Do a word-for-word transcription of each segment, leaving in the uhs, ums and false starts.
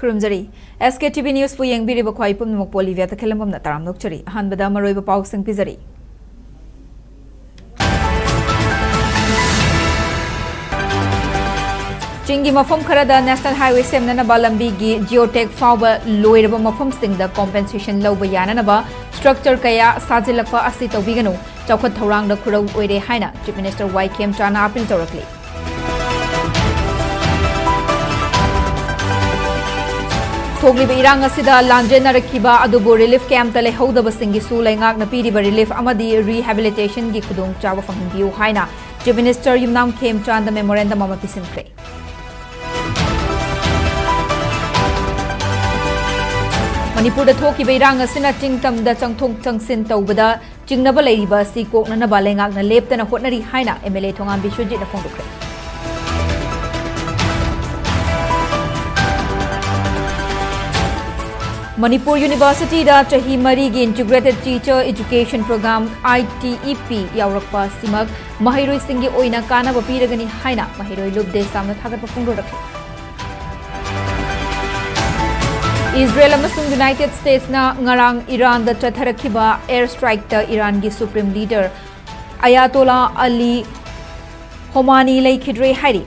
ꯈꯨꯔꯨꯝꯖꯔꯤ꯫ ꯑꯦꯁ ꯀꯦ T V ꯅ꯭ꯌꯨꯁꯄꯨ ꯌꯦꯡꯕꯤꯔꯤꯕ ꯈ꯭ꯋꯥꯏ ꯄꯨꯝꯅꯃꯛꯄꯨ Olivia ꯇꯈꯦꯜꯂꯝꯕꯝꯅ ꯇꯔꯥꯝꯅ ꯑꯣꯛꯆꯔꯤ꯫ ꯑꯍꯥꯟꯕꯗ ꯃꯔꯨꯑꯣꯏꯕ ꯄꯥꯎꯁꯤꯡ ꯄꯤꯖꯔꯤ꯫ ꯆꯤꯡꯒꯤ ꯃꯐꯝ ꯈꯔꯗ ꯅꯦꯁꯅꯦꯜ ꯍꯥꯏꯋꯦ ꯁꯦꯝꯅꯅꯕ ꯂꯝꯕꯤꯒꯤ ꯖꯤꯑꯣ ꯇꯦꯒ ꯐꯥꯎꯕ ꯂꯣꯏꯔꯕ ꯃꯐꯝꯁꯤꯡꯗ ꯀꯣꯝꯄꯦꯟꯁꯦꯁꯟ ꯂꯧꯕ ꯌꯥꯅꯅꯕ ꯁ꯭ꯇ꯭ꯔꯛꯆꯔ ꯀꯌꯥ ꯁꯥꯖꯤꯜꯂꯛꯄ ꯑꯁꯤ ꯇꯧꯕꯤꯒꯅꯨ, ꯆꯥꯎꯈꯠ ꯊꯧꯔꯥꯡꯗ ꯈꯨꯔꯧ ꯑꯣꯏꯔꯦ ꯍꯥꯏꯅ ꯆꯤꯐ ꯃꯤꯅꯤꯁꯇꯔ ꯋꯥꯏ ꯈꯦꯝꯆꯥꯟꯅ ꯑꯥꯄꯤꯜ ꯇꯧꯔꯛꯂꯤ꯫ ꯊꯣꯛꯂꯤꯕ ꯏꯔꯥꯡ ꯑꯁꯤꯗ ꯂꯥꯟꯖꯦꯟꯅꯔꯛꯈꯤꯕ ꯑꯗꯨꯕꯨ ꯔꯤꯂꯤꯐ ꯀꯦꯝꯞꯇ ꯂꯩꯍꯧꯗꯕꯁꯤꯡꯒꯤꯁꯨ ꯂꯩꯉꯥꯛꯅ ꯄꯤꯔꯤꯕ ꯔꯤꯂꯤꯐ ꯑꯃꯗꯤ ꯔꯤꯍꯦꯕꯤꯂꯤꯇꯦꯁꯟꯒꯤ ꯈꯨꯗꯣꯡꯆꯥꯕ ꯐꯪꯍꯟꯕꯤꯌꯨ ꯍꯥꯏꯅ ꯆꯤꯐ ꯃꯤꯅꯤꯁꯇꯔ ꯌꯨꯝꯅꯥꯝ ꯈꯦꯝꯆꯥꯟꯗ ꯃꯦꯃꯣꯔꯦꯟꯗꯝ ꯑꯃ ꯄꯤꯁꯤꯟꯈ꯭ꯔꯦ꯫ ꯃꯅꯤꯄꯨꯔꯗ ꯊꯣꯛꯈꯤꯕ ꯏꯔꯥꯡ ꯑꯁꯤꯅ ꯆꯤꯡꯇꯝꯗ ꯆꯪꯊꯣꯛ ꯆꯪꯁꯤꯟ ꯇꯧꯕꯗ ꯆꯤꯡꯅꯕ ꯂꯩꯔꯤꯕ ꯑꯁꯤ ꯀꯣꯛꯅꯅꯕ ꯂꯩꯉꯥꯛꯅ ꯂꯦꯞꯇꯅ ꯍꯣꯠꯅꯔꯤ ꯍꯥꯏꯅ ꯑꯦꯝ ꯑꯦꯜ ꯑꯦ ꯊꯣꯉꯥꯝ ꯕꯤꯁ꯭ꯋꯖꯤꯠꯅ ꯐꯣꯡꯗꯣꯛꯈ꯭ꯔꯦ꯫ ꯃꯅꯤꯄꯨꯔ ꯌꯨꯅꯤꯚꯔꯁꯤꯇꯤꯗ ꯆꯍꯤ ꯃꯔꯤꯒꯤ Integrated Teacher Education Program, I T E P, ꯌꯥꯎꯔꯛꯄ ꯑꯁꯤꯃꯛ ꯃꯍꯩꯔꯣꯏꯁꯤꯡꯒꯤ ꯑꯣꯏꯅ ꯀꯥꯟꯅꯕ ꯄꯤꯔꯒꯅꯤ ꯍꯥꯏꯅ ꯃꯍꯩꯔꯣꯏ ꯂꯨꯞ ꯗꯦꯁꯥꯝꯅ ꯊꯥꯒꯠꯄ ꯐꯣꯡꯗꯣꯔꯛꯈꯤ꯫ ꯏꯖꯔꯦꯜ ꯑꯃꯁꯨꯡ ꯌꯨꯅꯥꯏꯇꯦꯗ ꯁ꯭ꯇꯦꯠꯁꯅ ꯉꯔꯥꯡ ꯏꯔꯥꯟꯗ ꯆꯠꯊꯔꯛꯈꯤꯕ ꯑꯦꯌꯔ ꯁ꯭ꯇ꯭ꯔꯥꯏꯛꯇ ꯏꯔꯥꯟꯒꯤ ꯁꯨꯄ꯭ꯔꯤꯝ ꯂꯤꯗꯔ ꯑꯌꯥꯇꯣꯂꯥ ꯑꯂꯤ ꯍꯣꯃꯥꯅꯤ ꯂꯩꯈꯤꯗ꯭ꯔꯦ ꯍꯥꯏꯔꯤ꯫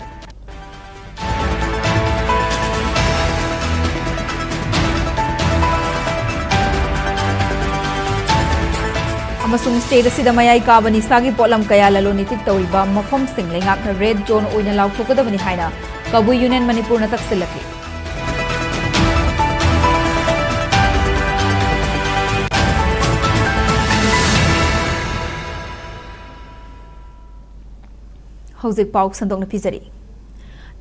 ꯑꯃꯁꯨꯡ ꯁ꯭ꯇꯦꯠ ꯑꯁꯤꯗ ꯃꯌꯥꯏ ꯀꯥꯕ ꯅꯤꯁꯥꯒꯤ ꯄꯣꯠꯂꯝ ꯀꯌꯥ ꯂꯂꯣꯟ ꯏꯇꯤꯛ ꯇꯧꯔꯤꯕ ꯃꯐꯝꯁꯤꯡ ꯂꯩꯉꯥꯛꯅ ꯔꯦꯗ ꯖꯣꯟ ꯑꯣꯏꯅ ꯂꯥꯎꯊꯣꯛꯀꯗꯕꯅꯤ ꯍꯥꯏꯅ ꯀꯕꯨꯏ ꯌꯨꯅꯤꯌꯟ ꯃꯅꯤꯄꯨꯔꯅ ꯇꯛꯁꯤꯜꯂꯛꯂꯤ꯫ ꯍꯧꯖꯤꯛ ꯄꯥꯎ ꯁꯟꯗꯣꯛꯅ ꯄꯤꯖꯔꯤ꯫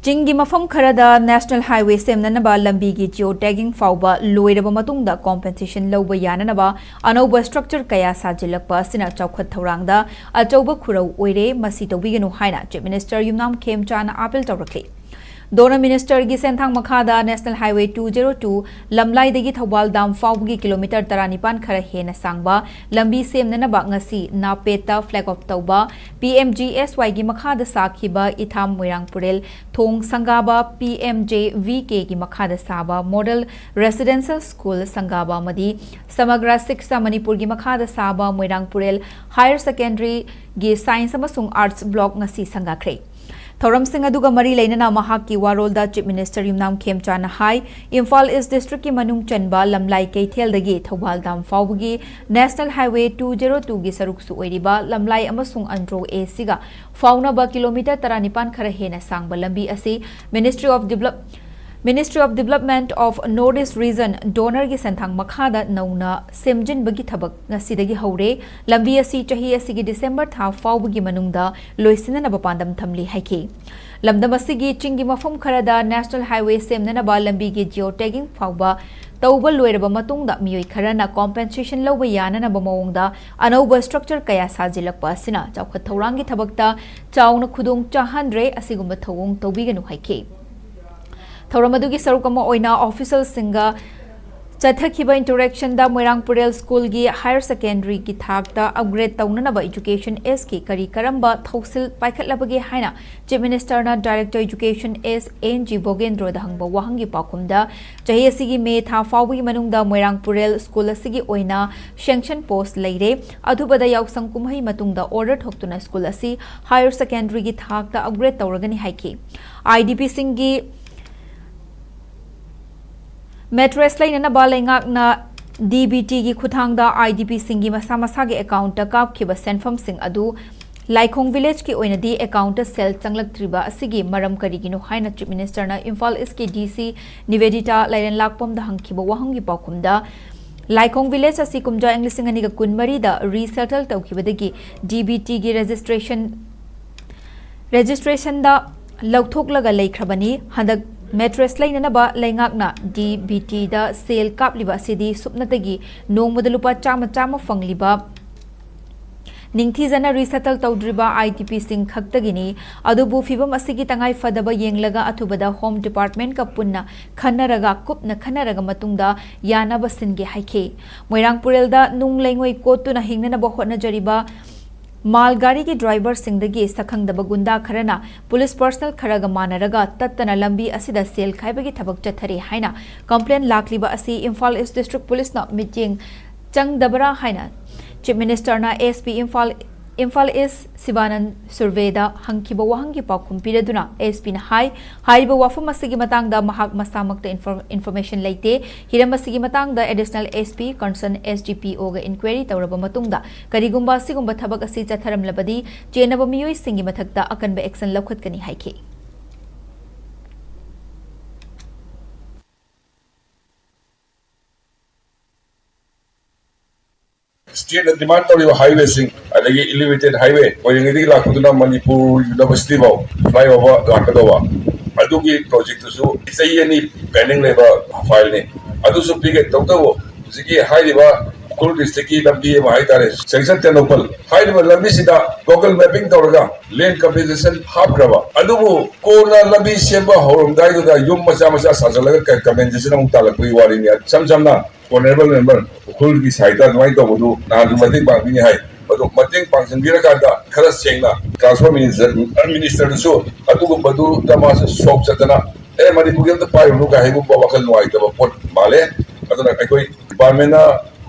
ꯆꯤꯡꯒꯤ ꯃꯐꯝ ꯈꯔꯗ ꯅꯦꯁꯅꯦꯜ ꯍꯥꯏꯋꯦ ꯁꯦꯝꯅꯅꯕ ꯂꯝꯕꯤꯒꯤ ꯖꯤꯑꯣ ꯇꯦꯒꯤꯡ ꯐꯥꯎꯕ ꯂꯣꯏꯔꯕ ꯃꯇꯨꯡꯗ ꯀꯣꯝꯄꯦꯟꯁꯦꯁꯟ ꯂꯧꯕ ꯌꯥꯅꯅꯕ ꯑꯅꯧꯕ ꯁ꯭ꯇ꯭ꯔꯛꯆꯔ ꯀꯌꯥ ꯁꯥꯖꯤꯜꯂꯛꯄ ꯑꯁꯤꯅ ꯆꯥꯎꯈꯠ ꯊꯧꯔꯥꯡꯗ ꯑꯆꯧꯕ ꯈꯨꯔꯧ ꯑꯣꯏꯔꯦ, ꯃꯁꯤ ꯇꯧꯕꯤꯒꯅꯨ ꯍꯥꯏꯅ ꯆꯤꯐ ꯃꯤꯅꯤꯁꯇꯔ ꯌꯨꯝꯅꯥꯝ ꯈꯦꯝꯆꯥꯟꯅ ꯑꯥꯄꯤꯜ ꯇꯧꯔꯛꯂꯤ꯫ ꯗꯣꯅꯔ ꯃꯤꯅꯤꯁꯇꯔꯒꯤ ꯁꯦꯟꯊꯥꯡ ꯃꯈꯥꯗ National Highway two zero two ꯂꯝꯂꯥꯏꯗꯒꯤ ꯊꯧꯕꯥꯜ ꯗꯥꯝ ꯐꯥꯎꯕꯒꯤ ꯀꯤꯂꯣꯃꯤꯇꯔ ꯇꯔꯥꯅꯤꯄꯥꯟ ꯈꯔ ꯍꯦꯟꯅ ꯁꯥꯡꯕ ꯂꯝꯕꯤ ꯁꯦꯝꯅꯅꯕ ꯉꯁꯤ ꯅꯥꯄꯦꯠꯇ flag off ꯇꯧꯕ P M G S Y ꯒꯤ ꯃꯈꯥꯗ ꯁꯥꯈꯤꯕ ꯏꯊꯥꯝ ꯃꯣꯏꯔꯥꯡ ꯄꯨꯔꯦꯜ ꯊꯣꯡ ꯁꯪꯒꯥꯕ P M J V K ꯒꯤ ꯃꯈꯥꯗ ꯁꯥꯕ Model Residential School ꯁꯪꯒꯥꯕ ꯑꯃꯗꯤ ꯁꯃꯒ꯭ꯔ ꯁꯤꯛꯁꯥ ꯃꯅꯤꯄꯨꯔꯒꯤ ꯃꯈꯥꯗ ꯁꯥꯕ ꯃꯣꯏꯔꯥꯡ ꯄꯨꯔꯦꯜ Higher Secondary ꯒꯤ Science ꯑꯃꯁꯨꯡ Arts Block ꯉꯁꯤ ꯁꯪꯒꯥꯈ꯭ꯔꯦ꯫ ꯊꯧꯔꯝꯁꯤꯡ ꯑꯗꯨꯒ ꯃꯔꯤ ꯂꯩꯅꯅ ꯃꯍꯥꯛꯀꯤ ꯋꯥꯔꯣꯜꯗ Chief Minister ꯌꯨꯝꯅꯥꯝ ꯈꯦꯝꯆꯥꯅ ꯍꯥꯏ, ꯏꯝꯐꯥꯜ East District ꯀꯤ ꯃꯅꯨꯡ ꯆꯟꯕ ꯂꯝꯂꯥꯏ ꯀꯩꯊꯦꯜꯗꯒꯤ ꯊꯧꯕꯥꯜ ꯗꯥꯝ ꯐꯥꯎꯕꯒꯤ National Highway two zero two ꯒꯤ ꯁꯔꯨꯛꯁꯨ ꯑꯣꯏꯔꯤꯕ ꯂꯝꯂꯥꯏ ꯑꯃꯁꯨꯡ ꯑꯟꯗ꯭ꯔꯣ A C ꯒ ꯐꯥꯎꯅꯕ ꯀꯤꯂꯣꯃꯤꯇꯔ ꯇꯔꯥꯅꯤꯄꯥꯟ ꯈꯔ ꯍꯦꯟꯅ ꯁꯥꯡꯕ ꯂꯝꯕꯤ ꯑꯁꯤ Ministry of Develop-, Ministry of Development of North East Region ꯗꯣꯅꯔꯒꯤ ꯁꯦꯟꯊꯥꯡ ꯃꯈꯥꯗ ꯅꯧꯅ ꯁꯦꯝꯖꯤꯟꯕꯒꯤ ꯊꯕꯛ ꯉꯁꯤꯗꯒꯤ ꯍꯧꯔꯦ꯫ ꯂꯝꯕꯤ ꯑꯁꯤ ꯆꯍꯤ ꯑꯁꯤꯒꯤ ꯗꯤꯁꯦꯝꯕꯔ ꯊꯥ ꯐꯥꯎꯕꯒꯤ ꯃꯅꯨꯡꯗ ꯂꯣꯏꯁꯤꯟꯅꯅꯕ ꯄꯥꯟꯗꯝ ꯊꯝꯂꯤ ꯍꯥꯏꯈꯤ꯫ ꯂꯝꯗꯝ ꯑꯁꯤꯒꯤ ꯆꯤꯡꯒꯤ ꯃꯐꯝ ꯈꯔꯗ National Highway ꯁꯦꯝꯅꯅꯕ ꯂꯝꯕꯤꯒꯤ geo tagging ꯐꯥꯎꯕ ꯇꯧꯕ ꯂꯣꯏꯔꯕ ꯃꯇꯨꯡꯗ ꯃꯤꯑꯣꯏ ꯈꯔꯅ compensation ꯂꯧꯕ ꯌꯥꯅꯅꯕ ꯃꯑꯣꯡꯗ ꯑꯅꯧꯕ structure ꯀꯌꯥ ꯁꯥꯖꯤꯜꯂꯛꯄ ꯑꯁꯤꯅ ꯆꯥꯎꯈꯠ ꯊꯧꯔꯥꯡꯒꯤ ꯊꯕꯛꯇ ꯆꯥꯎꯅ ꯈꯨꯗꯣꯡ ꯆꯥꯍꯟꯗ꯭ꯔꯦ, ꯑꯁꯤꯒꯨꯝꯕ ꯊꯧꯑꯣꯡ ꯇꯧꯕꯤꯒꯅꯨ ꯍꯥꯏꯈꯤ꯫ ꯊꯧꯔꯝ ꯑꯗꯨꯒꯤ ꯁꯔꯨꯛ ꯑꯃ ꯑꯣꯏꯅ official ꯁꯤꯡꯒ ꯆꯠꯊꯈꯤꯕ interaction ꯗ ꯃꯣꯏꯔꯥꯡ ꯄꯨꯔꯦꯜ school ꯒꯤ higher secondary ꯒꯤ ꯊꯥꯛꯇ upgrade ꯇꯧꯅꯅꯕ Education S ꯀꯤ ꯀꯔꯤ ꯀꯔꯝꯕ ꯊꯧꯁꯤꯜ ꯄꯥꯏꯈꯠꯂꯕꯒꯦ ꯍꯥꯏꯅ Chief Minister ꯅ Director Education S N G ꯚꯣꯒꯦꯟꯗ꯭ꯔꯣꯗ ꯍꯪꯕ ꯋꯥꯍꯪꯒꯤ ꯄꯥꯎꯈꯨꯝꯗ, ꯆꯍꯤ ꯑꯁꯤꯒꯤ ꯃꯦ ꯊꯥ ꯐꯥꯎꯕꯒꯤ ꯃꯅꯨꯡꯗ ꯃꯣꯏꯔꯥꯡ ꯄꯨꯔꯦꯜ school ꯑꯁꯤꯒꯤ ꯑꯣꯏꯅ sanction post ꯂꯩꯔꯦ꯫ ꯑꯊꯨꯕꯗ ꯌꯥꯎꯁꯪ ꯀꯨꯝꯍꯩ ꯃꯇꯨꯡꯗ order ꯊꯣꯛꯇꯨꯅ school ꯑꯁꯤ higher secondary ꯒꯤ ꯊꯥꯛꯇ upgrade ꯇꯧꯔꯒꯅꯤ ꯍꯥꯏꯈꯤ꯫ I D P ꯁꯤꯡꯒꯤ mattress ꯂꯩꯅꯅꯕ ꯂꯩꯉꯥꯛꯅ D B T ꯒꯤ ꯈꯨꯠꯊꯥꯡꯗ I D P ꯁꯤꯡꯒꯤ ꯃꯁꯥ ꯃꯁꯥꯒꯤ account ꯇ ꯀꯥꯞꯈꯤꯕ ꯁꯦꯟꯐꯝꯁꯤꯡ ꯑꯗꯨ ꯂꯥꯏꯈꯣꯡ village ꯀꯤ ꯑꯣꯏꯅꯗꯤ account ꯇ ꯁꯦꯜ ꯆꯪꯂꯛꯇ꯭ꯔꯤꯕ ꯑꯁꯤꯒꯤ ꯃꯔꯝ ꯀꯔꯤꯒꯤꯅꯣ ꯍꯥꯏꯅ Chief Minister ꯅ ꯏꯝꯐꯥꯜ East ꯀꯤ D C ꯅꯤꯕꯦꯗꯤꯇꯥ ꯂꯥꯏꯔꯦꯟꯂꯥꯛꯄꯝꯗ ꯍꯪꯈꯤꯕ ꯋꯥꯍꯪꯒꯤ ꯄꯥꯎꯈꯨꯝꯗ, ꯂꯥꯏꯈꯣꯡ village ꯑꯁꯤ ꯀꯨꯝꯖꯥ ꯏꯪ ꯂꯤꯁꯤꯡ ꯑꯅꯤꯒ ꯀꯨꯟꯃꯔꯤꯗ resettle ꯇꯧꯈꯤꯕꯗꯒꯤ D B T ꯒꯤ registration registration ꯗ ꯂꯧꯊꯣꯛꯂꯒ ꯂꯩꯈ꯭ꯔꯕꯅꯤ꯫ ꯍꯟꯗꯛ mattress ꯂꯩꯅꯅꯕ ꯂꯩꯉꯥꯛꯅ D B T ꯗ ꯁꯦꯜ ꯀꯥꯞꯂꯤꯕ ꯑꯁꯤꯗꯤ ꯁꯨꯞꯅꯇꯒꯤ ꯅꯣꯡꯃꯗ ꯂꯨꯄꯥ ꯆꯥꯝꯃ ꯆꯥꯝꯃ ꯐꯪꯂꯤꯕ ꯅꯤꯡꯊꯤꯖꯅ ꯔꯤꯁꯦꯇꯜ ꯇꯧꯗ꯭ꯔꯤꯕ ꯑꯥꯏ ꯗꯤ ꯄꯤꯁꯤꯡ ꯈꯛꯇꯒꯤꯅꯤ꯫ ꯑꯗꯨꯕꯨ ꯐꯤꯕꯝ ꯑꯁꯤꯒꯤ ꯇꯉꯥꯏ ꯐꯗꯕ ꯌꯦꯡꯂꯒ ꯑꯊꯨꯕꯗ ꯍꯣꯝ ꯗꯤꯄꯥꯔꯠꯃꯦꯟꯠꯀ ꯄꯨꯟꯅ ꯈꯟꯅꯔꯒ, ꯀꯨꯞꯅ ꯈꯟꯅꯔꯒ ꯃꯇꯨꯡꯗ ꯌꯥꯅꯕ ꯁꯤꯟꯒꯦ ꯍꯥꯏꯈꯤ꯫ ꯃꯣꯏꯔꯥꯡ ꯄꯨꯔꯦꯜꯗ ꯅꯨꯡ ꯂꯩꯉꯣꯏ ꯀꯣꯠꯇꯨꯅ ꯍꯤꯡꯅꯅꯕ ꯍꯣꯠꯅꯖꯔꯤꯕ ꯃꯥꯜ ꯒꯥꯔꯤꯒꯤ ꯗ꯭ꯔꯥꯏꯚꯔꯁꯤꯡꯗꯒꯤ ꯁꯛꯈꯪꯗꯕ ꯒꯨꯟꯗꯥ ꯈꯔꯅ ꯄꯨꯂꯤꯁ ꯄꯔꯁꯅꯦꯜ ꯈꯔꯒ ꯃꯥꯟꯅꯔꯒ ꯇꯠꯇꯅ ꯂꯝꯕꯤ ꯑꯁꯤꯗ ꯁꯦꯜ ꯈꯥꯏꯕꯒꯤ ꯊꯕꯛ ꯆꯠꯊꯔꯤ ꯍꯥꯏꯅ ꯀꯝꯄ꯭ꯂꯦꯟ ꯂꯥꯛꯂꯤꯕ ꯑꯁꯤ ꯏꯝꯐꯥꯜ ꯏꯁ ꯗꯤꯁꯇ꯭ꯔꯤꯛ ꯄꯨꯂꯤꯁꯅ ꯃꯤꯠꯌꯦꯡ ꯆꯪꯗꯕ꯭ꯔꯥ ꯍꯥꯏꯅ ꯆꯤꯐ ꯃꯤꯅꯤꯁꯇꯔꯅ S P Imphal, Imphal East ꯁꯤꯕꯥꯅꯟ ꯁꯨꯔꯚꯦꯗ ꯍꯪꯈꯤꯕ ꯋꯥꯍꯪꯒꯤ ꯄꯥꯎꯈꯨꯝ ꯄꯤꯔꯗꯨꯅ ꯑꯦꯁ ꯄꯤꯅ ꯍꯥꯏ, ꯍꯥꯏꯔꯤꯕ ꯋꯥꯐꯝ ꯑꯁꯤꯒꯤ ꯃꯇꯥꯡꯗ ꯃꯍꯥꯛ ꯃꯁꯥꯃꯛꯇ ꯏꯟꯐꯣꯔ-, ꯏꯟꯐꯣꯔꯃꯦꯁꯟ ꯂꯩꯇꯦ꯫ ꯍꯤꯔꯝ ꯑꯁꯤꯒꯤ ꯃꯇꯥꯡꯗ additional S P, concern S D P ꯑꯣꯒ ꯏꯟꯀ꯭ꯋꯥꯏꯔꯤ ꯇꯧꯔꯕ ꯃꯇꯨꯡꯗ ꯀꯔꯤꯒꯨꯝꯕ ꯑꯁꯤꯒꯨꯝꯕ ꯊꯕꯛ ꯑꯁꯤ ꯆꯠꯊꯔꯝꯂꯕꯗꯤ ꯆꯦꯟꯅꯕ ꯃꯤꯑꯣꯏꯁꯤꯡꯒꯤ ꯃꯊꯛꯇ ꯑꯀꯟꯕ ꯑꯦꯛꯁꯟ ꯂꯧꯈꯠꯀꯅꯤ ꯍꯥꯏꯈꯤ꯫ ꯁ꯭ꯇꯦꯠꯅ ꯗꯤꯃꯥꯟ ꯇꯧꯔꯤꯕ ꯍꯥꯏꯋꯦꯁꯤꯡ, ꯑꯗꯒꯤ ꯏꯂꯤꯚꯦꯇꯦꯗ ꯍꯥꯏꯋꯦ, ꯀꯣꯏꯔꯦꯡꯒꯩꯗꯒꯤ ꯂꯥꯛꯄꯗꯨꯅ ꯃꯅꯤꯄꯨꯔ ꯌꯨꯅꯤꯚꯔꯁꯤꯇꯤꯐꯥꯎ ꯐ꯭ꯂꯥꯏꯑꯣꯚꯔ ꯂꯥꯛꯀꯗꯧꯕ, ꯑꯗꯨꯒꯤ ꯄ꯭ꯔꯣꯖꯦꯛꯇꯨꯁꯨ ꯆꯍꯤ ꯑꯅꯤ ꯄꯦꯟꯗꯤꯡ ꯂꯩꯕ ꯐꯥꯏꯜꯅꯤ꯫ ꯑꯗꯨꯁꯨ ꯄꯤꯒꯦ꯫ ꯇꯧꯕꯇꯕꯨ ꯍꯧꯖꯤꯛꯀꯤ ꯍꯥꯏꯔꯤꯕ ꯎꯈ꯭ꯔꯨꯜ ꯗꯤꯁꯇ꯭ꯔꯤꯛꯀꯤ ꯂꯝꯕꯤ ꯑꯃ ꯍꯥꯏꯇꯥꯔꯦ, ꯁꯦꯡꯁꯟ ꯇꯦꯡꯅꯧꯄꯜ ꯍꯥꯏꯔꯤꯕ ꯂꯝꯕꯤꯁꯤꯗ ꯒꯨꯒꯜ ꯃꯦꯞꯄꯤꯡ ꯇꯧꯔꯒ ꯂꯦꯟ ꯀꯝꯄꯦꯟꯁꯦꯁꯟ ꯍꯥꯞꯈ꯭ꯔꯕ, ꯑꯗꯨꯕꯨ ꯀꯣꯟꯅ ꯂꯝꯕꯤ ꯁꯦꯝꯕ ꯍꯧꯔꯝꯗꯥꯏꯗꯨꯗ ꯌꯨꯝ ꯃꯆꯥ ꯃꯆꯥ ꯁꯥꯖꯜꯂꯒ ꯀ-, ꯀꯝꯄꯦꯟꯁꯦꯁꯟ ꯑꯃꯨꯛ ꯇꯥꯜꯂꯛꯄꯒꯤ ꯋꯥꯔꯤꯅꯤ꯫ ꯏꯁꯝ ꯁꯝꯅ, ꯑꯣꯅꯔꯦꯕꯜ ꯃꯦꯝꯕꯔ, ꯎꯈ꯭ꯔꯨꯜꯒꯤ ꯁꯥꯏꯠꯇ ꯑꯗꯨꯃꯥꯏꯅ ꯇꯧꯕꯗꯨ ꯅꯍꯥꯟꯁꯨ ꯃꯇꯦꯡ ꯄꯥꯡꯕꯤꯅꯤ ꯍꯥꯏ꯫ ꯑꯗꯣ ꯃꯇꯦꯡ ꯄꯥꯡꯁꯤꯟꯕꯤꯔꯀꯥꯟꯗ ꯈꯔ ꯁꯦꯡꯅ ꯇ꯭ꯔꯥꯟꯁꯄꯣꯔꯠ ꯃꯤꯅꯤꯁꯇꯔ, ꯃꯤꯅꯤꯁꯇꯔꯗꯨꯁꯨ ꯑꯗꯨꯒꯨꯝꯕꯗꯨꯗ ꯃꯥꯁꯨ ꯁꯣꯛ ꯆꯠꯇꯅ, "ꯑꯦ, ꯃꯅꯤꯄꯨꯔꯒꯤ ꯑꯝꯇ ꯄꯥꯏꯔꯨꯅꯨ" ꯀꯥꯏ ꯍꯥꯏꯒꯨꯝꯕ ꯋꯥꯈꯜ ꯅꯨꯡꯉꯥꯏꯇꯕ ꯄꯣꯠ ꯃꯥꯜꯂꯦ꯫ ꯑꯗꯨꯅ ꯑꯩꯈꯣꯏ ꯗꯤꯄꯥꯔꯠꯃꯦꯟꯅ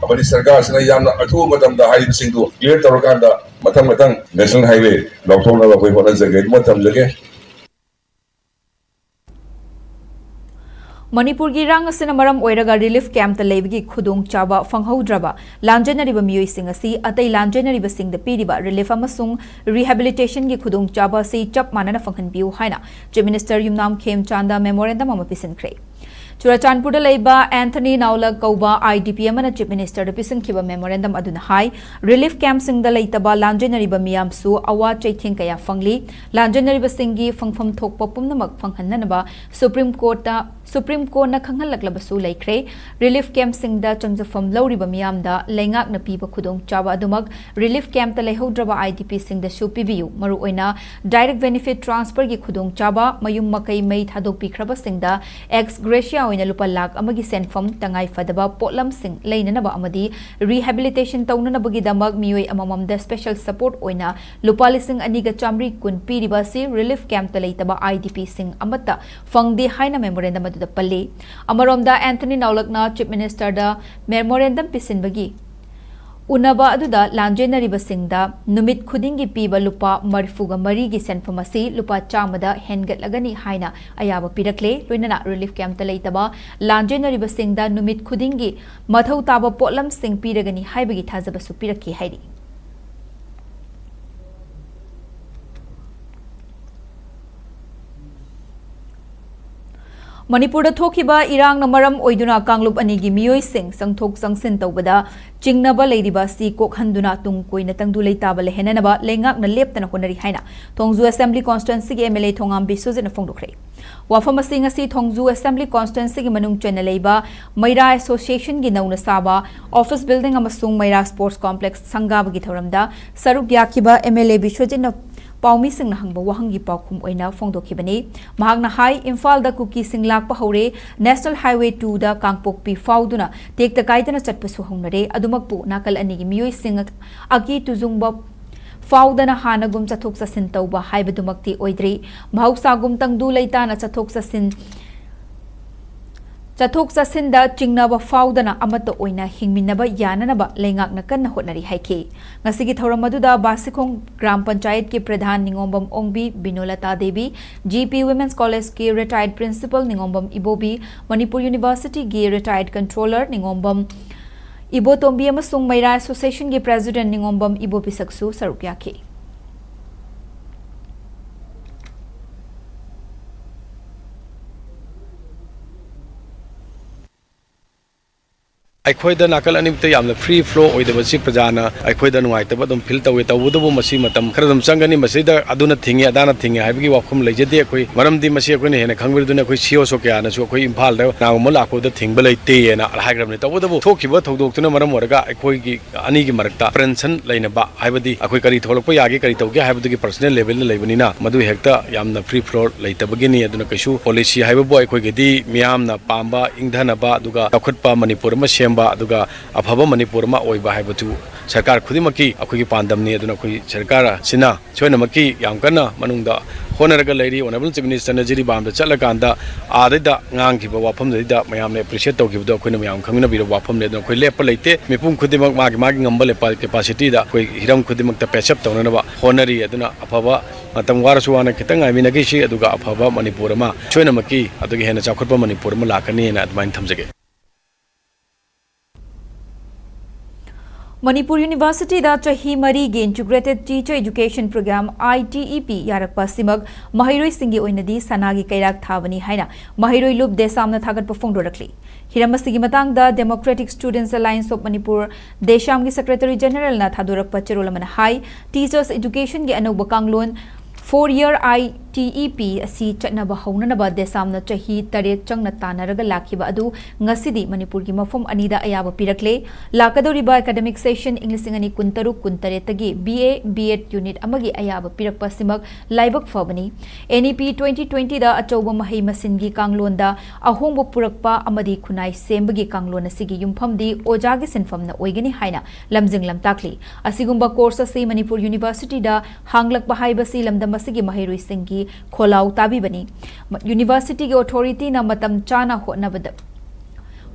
ꯑꯃꯗꯤ ꯁꯔꯀꯥꯔꯁꯤꯅ ꯌꯥꯝꯅ ꯑꯊꯨꯕ ꯃꯇꯝꯗ ꯍꯥꯏꯔꯤꯕꯁꯤꯡꯗꯨ ꯀ꯭ꯂꯤꯌꯥꯔ ꯇꯧꯔꯀꯥꯟꯗ ꯃꯊꯪ ꯃꯊꯪ ꯅꯦꯁꯅꯦꯜ ꯍꯥꯏꯋꯦ ꯂꯧꯊꯣꯛꯅꯕ ꯑꯩꯈꯣꯏ ꯍꯣꯠꯅꯖꯒꯦ꯫ ꯑꯗꯨꯃ ꯊꯝꯖꯒꯦ꯫ ꯃꯅꯤꯄꯨꯔꯒꯤ ꯏꯔꯥꯡ ꯑꯁꯤꯅ ꯃꯔꯝ ꯑꯣꯏꯔꯒ ꯔꯤꯂꯤꯐ ꯀꯦꯝꯞꯇ ꯂꯩꯕꯒꯤ ꯈꯨꯗꯣꯡꯆꯥꯕ ꯐꯪꯍꯧꯗ꯭ꯔꯕ ꯂꯥꯟꯖꯦꯟꯅꯔꯤꯕ ꯃꯤꯑꯣꯏꯁꯤꯡ ꯑꯁꯤ ꯑꯇꯩ ꯂꯥꯟꯖꯦꯟꯅꯔꯤꯕꯁꯤꯡꯗ ꯄꯤꯔꯤꯕ ꯔꯤꯂꯤꯐ ꯑꯃꯁꯨꯡ ꯔꯤꯍꯦꯕꯤꯂꯤꯇꯦꯁꯟꯒꯤ ꯈꯨꯗꯣꯡꯆꯥꯕ ꯑꯁꯤ ꯆꯞ ꯃꯥꯟꯅꯅ ꯐꯪꯍꯟꯕꯤꯌꯨ ꯍꯥꯏꯅ ꯆꯤꯐ ꯃꯤꯅꯤꯁꯇꯔ ꯌꯨꯝꯅꯥꯝ ꯈꯦꯝꯆꯥꯟꯗ ꯃꯦꯃꯣꯔꯦꯟꯗꯝ ꯑꯃ ꯄꯤꯁꯤꯟꯈ꯭ꯔꯦ꯫ ꯆꯨꯔꯥꯆꯥꯟꯄꯨꯔꯗ ꯂꯩꯕ ꯑꯦꯟꯊꯅꯤ ꯅꯥꯎꯂꯛ ꯀꯧꯕ ꯑꯥꯏ ꯗꯤ ꯄꯤ ꯑꯃꯅ ꯆꯤꯐ ꯃꯤꯅꯤꯁꯇꯔꯗ ꯄꯤꯁꯤꯟꯈꯤꯕ ꯃꯦꯃꯣꯔꯦꯟꯗꯝ ꯑꯗꯨꯅ ꯍꯥꯏ, ꯔꯤꯂꯤꯐ ꯀꯦꯝꯞꯁꯤꯡꯗ ꯂꯩꯇꯕ ꯂꯥꯟꯖꯦꯟꯅꯔꯤꯕ ꯃꯤꯌꯥꯝꯁꯨ ꯑꯋꯥ ꯆꯩꯊꯦꯡ ꯀꯌꯥ ꯐꯪꯂꯤ꯫ ꯂꯥꯟꯖꯦꯟꯅꯔꯤꯕꯁꯤꯡꯒꯤ ꯐꯪꯐꯝ ꯊꯣꯛꯄ ꯄꯨꯝꯅꯃꯛ ꯐꯪꯍꯟꯅꯅꯕ ꯁꯨꯄ꯭ꯔꯤꯝ ꯀꯣꯔꯠꯇ ꯁꯨꯄ꯭ꯔꯤꯝ ꯀꯣꯔꯠꯅ ꯈꯪꯍꯜꯂꯛꯂꯕꯁꯨ ꯂꯩꯈ꯭ꯔꯦ꯫ ꯔꯤꯂꯤꯐ ꯀꯦꯝꯞꯁꯤꯡꯗ ꯆꯪꯖꯐꯝ ꯂꯧꯔꯤꯕ ꯃꯤꯌꯥꯝꯗ ꯂꯩꯉꯥꯛꯅ ꯄꯤꯕ ꯈꯨꯗꯣꯡꯆꯥꯕ ꯑꯗꯨꯃꯛ ꯔꯤꯂꯤꯐ ꯀꯦꯝꯞꯇ ꯂꯩꯍꯧꯗ꯭ꯔꯕ IDPꯁꯤꯡꯗꯁꯨ ꯄꯤꯕꯤꯌꯨ꯫ ꯃꯔꯨꯑꯣꯏꯅ direct benefit transferꯒꯤ ꯈꯨꯗꯣꯡꯆꯥꯕ, ꯃꯌꯨꯝ ꯃꯀꯩ ꯃꯩ ꯊꯥꯗꯣꯛꯄꯤꯈ꯭ꯔꯕꯁꯤꯡꯗ ex gratia ꯑꯣꯏꯅ ꯂꯨꯄꯥ ꯂꯥꯈ ꯑꯃꯒꯤ ꯁꯦꯟꯐꯝ, ꯇꯉꯥꯏ ꯐꯗꯕ ꯄꯣꯠꯂꯝꯁꯤꯡ ꯂꯩꯅꯅꯕ ꯑꯃꯗꯤ rehabilitation ꯇꯧꯅꯅꯕꯒꯤꯗꯃꯛ ꯃꯤꯑꯣꯏ ꯑꯃꯃꯝꯗ special support ꯑꯣꯏꯅ ꯂꯨꯄꯥ ꯂꯤꯁꯤꯡ ꯑꯅꯤꯒ ꯆꯥꯃꯔꯤ ꯀꯨꯟ ꯄꯤꯔꯤꯕ ꯑꯁꯤ ꯔꯤꯂꯤꯐ ꯀꯦꯝꯞꯇ ꯂꯩꯇꯕ IDPꯁꯤꯡ ꯑꯃꯠꯇ ꯐꯪꯗꯦ ꯍꯥꯏꯅ memorandum ꯑꯗꯨꯗ ꯄꯜꯂꯤ꯫ ꯑꯃꯔꯣꯝꯗ, ꯑꯦꯟꯊꯅꯤ ꯅꯧꯂꯛꯅ Chief Ministerꯗ memorandum ꯄꯤꯁꯤꯟꯕꯒꯤ ꯎꯅꯕ ꯑꯗꯨꯗ ꯂꯥꯟꯖꯦꯟꯅꯔꯤꯕꯁꯤꯡꯗ ꯅꯨꯃꯤꯠ ꯈꯨꯗꯤꯡꯒꯤ ꯄꯤꯕ ꯂꯨꯄꯥ ꯃꯔꯤꯐꯨꯒ ꯃꯔꯤꯒꯤ ꯁꯦꯟꯐꯝ ꯑꯁꯤ ꯂꯨꯄꯥ ꯆꯥꯝꯃꯗ ꯍꯦꯟꯒꯠꯂꯒꯅꯤ ꯍꯥꯏꯅ ꯑꯌꯥꯕ ꯄꯤꯔꯛꯂꯦ꯫ ꯂꯣꯏꯅꯅ ꯔꯤꯂꯤꯐ ꯀꯦꯝꯞꯇ ꯂꯩꯇꯕ ꯂꯥꯟꯖꯦꯟꯅꯔꯤꯕꯁꯤꯡꯗ ꯅꯨꯃꯤꯠ ꯈꯨꯗꯤꯡꯒꯤ ꯃꯊꯧ ꯇꯥꯕ ꯄꯣꯠꯂꯝꯁꯤꯡ ꯄꯤꯔꯒꯅꯤ ꯍꯥꯏꯕꯒꯤ ꯊꯥꯖꯕꯁꯨ ꯄꯤꯔꯛꯈꯤ ꯍꯥꯏꯔꯤ꯫ ꯃꯅꯤꯄꯨꯔꯗ ꯊꯣꯛꯈꯤꯕ ꯏꯔꯥꯡꯅ ꯃꯔꯝ ꯑꯣꯏꯗꯨꯅ ꯀꯥꯡꯂꯨꯞ ꯑꯅꯤꯒꯤ ꯃꯤꯑꯣꯏꯁꯤꯡ ꯆꯪꯊꯣꯛ ꯆꯪꯁꯤꯟ ꯇꯧꯕꯗ ꯆꯤꯡꯅꯕ ꯂꯩꯔꯤꯕ ꯑꯁꯤ ꯀꯣꯛꯍꯟꯗꯨꯅ ꯇꯨꯡ ꯀꯣꯏꯅ ꯇꯪꯗꯨ ꯂꯩꯇꯥꯕ ꯂꯩꯍꯟꯅꯅꯕ ꯂꯩꯉꯥꯛꯅ ꯂꯦꯞꯇꯅ ꯍꯣꯠꯅꯔꯤ ꯍꯥꯏꯅ ꯊꯣꯡꯖꯨ Assembly Constituencyꯒꯤ MLA ꯊꯣꯉꯥꯝ ꯕꯤꯁ꯭ꯋꯖꯤꯠꯅ ꯐꯣꯡꯗꯣꯛꯈ꯭ꯔꯦ꯫ ꯋꯥꯐꯝ ꯑꯁꯤ ꯉꯁꯤ ꯊꯣꯡꯖꯨ Assembly Constituencyꯒꯤ ꯃꯅꯨꯡ ꯆꯟꯅ ꯂꯩꯕ ꯃꯩꯔꯥ Associationꯒꯤ ꯅꯧꯅ ꯁꯥꯕ office building ꯑꯃꯁꯨꯡ ꯃꯩꯔꯥ Sports Complex ꯁꯪꯒꯥꯕꯒꯤ ꯊꯧꯔꯝꯗ ꯁꯔꯨꯛ ꯌꯥꯈꯤꯕ MLA ꯕꯤꯁ꯭ꯋꯖꯤꯠꯅ ꯄꯥꯎꯃꯤꯁꯤꯡꯅ ꯍꯪꯕ ꯋꯥꯍꯪꯒꯤ ꯄꯥꯎꯈꯨꯝ ꯑꯣꯏꯅ ꯐꯣꯡꯗꯣꯛꯈꯤꯕꯅꯤ꯫ ꯃꯍꯥꯛꯅ ꯍꯥꯏ, ꯏꯝꯐꯥꯜꯗ ꯀꯨꯀꯤꯁꯤꯡ ꯂꯥꯛꯄ ꯍꯧꯔꯦ, National Highway twoꯗ ꯀꯥꯡꯄꯣꯛꯄꯤ ꯐꯥꯎꯗꯨꯅ ꯇꯦꯛꯇ ꯀꯥꯏꯗꯅ ꯆꯠꯄꯁꯨ ꯍꯧꯅꯔꯦ꯫ ꯑꯗꯨꯃꯛꯄꯨ ꯅꯥꯀꯜ ꯑꯅꯤꯒꯤ ꯃꯤꯑꯣꯏꯁꯤꯡ ꯑꯀꯤ ꯇꯨꯖꯨꯡꯕ ꯐꯥꯎꯗꯅ ꯍꯥꯟꯅꯒꯨꯝ ꯆꯠꯊꯣꯛ ꯆꯠꯁꯤꯟ ꯇꯧꯕ ꯍꯥꯏꯕꯗꯨꯃꯛꯇꯤ ꯑꯣꯏꯗ꯭ꯔꯤ꯫ ꯃꯍꯧꯁꯥꯒꯨꯝ ꯇꯪꯗꯨ ꯂꯩꯇꯥꯅ ꯆꯠꯊꯣꯛ ꯆꯠꯁꯤꯟ ꯆꯠꯊꯣꯛ ꯆꯠꯁꯤꯟꯗ ꯆꯤꯡꯅꯕ ꯐꯥꯎꯗꯅ ꯑꯃꯠꯇ ꯑꯣꯏꯅ ꯍꯤꯡꯃꯤꯟꯅꯕ ꯌꯥꯅꯅꯕ ꯂꯩꯉꯥꯛꯅ ꯀꯟꯅ ꯍꯣꯠꯅꯔꯤ ꯍꯥꯏꯈꯤ꯫ ꯉꯁꯤꯒꯤ ꯊꯧꯔꯝ ꯑꯗꯨꯗ ꯕꯥꯁꯤꯈꯣꯡ ꯒ꯭ꯔꯥꯝ ꯄꯟꯆꯥꯌꯠꯀꯤ ꯄ꯭ꯔꯙꯥꯟ ꯅꯤꯉꯣꯝꯕꯝ ꯑꯣꯡꯕꯤ ꯕꯤꯅꯣꯂꯇꯥ Devi, GP Women's Collegeꯀꯤ retired principal ꯅꯤꯉꯣꯝꯕꯝ ꯏꯕꯣꯕꯤ, ꯃꯅꯤꯄꯨꯔ Universityꯒꯤ retired controller ꯅꯤꯉꯣꯝꯕꯝ ꯏꯕꯣꯇꯣꯝꯕꯤ ꯑꯃꯁꯨꯡ ꯃꯩꯔꯥ Associationꯒꯤ president ꯅꯤꯉꯣꯝꯕꯝ ꯏꯕꯣꯕꯤꯁꯛꯁꯨ ꯁꯔꯨꯛ ꯌꯥꯈꯤ꯫ ꯑꯩꯈꯣꯏꯗ ꯅꯥꯀꯜ ꯑꯅꯤꯃꯛꯇ ꯌꯥꯝꯅ free flow ꯑꯣꯏꯗꯕꯁꯤ ꯄ꯭ꯔꯖꯥꯅ ꯑꯩꯈꯣꯏꯗ ꯅꯨꯡꯉꯥꯏꯇꯕ ꯑꯗꯨꯝ feel ꯇꯧꯏ꯫ ꯇꯧꯕꯇꯕꯨ ꯃꯁꯤ ꯃꯇꯝ ꯈꯔ ꯑꯗꯨꯝ ꯆꯪꯒꯅꯤ꯫ ꯃꯁꯤꯗ ꯑꯗꯨꯅ ꯊꯤꯡꯉꯤ, ꯑꯗꯥꯅ ꯊꯤꯡꯉꯤ ꯍꯥꯏꯕꯒꯤ ꯋꯥꯐꯝ ꯂꯩꯖꯗꯦ ꯑꯩꯈꯣꯏ꯫ ꯃꯔꯝꯗꯤ ꯃꯁꯤ ꯑꯩꯈꯣꯏꯅ ꯍꯦꯟꯅ ꯈꯪꯕꯤꯔꯗꯨꯅ ꯑꯩꯈꯣꯏ C O ꯁꯣ ꯀꯌꯥꯅꯁꯨ ꯑꯩꯈꯣꯏ ꯏꯝꯐꯥꯜꯗ ꯀꯅꯥꯒꯨꯝꯕ ꯂꯥꯛꯄꯗ ꯊꯤꯡꯕ ꯂꯩꯇꯦꯅ ꯍꯥꯏꯈ꯭ꯔꯕꯅꯤ꯫ ꯇꯧꯕꯇꯕꯨ ꯊꯣꯛꯈꯤꯕ ꯊꯧꯗꯣꯛꯇꯨꯅ ꯃꯔꯝ ꯑꯣꯏꯔꯒ ꯑꯩꯈꯣꯏꯒꯤ ꯑꯅꯤꯒꯤ ꯃꯔꯛꯇ apprehension ꯂꯩꯅꯕ, ꯍꯥꯏꯕꯗꯤ ꯑꯩꯈꯣꯏ ꯀꯔꯤ ꯊꯣꯛꯂꯛꯄ ꯌꯥꯒꯦ, ꯀꯔꯤ ꯇꯧꯒꯦ ꯍꯥꯏꯕꯗꯨꯒꯤ personal level ꯗ ꯂꯩꯕꯅꯤꯅ ꯃꯗꯨ ꯍꯦꯛꯇ ꯌꯥꯝꯅ free flow ꯂꯩꯇꯕꯒꯤꯅꯤ꯫ ꯑꯗꯨꯅ ꯀꯩꯁꯨ policy ꯍꯥꯏꯕꯕꯨ ꯑꯩꯈꯣꯏꯒꯤꯗꯤ ꯃꯤꯌꯥꯝꯅ ꯄꯥꯝꯕ, ꯏꯪꯊꯅꯕ, ꯑꯗꯨꯒ ꯆꯥꯎꯈꯠꯄ ꯃꯅꯤꯄꯨꯔ ꯑꯃ ꯁꯦꯝꯕ, ꯑꯗꯨꯒ ꯑꯐꯕ ꯃꯅꯤꯄꯨꯔ ꯑꯃ ꯑꯣꯏꯕ ꯍꯥꯏꯕꯗꯨ ꯁꯔꯀꯥꯔ ꯈꯨꯗꯤꯡꯃꯛꯀꯤ ꯑꯩꯈꯣꯏꯒꯤ ꯄꯥꯟꯗꯝꯅꯤ꯫ ꯑꯗꯨꯅ ꯑꯩꯈꯣꯏ ꯁꯔꯀꯥꯔ ꯑꯁꯤꯅ ꯁꯣꯏꯅꯃꯛꯀꯤ ꯌꯥꯝ ꯀꯟꯅ ꯃꯅꯨꯡꯗ ꯍꯣꯠꯅꯔꯒ ꯂꯩꯔꯤ꯫ Honourable Chief Minister ꯅ ꯖꯤꯔꯤꯕꯥꯝꯗ ꯆꯠꯂꯀꯥꯟꯗ ꯑꯥꯗꯩꯗ ꯉꯥꯡꯈꯤꯕ ꯋꯥꯐꯝꯗꯨꯗꯩꯗ ꯃꯌꯥꯝꯅ appreciate ꯇꯧꯈꯤꯕꯗꯣ ꯑꯩꯈꯣꯏꯅ ꯃꯌꯥꯝ ꯈꯪꯅꯕꯤꯔꯕ ꯋꯥꯐꯝꯅꯤ꯫ ꯑꯗꯨꯅ ꯑꯩꯈꯣꯏ ꯂꯦꯞꯄ ꯂꯩꯇꯦ꯫ ꯃꯤꯄꯨꯝ ꯈꯨꯗꯤꯡꯃꯛ ꯃꯥꯒꯤ ꯃꯥꯒꯤ ꯉꯝꯕ ꯂꯦꯄꯥ-, capacity ꯗ ꯑꯩꯈꯣꯏ ꯍꯤꯔꯝ ꯈꯨꯗꯤꯡꯃꯛꯇ patch up ꯇꯧꯅꯅꯕ ꯍꯣꯠꯅꯔꯤ꯫ ꯑꯗꯨꯅ ꯑꯐꯕ ꯃꯇꯝ, ꯋꯥꯔꯁꯨ ꯋꯥꯅ ꯈꯤꯇꯪ ꯉꯥꯏꯃꯤꯟꯅꯈꯤꯁꯤ, ꯑꯗꯨꯒ ꯑꯐꯕ ꯃꯅꯤꯄꯨꯔ ꯑꯃ, ꯁꯣꯏꯅꯃꯛꯀꯤ ꯑꯗꯨꯒꯤ ꯍꯦꯟꯅ ꯆꯥꯎꯈꯠꯄ ꯃꯅꯤꯄꯨꯔ ꯑꯃ ꯂꯥꯛꯀꯅꯤꯅ ꯑꯗꯨꯃꯥꯏꯅ ꯊꯝꯖꯒꯦ꯫ ꯃꯅꯤꯄꯨꯔ ꯌꯨꯅꯤꯚꯔꯁꯤꯇꯤꯗ ꯆꯍꯤ ꯃꯔꯤꯒꯤ Integrated Teacher Education Program, I T E P, ꯌꯥꯔꯛꯄ ꯑꯁꯤꯃꯛ ꯃꯍꯩꯔꯣꯏꯁꯤꯡꯒꯤ ꯑꯣꯏꯅꯗꯤ ꯁꯅꯥꯒꯤ ꯀꯩꯔꯥꯛ ꯊꯥꯕꯅꯤ ꯍꯥꯏꯅ ꯃꯍꯩꯔꯣꯏ ꯂꯨꯞ ꯗꯦꯁꯥꯝꯅ ꯊꯥꯒꯠꯄ ꯐꯣꯡꯗꯣꯔꯛꯂꯤ꯫ ꯍꯤꯔꯝ ꯑꯁꯤꯒꯤ ꯃꯇꯥꯡꯗ Democratic Students Alliance of Manipur, ꯗꯦꯁꯥꯝꯒꯤ Secretary General ꯅ ꯊꯥꯗꯣꯔꯛꯄ ꯆꯦꯔꯣꯜ ꯑꯃꯅ ꯍꯥꯏ, Teachers Education ꯒꯤ ꯑꯅꯧꯕ ꯀꯥꯡꯂꯣꯟ Four Year I T E P ꯑꯁꯤ ꯆꯠꯅꯕ ꯍꯧꯅꯅꯕ ꯗꯦꯁꯥꯝꯅ ꯆꯍꯤ ꯇꯔꯦꯠ ꯆꯪꯅ ꯇꯥꯟꯅꯔꯒ ꯂꯥꯛꯈꯤꯕ ꯑꯗꯨ ꯉꯁꯤꯗꯤ ꯃꯅꯤꯄꯨꯔꯒꯤ ꯃꯐꯝ ꯑꯅꯤꯗ ꯑꯌꯥꯕ ꯄꯤꯔꯛꯂꯦ꯫ ꯂꯥꯛꯀꯗꯧꯔꯤꯕ academic session ꯏꯪ ꯂꯤꯁꯤꯡ ꯑꯅꯤ ꯀꯨꯟꯇꯔꯨꯛ ꯀꯨꯟꯇꯔꯦꯠꯇꯒꯤ B A, B Ed unit ꯑꯃꯒꯤ ꯑꯌꯥꯕ ꯄꯤꯔꯛꯄ ꯑꯁꯤꯃꯛ ꯂꯥꯏꯕꯛ ꯐꯕꯅꯤ꯫ N E P twenty twenty ꯗ ꯑꯆꯧꯕ ꯃꯍꯩ ꯃꯁꯤꯡꯒꯤ ꯀꯥꯡꯂꯣꯟꯗ ꯑꯍꯣꯡꯕ ꯄꯨꯔꯛꯄ ꯑꯃꯗꯤ ꯈꯨꯟꯅꯥꯏ ꯁꯦꯝꯕꯒꯤ ꯀꯥꯡꯂꯣꯟ ꯑꯁꯤꯒꯤ ꯌꯨꯝꯐꯝꯗꯤ ꯑꯣꯖꯥꯒꯤ ꯁꯤꯟꯐꯝꯅ ꯑꯣꯏꯒꯅꯤ ꯍꯥꯏꯅ ꯂꯝꯖꯤꯡ ꯂꯝꯇꯥꯛꯂꯤ꯫ ꯑꯁꯤꯒꯨꯝꯕ course ꯑꯁꯤ ꯃꯅꯤꯄꯨꯔ ꯌꯨꯅꯤꯚꯔꯁꯤꯇꯤꯗ ꯍꯥꯡꯂꯛꯄ ꯍꯥꯏꯕꯁꯤ ꯂꯝꯗꯝ ꯑꯁꯤꯒꯤ ꯃꯍꯩꯔꯣꯏꯁꯤꯡꯒꯤ ꯈꯣꯜꯂꯥꯎ ꯇꯥꯕꯤꯕꯅꯤ꯫ ꯃ-, ꯌꯨꯅꯤꯚꯔꯁꯤꯇꯤꯒꯤ authority ꯅ ꯃꯇꯝ ꯆꯥꯅ ꯍꯣꯠꯅꯕꯗ,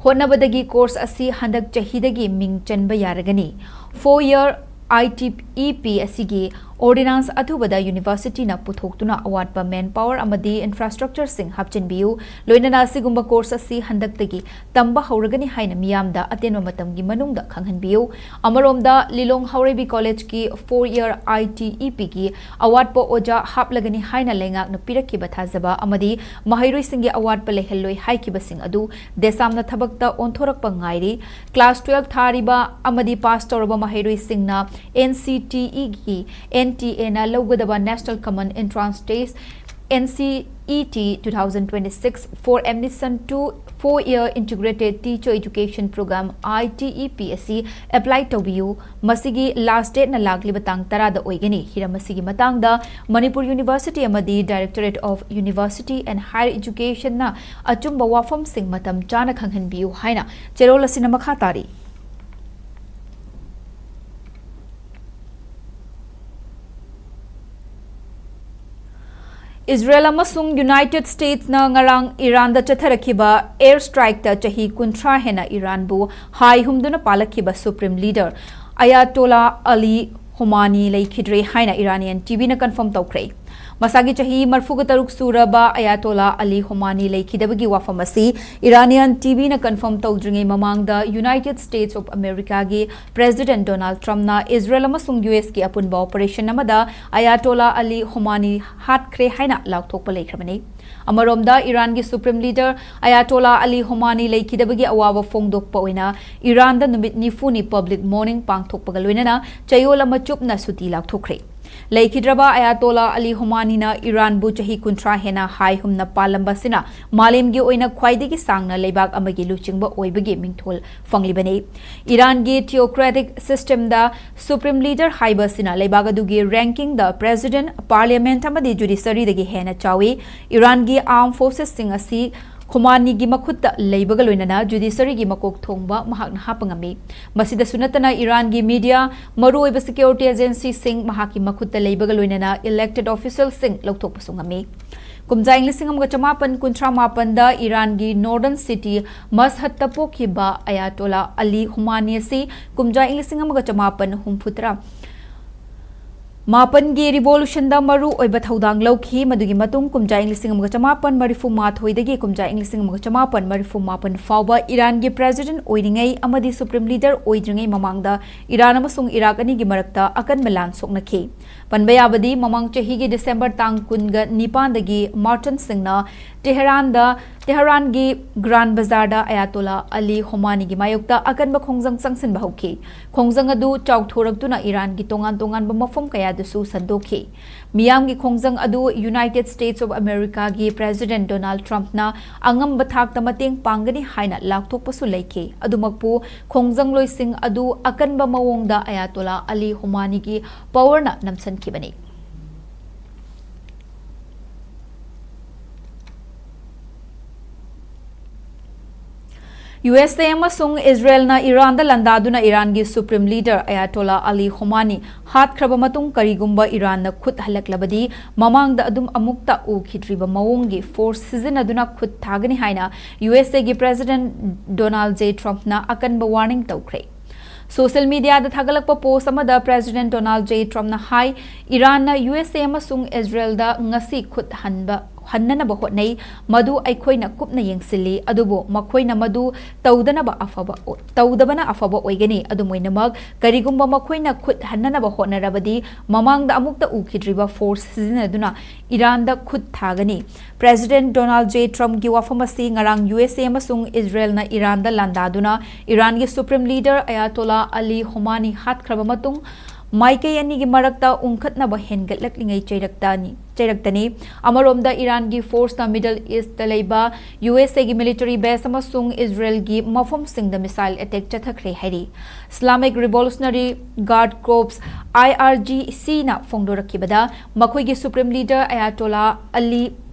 ꯍꯣꯠꯅꯕꯗꯒꯤ course ꯑꯁꯤ ꯍꯟꯗꯛ ꯆꯍꯤꯗꯒꯤ ꯃꯤꯡ ꯆꯟꯕ ꯌꯥꯔꯒꯅꯤ꯫ Four year ITEP ꯑꯁꯤꯒꯤ ordinance ꯑꯊꯨꯕꯗ universityꯅ ꯄꯨꯊꯣꯛꯇꯨꯅ ꯑꯋꯥꯠꯄ manpower ꯑꯃꯗꯤ infrastructureꯁꯤꯡ ꯍꯥꯞꯆꯤꯟꯕꯤꯌꯨ꯫ ꯂꯣꯏꯅꯅ ꯑꯁꯤꯒꯨꯝꯕ course ꯑꯁꯤ ꯍꯟꯗꯛꯇꯒꯤ ꯇꯝꯕ ꯍꯧꯔꯒꯅꯤ ꯍꯥꯏꯅ ꯃꯤꯌꯥꯝꯗ ꯑꯇꯦꯟꯕ ꯃꯇꯝꯒꯤ ꯃꯅꯨꯡꯗ ꯈꯪꯍꯟꯕꯤꯌꯨ꯫ ꯑꯃꯔꯣꯝꯗ, ꯂꯤꯂꯣꯡ ꯍꯥꯎꯔꯩꯕꯤ collegeꯀꯤ four year ITEPꯒꯤ ꯑꯋꯥꯠꯄ ꯑꯣꯖꯥ ꯍꯥꯞꯂꯒꯅꯤ ꯍꯥꯏꯅ ꯂꯩꯉꯥꯛꯅ ꯄꯤꯔꯛꯈꯤꯕ ꯊꯥꯖꯕ ꯑꯃꯗꯤ ꯃꯍꯩꯔꯣꯏꯁꯤꯡꯒꯤ ꯑꯋꯥꯠꯄ ꯂꯩꯍꯜꯂꯣꯏ ꯍꯥꯏꯈꯤꯕꯁꯤꯡ ꯑꯗꯨ ꯗꯦꯁꯥꯝꯅ ꯊꯕꯛꯇ ꯑꯣꯟꯊꯣꯔꯛꯄ ꯉꯥꯏꯔꯤ꯫ Class twelve ꯊꯥꯔꯤꯕ ꯑꯃꯗꯤ pass ꯇꯧꯔꯕ ꯃꯍꯩꯔꯣꯏꯁꯤꯡꯅ NCTEꯒꯤ NTAꯅ ꯂꯧꯒꯗꯕ National Common Entrance Test, NCET two thousand twenty-six for admission to four year integrated teacher education program, ITEP ꯑꯁꯤ apply ꯇꯧꯕꯤꯌꯨ꯫ ꯃꯁꯤꯒꯤ last dateꯅ ꯂꯥꯛꯂꯤꯕ ꯇꯥꯡ ꯇꯔꯥꯗ ꯑꯣꯏꯒꯅꯤ꯫ ꯍꯤꯔꯝ ꯑꯁꯤꯒꯤ ꯃꯇꯥꯡꯗ ꯃꯅꯤꯄꯨꯔ University ꯑꯃꯗꯤ Directorate of University and Higher Educationꯅ ꯑꯆꯨꯝꯕ ꯋꯥꯐꯝꯁꯤꯡ ꯃꯇꯝ ꯆꯥꯅ ꯈꯪꯍꯟꯕꯤꯌꯨ ꯍꯥꯏꯅ ꯆꯦꯔꯣꯜ ꯑꯁꯤꯅ ꯃꯈꯥ ꯇꯥꯔꯤ꯫ ꯏꯖꯔꯦꯜ ꯑꯃꯁꯨꯡ ꯌꯨꯅꯥꯏꯇꯦꯗ ꯁ꯭ꯇꯦꯠꯁꯅ ꯉꯔꯥꯡ ꯏꯔꯥꯟꯗ ꯆꯠꯊꯔꯛꯈꯤꯕ air strikeꯇ ꯆꯍꯤ ꯀꯨꯟꯊ꯭ꯔꯥ ꯍꯦꯟꯅ ꯏꯔꯥꯟꯕꯨ ꯍꯥꯏ ꯍꯨꯝꯗꯨꯅ ꯄꯥꯜꯂꯛꯈꯤꯕ Supreme Leader ꯑꯌꯥꯇꯣꯂꯥ ꯑꯂꯤ ꯈꯣꯃꯥꯅꯤ ꯂꯩꯈꯤꯗ꯭ꯔꯦ ꯍꯥꯏꯅ Iranian TVꯅ confirm ꯇꯧꯈ꯭ꯔꯦ꯫ ꯃꯁꯥꯒꯤ ꯆꯍꯤ ꯃꯔꯤꯐꯨꯇꯔꯨꯛ ꯁꯨꯔꯕ ꯑꯌꯥꯇꯣꯂꯥ ꯑꯂꯤ ꯈꯣꯃꯥꯅꯤ ꯂꯩꯈꯤꯗꯕꯒꯤ ꯋꯥꯐꯝ ꯑꯁꯤ Iranian TVꯅ confirm ꯇꯧꯗ꯭ꯔꯤꯉꯩ ꯃꯃꯥꯡꯗ United States of Americaꯒꯤ President Donald Trumpꯅ ꯏꯖꯔꯦꯜ ꯑꯃꯁꯨꯡ USꯀꯤ ꯑꯄꯨꯟꯕ operation ꯑꯃꯗ ꯑꯌꯥꯇꯣꯂꯥ ꯑꯂꯤ ꯈꯣꯃꯥꯅꯤ ꯍꯥꯠꯈ꯭ꯔꯦ ꯍꯥꯏꯅ ꯂꯥꯎꯊꯣꯛꯄ ꯂꯩꯈ꯭ꯔꯕꯅꯤ꯫ ꯑꯃꯔꯣꯝꯗ, ꯏꯔꯥꯟꯒꯤ Supreme Leader ꯑꯌꯥꯇꯣꯂꯥ ꯑꯂꯤ ꯈꯣꯃꯥꯅꯤ ꯂꯩꯈꯤꯗꯕꯒꯤ ꯑꯋꯥꯕ ꯐꯣꯡꯗꯣꯛꯄ ꯑꯣꯏꯅ ꯏꯔꯥꯟꯗ ꯅꯨꯃꯤꯠ ꯅꯤꯐꯨꯅꯤ public mourning ꯄꯥꯡꯊꯣꯛꯄꯒ ꯂꯣꯏꯅꯅ ꯆꯌꯣꯜ ꯑꯃ ꯆꯨꯞꯅ ꯁꯨꯇꯤ ꯂꯥꯎꯊꯣꯛꯈ꯭ꯔꯦ꯫ ꯂꯩꯈꯤꯗ꯭ꯔꯕ ꯑꯌꯥꯇꯣꯂꯥ ꯑꯂꯤ ꯈꯣꯃꯥꯅꯤꯅ ꯏꯔꯥꯟꯕꯨ ꯆꯍꯤ ꯀꯨꯟꯊ꯭ꯔꯥ ꯍꯦꯟꯅ ꯍꯥꯏ ꯍꯨꯝꯅ ꯄꯥꯜꯂꯝꯕ ꯑꯁꯤꯅ ꯃꯥꯂꯦꯝꯒꯤ ꯑꯣꯏꯅ ꯈ꯭ꯋꯥꯏꯗꯒꯤ ꯁꯥꯡꯅ ꯂꯩꯕꯥꯛ ꯑꯃꯒꯤ ꯂꯨꯆꯤꯡꯕ ꯑꯣꯏꯕꯒꯤ ꯃꯤꯡꯊꯣꯜ ꯐꯪꯂꯤꯕꯅꯤ꯫ ꯏꯔꯥꯟꯒꯤ theocratic systemꯗ Supreme Leader ꯍꯥꯏꯕ ꯑꯁꯤꯅ ꯂꯩꯕꯥꯛ ꯑꯗꯨꯒꯤ rankingꯗ President, Parliament ꯑꯃꯗꯤ Judiciaryꯗꯒꯤ ꯍꯦꯟꯅ ꯆꯥꯎꯏ꯫ ꯏꯔꯥꯟꯒꯤ armed forcesꯁꯤꯡ ꯑꯁꯤ ꯈꯣꯃꯥꯅꯤꯒꯤ ꯃꯈꯨꯠꯇ ꯂꯩꯕꯒ ꯂꯣꯏꯅꯅ Judiciaryꯒꯤ ꯃꯀꯣꯛ ꯊꯣꯡꯕ ꯃꯍꯥꯛꯅ ꯍꯥꯞꯄ ꯉꯝꯃꯤ꯫ ꯃꯁꯤꯗꯁꯨ ꯅꯠꯇꯅ ꯏꯔꯥꯟꯒꯤ media, ꯃꯔꯨꯑꯣꯏꯕ security agencyꯁꯤꯡ ꯃꯍꯥꯛꯀꯤ ꯃꯈꯨꯠꯇ ꯂꯩꯕꯒ ꯂꯣꯏꯅꯅ elected officialꯁꯤꯡ ꯂꯧꯊꯣꯛꯄꯁꯨ ꯉꯝꯃꯤ꯫ ꯀꯨꯝꯖꯥ ꯏꯪ ꯂꯤꯁꯤꯡ ꯑꯃꯒ ꯆꯃꯥꯄꯟ ꯀꯨꯟꯊ꯭ꯔꯥ ꯃꯥꯄꯟꯗ ꯏꯔꯥꯟꯒꯤ ꯅꯣꯔꯗꯔꯟ ꯁꯤꯇꯤ ꯃꯁꯍꯠꯇ ꯄꯣꯛꯈꯤꯕ ꯑꯌꯥꯇꯣꯂꯥ ꯑꯂꯤ ꯈꯨꯃꯥꯅꯤ ꯑꯁꯤ ꯀꯨꯝꯖꯥ ꯏꯪ ꯂꯤꯁꯤꯡ ꯑꯃꯒ ꯆꯃꯥꯄꯟ ꯍꯨꯝꯐꯨꯇꯔꯥ ꯃꯥꯄꯟꯒꯤ ꯔꯤꯚꯣꯂꯨꯁꯟꯗ ꯃꯔꯨ ꯑꯣꯏꯕ ꯊꯧꯗꯥꯡ ꯂꯧꯈꯤ꯫ ꯃꯗꯨꯒꯤ ꯃꯇꯨꯡ ꯀꯨꯝꯖꯥ ꯏꯪ ꯂꯤꯁꯤꯡ ꯑꯃꯒ ꯆꯃꯥꯄꯟ ꯃꯔꯤꯐꯨ ꯃꯥꯊꯣꯏꯗꯒꯤ ꯀꯨꯝꯖꯥ ꯏꯪ ꯂꯤꯁꯤꯡ ꯑꯃꯒ ꯆꯃꯥꯄꯟ ꯃꯔꯤꯐꯨ ꯃꯥꯄꯟ ꯐꯥꯎꯕ ꯏꯔꯥꯟꯒꯤ ꯄ꯭ꯔꯦꯁꯤꯗꯦꯟꯠ ꯑꯣꯏꯔꯤꯉꯩ ꯑꯃꯗꯤ ꯁꯨꯄ꯭ꯔꯤꯝ ꯂꯤꯗꯔ ꯑꯣꯏꯗ꯭ꯔꯤꯉꯩ ꯃꯃꯥꯡꯗ ꯏꯔꯥꯟ ꯑꯃꯁꯨꯡ ꯏꯔꯥꯛ ꯑꯅꯤꯒꯤ ꯃꯔꯛꯇ ꯑꯀꯟꯕ ꯂꯥꯟ ꯁꯣꯛꯅꯈꯤ꯫ ꯄꯟꯕ ꯌꯥꯕꯗꯤ, ꯃꯃꯥꯡ ꯆꯍꯤꯒꯤ ꯗꯤꯁꯦꯝꯕꯔ ꯇꯥꯡ ꯀꯨꯟꯒ ꯅꯤꯄꯥꯟꯗꯒꯤ ꯃꯥꯔꯇꯟꯁꯤꯡꯅ ꯇꯦꯍꯔꯥꯟꯗ, ꯇꯦꯍꯔꯥꯟꯒꯤ ꯒ꯭ꯔꯥꯟ ꯕꯖꯥꯔꯗ ꯑꯌꯥꯇꯣꯂꯥ ꯑꯂꯤ ꯈꯣꯃꯥꯅꯤꯒꯤ ꯃꯥꯌꯣꯛꯇ ꯑꯀꯟꯕ ꯈꯣꯡꯖꯪ ꯆꯪꯁꯤꯟꯕ ꯍꯧꯈꯤ꯫ ꯈꯣꯡꯖꯪ ꯑꯗꯨ ꯆꯥꯎꯊꯣꯔꯛꯇꯨꯅ ꯏꯔꯥꯟꯒꯤ ꯇꯣꯉꯥꯟ ꯇꯣꯉꯥꯟꯕ ꯃꯐꯝ ꯀꯌꯥꯗꯁꯨ ꯁꯟꯗꯣꯛꯈꯤ꯫ ꯃꯤꯌꯥꯝꯒꯤ ꯈꯣꯡꯖꯪ ꯑꯗꯨ ꯌꯨꯅꯥꯏꯇꯦꯗ ꯁ꯭ꯇꯦꯠꯁ ꯑꯣꯐ ꯑꯃꯦꯔꯤꯀꯥꯒꯤ ꯄ꯭ꯔꯦꯁꯤꯗꯦꯟꯠ ꯗꯣꯅꯥꯜꯗ ꯇ꯭ꯔꯝꯞꯅ ꯑꯉꯝꯕ ꯊꯥꯛꯇ ꯃꯇꯦꯡ ꯄꯥꯡꯒꯅꯤ ꯍꯥꯏꯅ ꯂꯥꯎꯊꯣꯛꯄꯁꯨ ꯂꯩꯈꯤ꯫ ꯑꯗꯨꯃꯛꯄꯨ, ꯈꯣꯡꯖꯪꯂꯣꯏꯁꯤꯡ ꯑꯗꯨ ꯑꯀꯟꯕ ꯃꯑꯣꯡꯗ ꯑꯌꯥꯇꯣꯂꯥ ꯑꯂꯤ ꯈꯣꯃꯥꯅꯤꯒꯤ ꯄꯥꯋꯔꯅ ꯅꯝꯁꯤꯟꯈꯤꯕꯅꯤ꯫ ꯌꯨ ꯑꯦꯁ ꯑꯦ ꯑꯃꯁꯨꯡ ꯏꯖꯔꯦꯜꯅ ꯏꯔꯥꯟꯗ ꯂꯥꯟꯗꯥꯗꯨꯅ ꯏꯔꯥꯟꯒꯤ ꯁꯨꯄ꯭ꯔꯤꯝ ꯂꯤꯗꯔ ꯑꯌꯥꯇꯣꯂꯥ ꯑꯂꯤ ꯈꯣꯃꯥꯅꯤ ꯍꯥꯠꯈ꯭ꯔꯕ ꯃꯇꯨꯡ, ꯀꯔꯤꯒꯨꯝꯕ ꯏꯔꯥꯟꯅ ꯈꯨꯠ ꯍꯜꯂꯛꯂꯕꯗꯤ, ꯃꯃꯥꯡꯗ ꯑꯗꯨꯝ ꯑꯃꯨꯛꯇ ꯎꯈꯤꯗ꯭ꯔꯤꯕ ꯃꯑꯣꯡꯒꯤ ꯐꯣꯔꯁ ꯁꯤꯖꯤꯟꯅꯗꯨꯅ ꯈꯨꯠ ꯊꯥꯒꯅꯤ ꯍꯥꯏꯅ ꯌꯨ ꯑꯦꯁ ꯑꯦꯒꯤ ꯄ꯭ꯔꯦꯁꯤꯗꯦꯟꯠ ꯗꯣꯅꯥꯜꯗ ꯖꯦ ꯇ꯭ꯔꯝꯞꯅ ꯑꯀꯟꯕ ꯋꯥꯔꯅꯤꯡ ꯇꯧꯈ꯭ꯔꯦ꯫ ꯁꯣꯁꯤꯌꯦꯜ ꯃꯤꯗꯤꯌꯥꯗ ꯊꯥꯒꯠꯂꯛꯄ ꯄꯣꯁ ꯑꯃꯗ ꯄ꯭ꯔꯦꯁꯤꯗꯦꯟꯠ ꯗꯣꯅꯥꯜꯗ ꯖꯦ ꯇ꯭ꯔꯝꯞꯅ ꯍꯥꯏ, ꯏꯔꯥꯟꯅ ꯌꯨ ꯑꯦꯁ ꯑꯦ ꯑꯃꯁꯨꯡ ꯏꯖꯔꯦꯜꯗ ꯉꯁꯤ ꯈꯨꯠ ꯍꯟꯕ, ꯍꯟꯅꯅꯕ ꯍꯣꯠꯅꯩ꯫ ꯃꯗꯨ ꯑꯩꯈꯣꯏꯅ ꯀꯨꯞꯅ ꯌꯦꯡꯁꯤꯜꯂꯤ, ꯑꯗꯨꯕꯨ ꯃꯈꯣꯏꯅ ꯃꯗꯨ ꯇꯧꯗꯅꯕ ꯑꯐꯕ, ꯇꯧꯗꯕꯅ ꯑꯐꯕ ꯑꯣꯏꯒꯅꯤ꯫ ꯑꯗꯨꯝ ꯑꯣꯏꯅꯃꯛ, ꯀꯔꯤꯒꯨꯝꯕ ꯃꯈꯣꯏꯅ ꯈꯨꯠ ꯍꯟꯅꯅꯕ ꯍꯣꯠꯅꯔꯕꯗꯤ, ꯃꯃꯥꯡꯗ ꯑꯃꯨꯛꯇ ꯎꯈꯤꯗ꯭ꯔꯤꯕ ꯐꯣꯔꯁ ꯁꯤꯖꯤꯟꯅꯗꯨꯅ ꯏꯔꯥꯟꯗ ꯈꯨꯠ ꯊꯥꯒꯅꯤ꯫ ꯄ꯭ꯔꯦꯁꯤꯗꯦꯟꯠ ꯗꯣꯅꯥꯜꯗ ꯖꯦ ꯇ꯭ꯔꯝꯞꯀꯤ ꯋꯥꯐꯝ ꯑꯁꯤ ꯉꯔꯥꯡ ꯌꯨ ꯑꯦꯁ ꯑꯦ ꯑꯃꯁꯨꯡ ꯏꯖꯔꯦꯜꯅ ꯏꯔꯥꯟꯗ ꯂꯥꯟꯗꯥꯗꯨꯅ ꯏꯔꯥꯟꯒꯤ ꯁꯨꯄ꯭ꯔꯤꯝ ꯂꯤꯗꯔ ꯑꯌꯥꯇꯣꯂꯥ ꯑꯂꯤ ꯈꯣꯃꯥꯅꯤ ꯍꯥꯠꯈ꯭ꯔꯕ ꯃꯇꯨꯡ, ꯃꯥꯏꯀꯩ ꯑꯅꯤꯒꯤ ꯃꯔꯛꯇ ꯎꯪꯈꯠꯅꯕ ꯍꯦꯟꯒꯠꯂꯛꯂꯤꯉꯩ ꯆꯩꯔꯛꯇꯅꯤ, ꯆꯩꯔꯛꯇꯅꯤ꯫ ꯑꯃꯔꯣꯝꯗ, ꯏꯔꯥꯟꯒꯤ ꯐꯣꯔꯁꯅ ꯃꯤꯗꯜ ꯏꯁꯇ ꯂꯩꯕ ꯌꯨ ꯑꯦꯁ ꯑꯦꯒꯤ ꯃꯤꯂꯤꯇꯔꯤ ꯕꯦꯁ ꯑꯃꯁꯨꯡ ꯏꯖꯔꯦꯜꯒꯤ ꯃꯐꯝꯁꯤꯡꯗ ꯃꯤꯁꯥꯏꯜ ꯑꯦꯇꯦꯛ ꯆꯠꯊꯈ꯭ꯔꯦ ꯍꯥꯏꯔꯤ꯫ ꯏꯁꯂꯥꯃꯤꯛ ꯔꯤꯚꯣꯂꯨꯁꯅꯔꯤ ꯒꯥꯔꯗ ꯀꯣꯔꯞꯁ, ꯑꯥꯏ ꯑꯥꯔ ꯖꯤ ꯁꯤꯅ ꯐꯣꯡꯗꯣꯔꯛꯈꯤꯕꯗ, ꯃꯈꯣꯏꯒꯤ ꯁꯨꯄ꯭ꯔꯤꯝ ꯂꯤꯗꯔ ꯑꯌꯥꯇꯣꯂꯥ ꯑꯂꯤ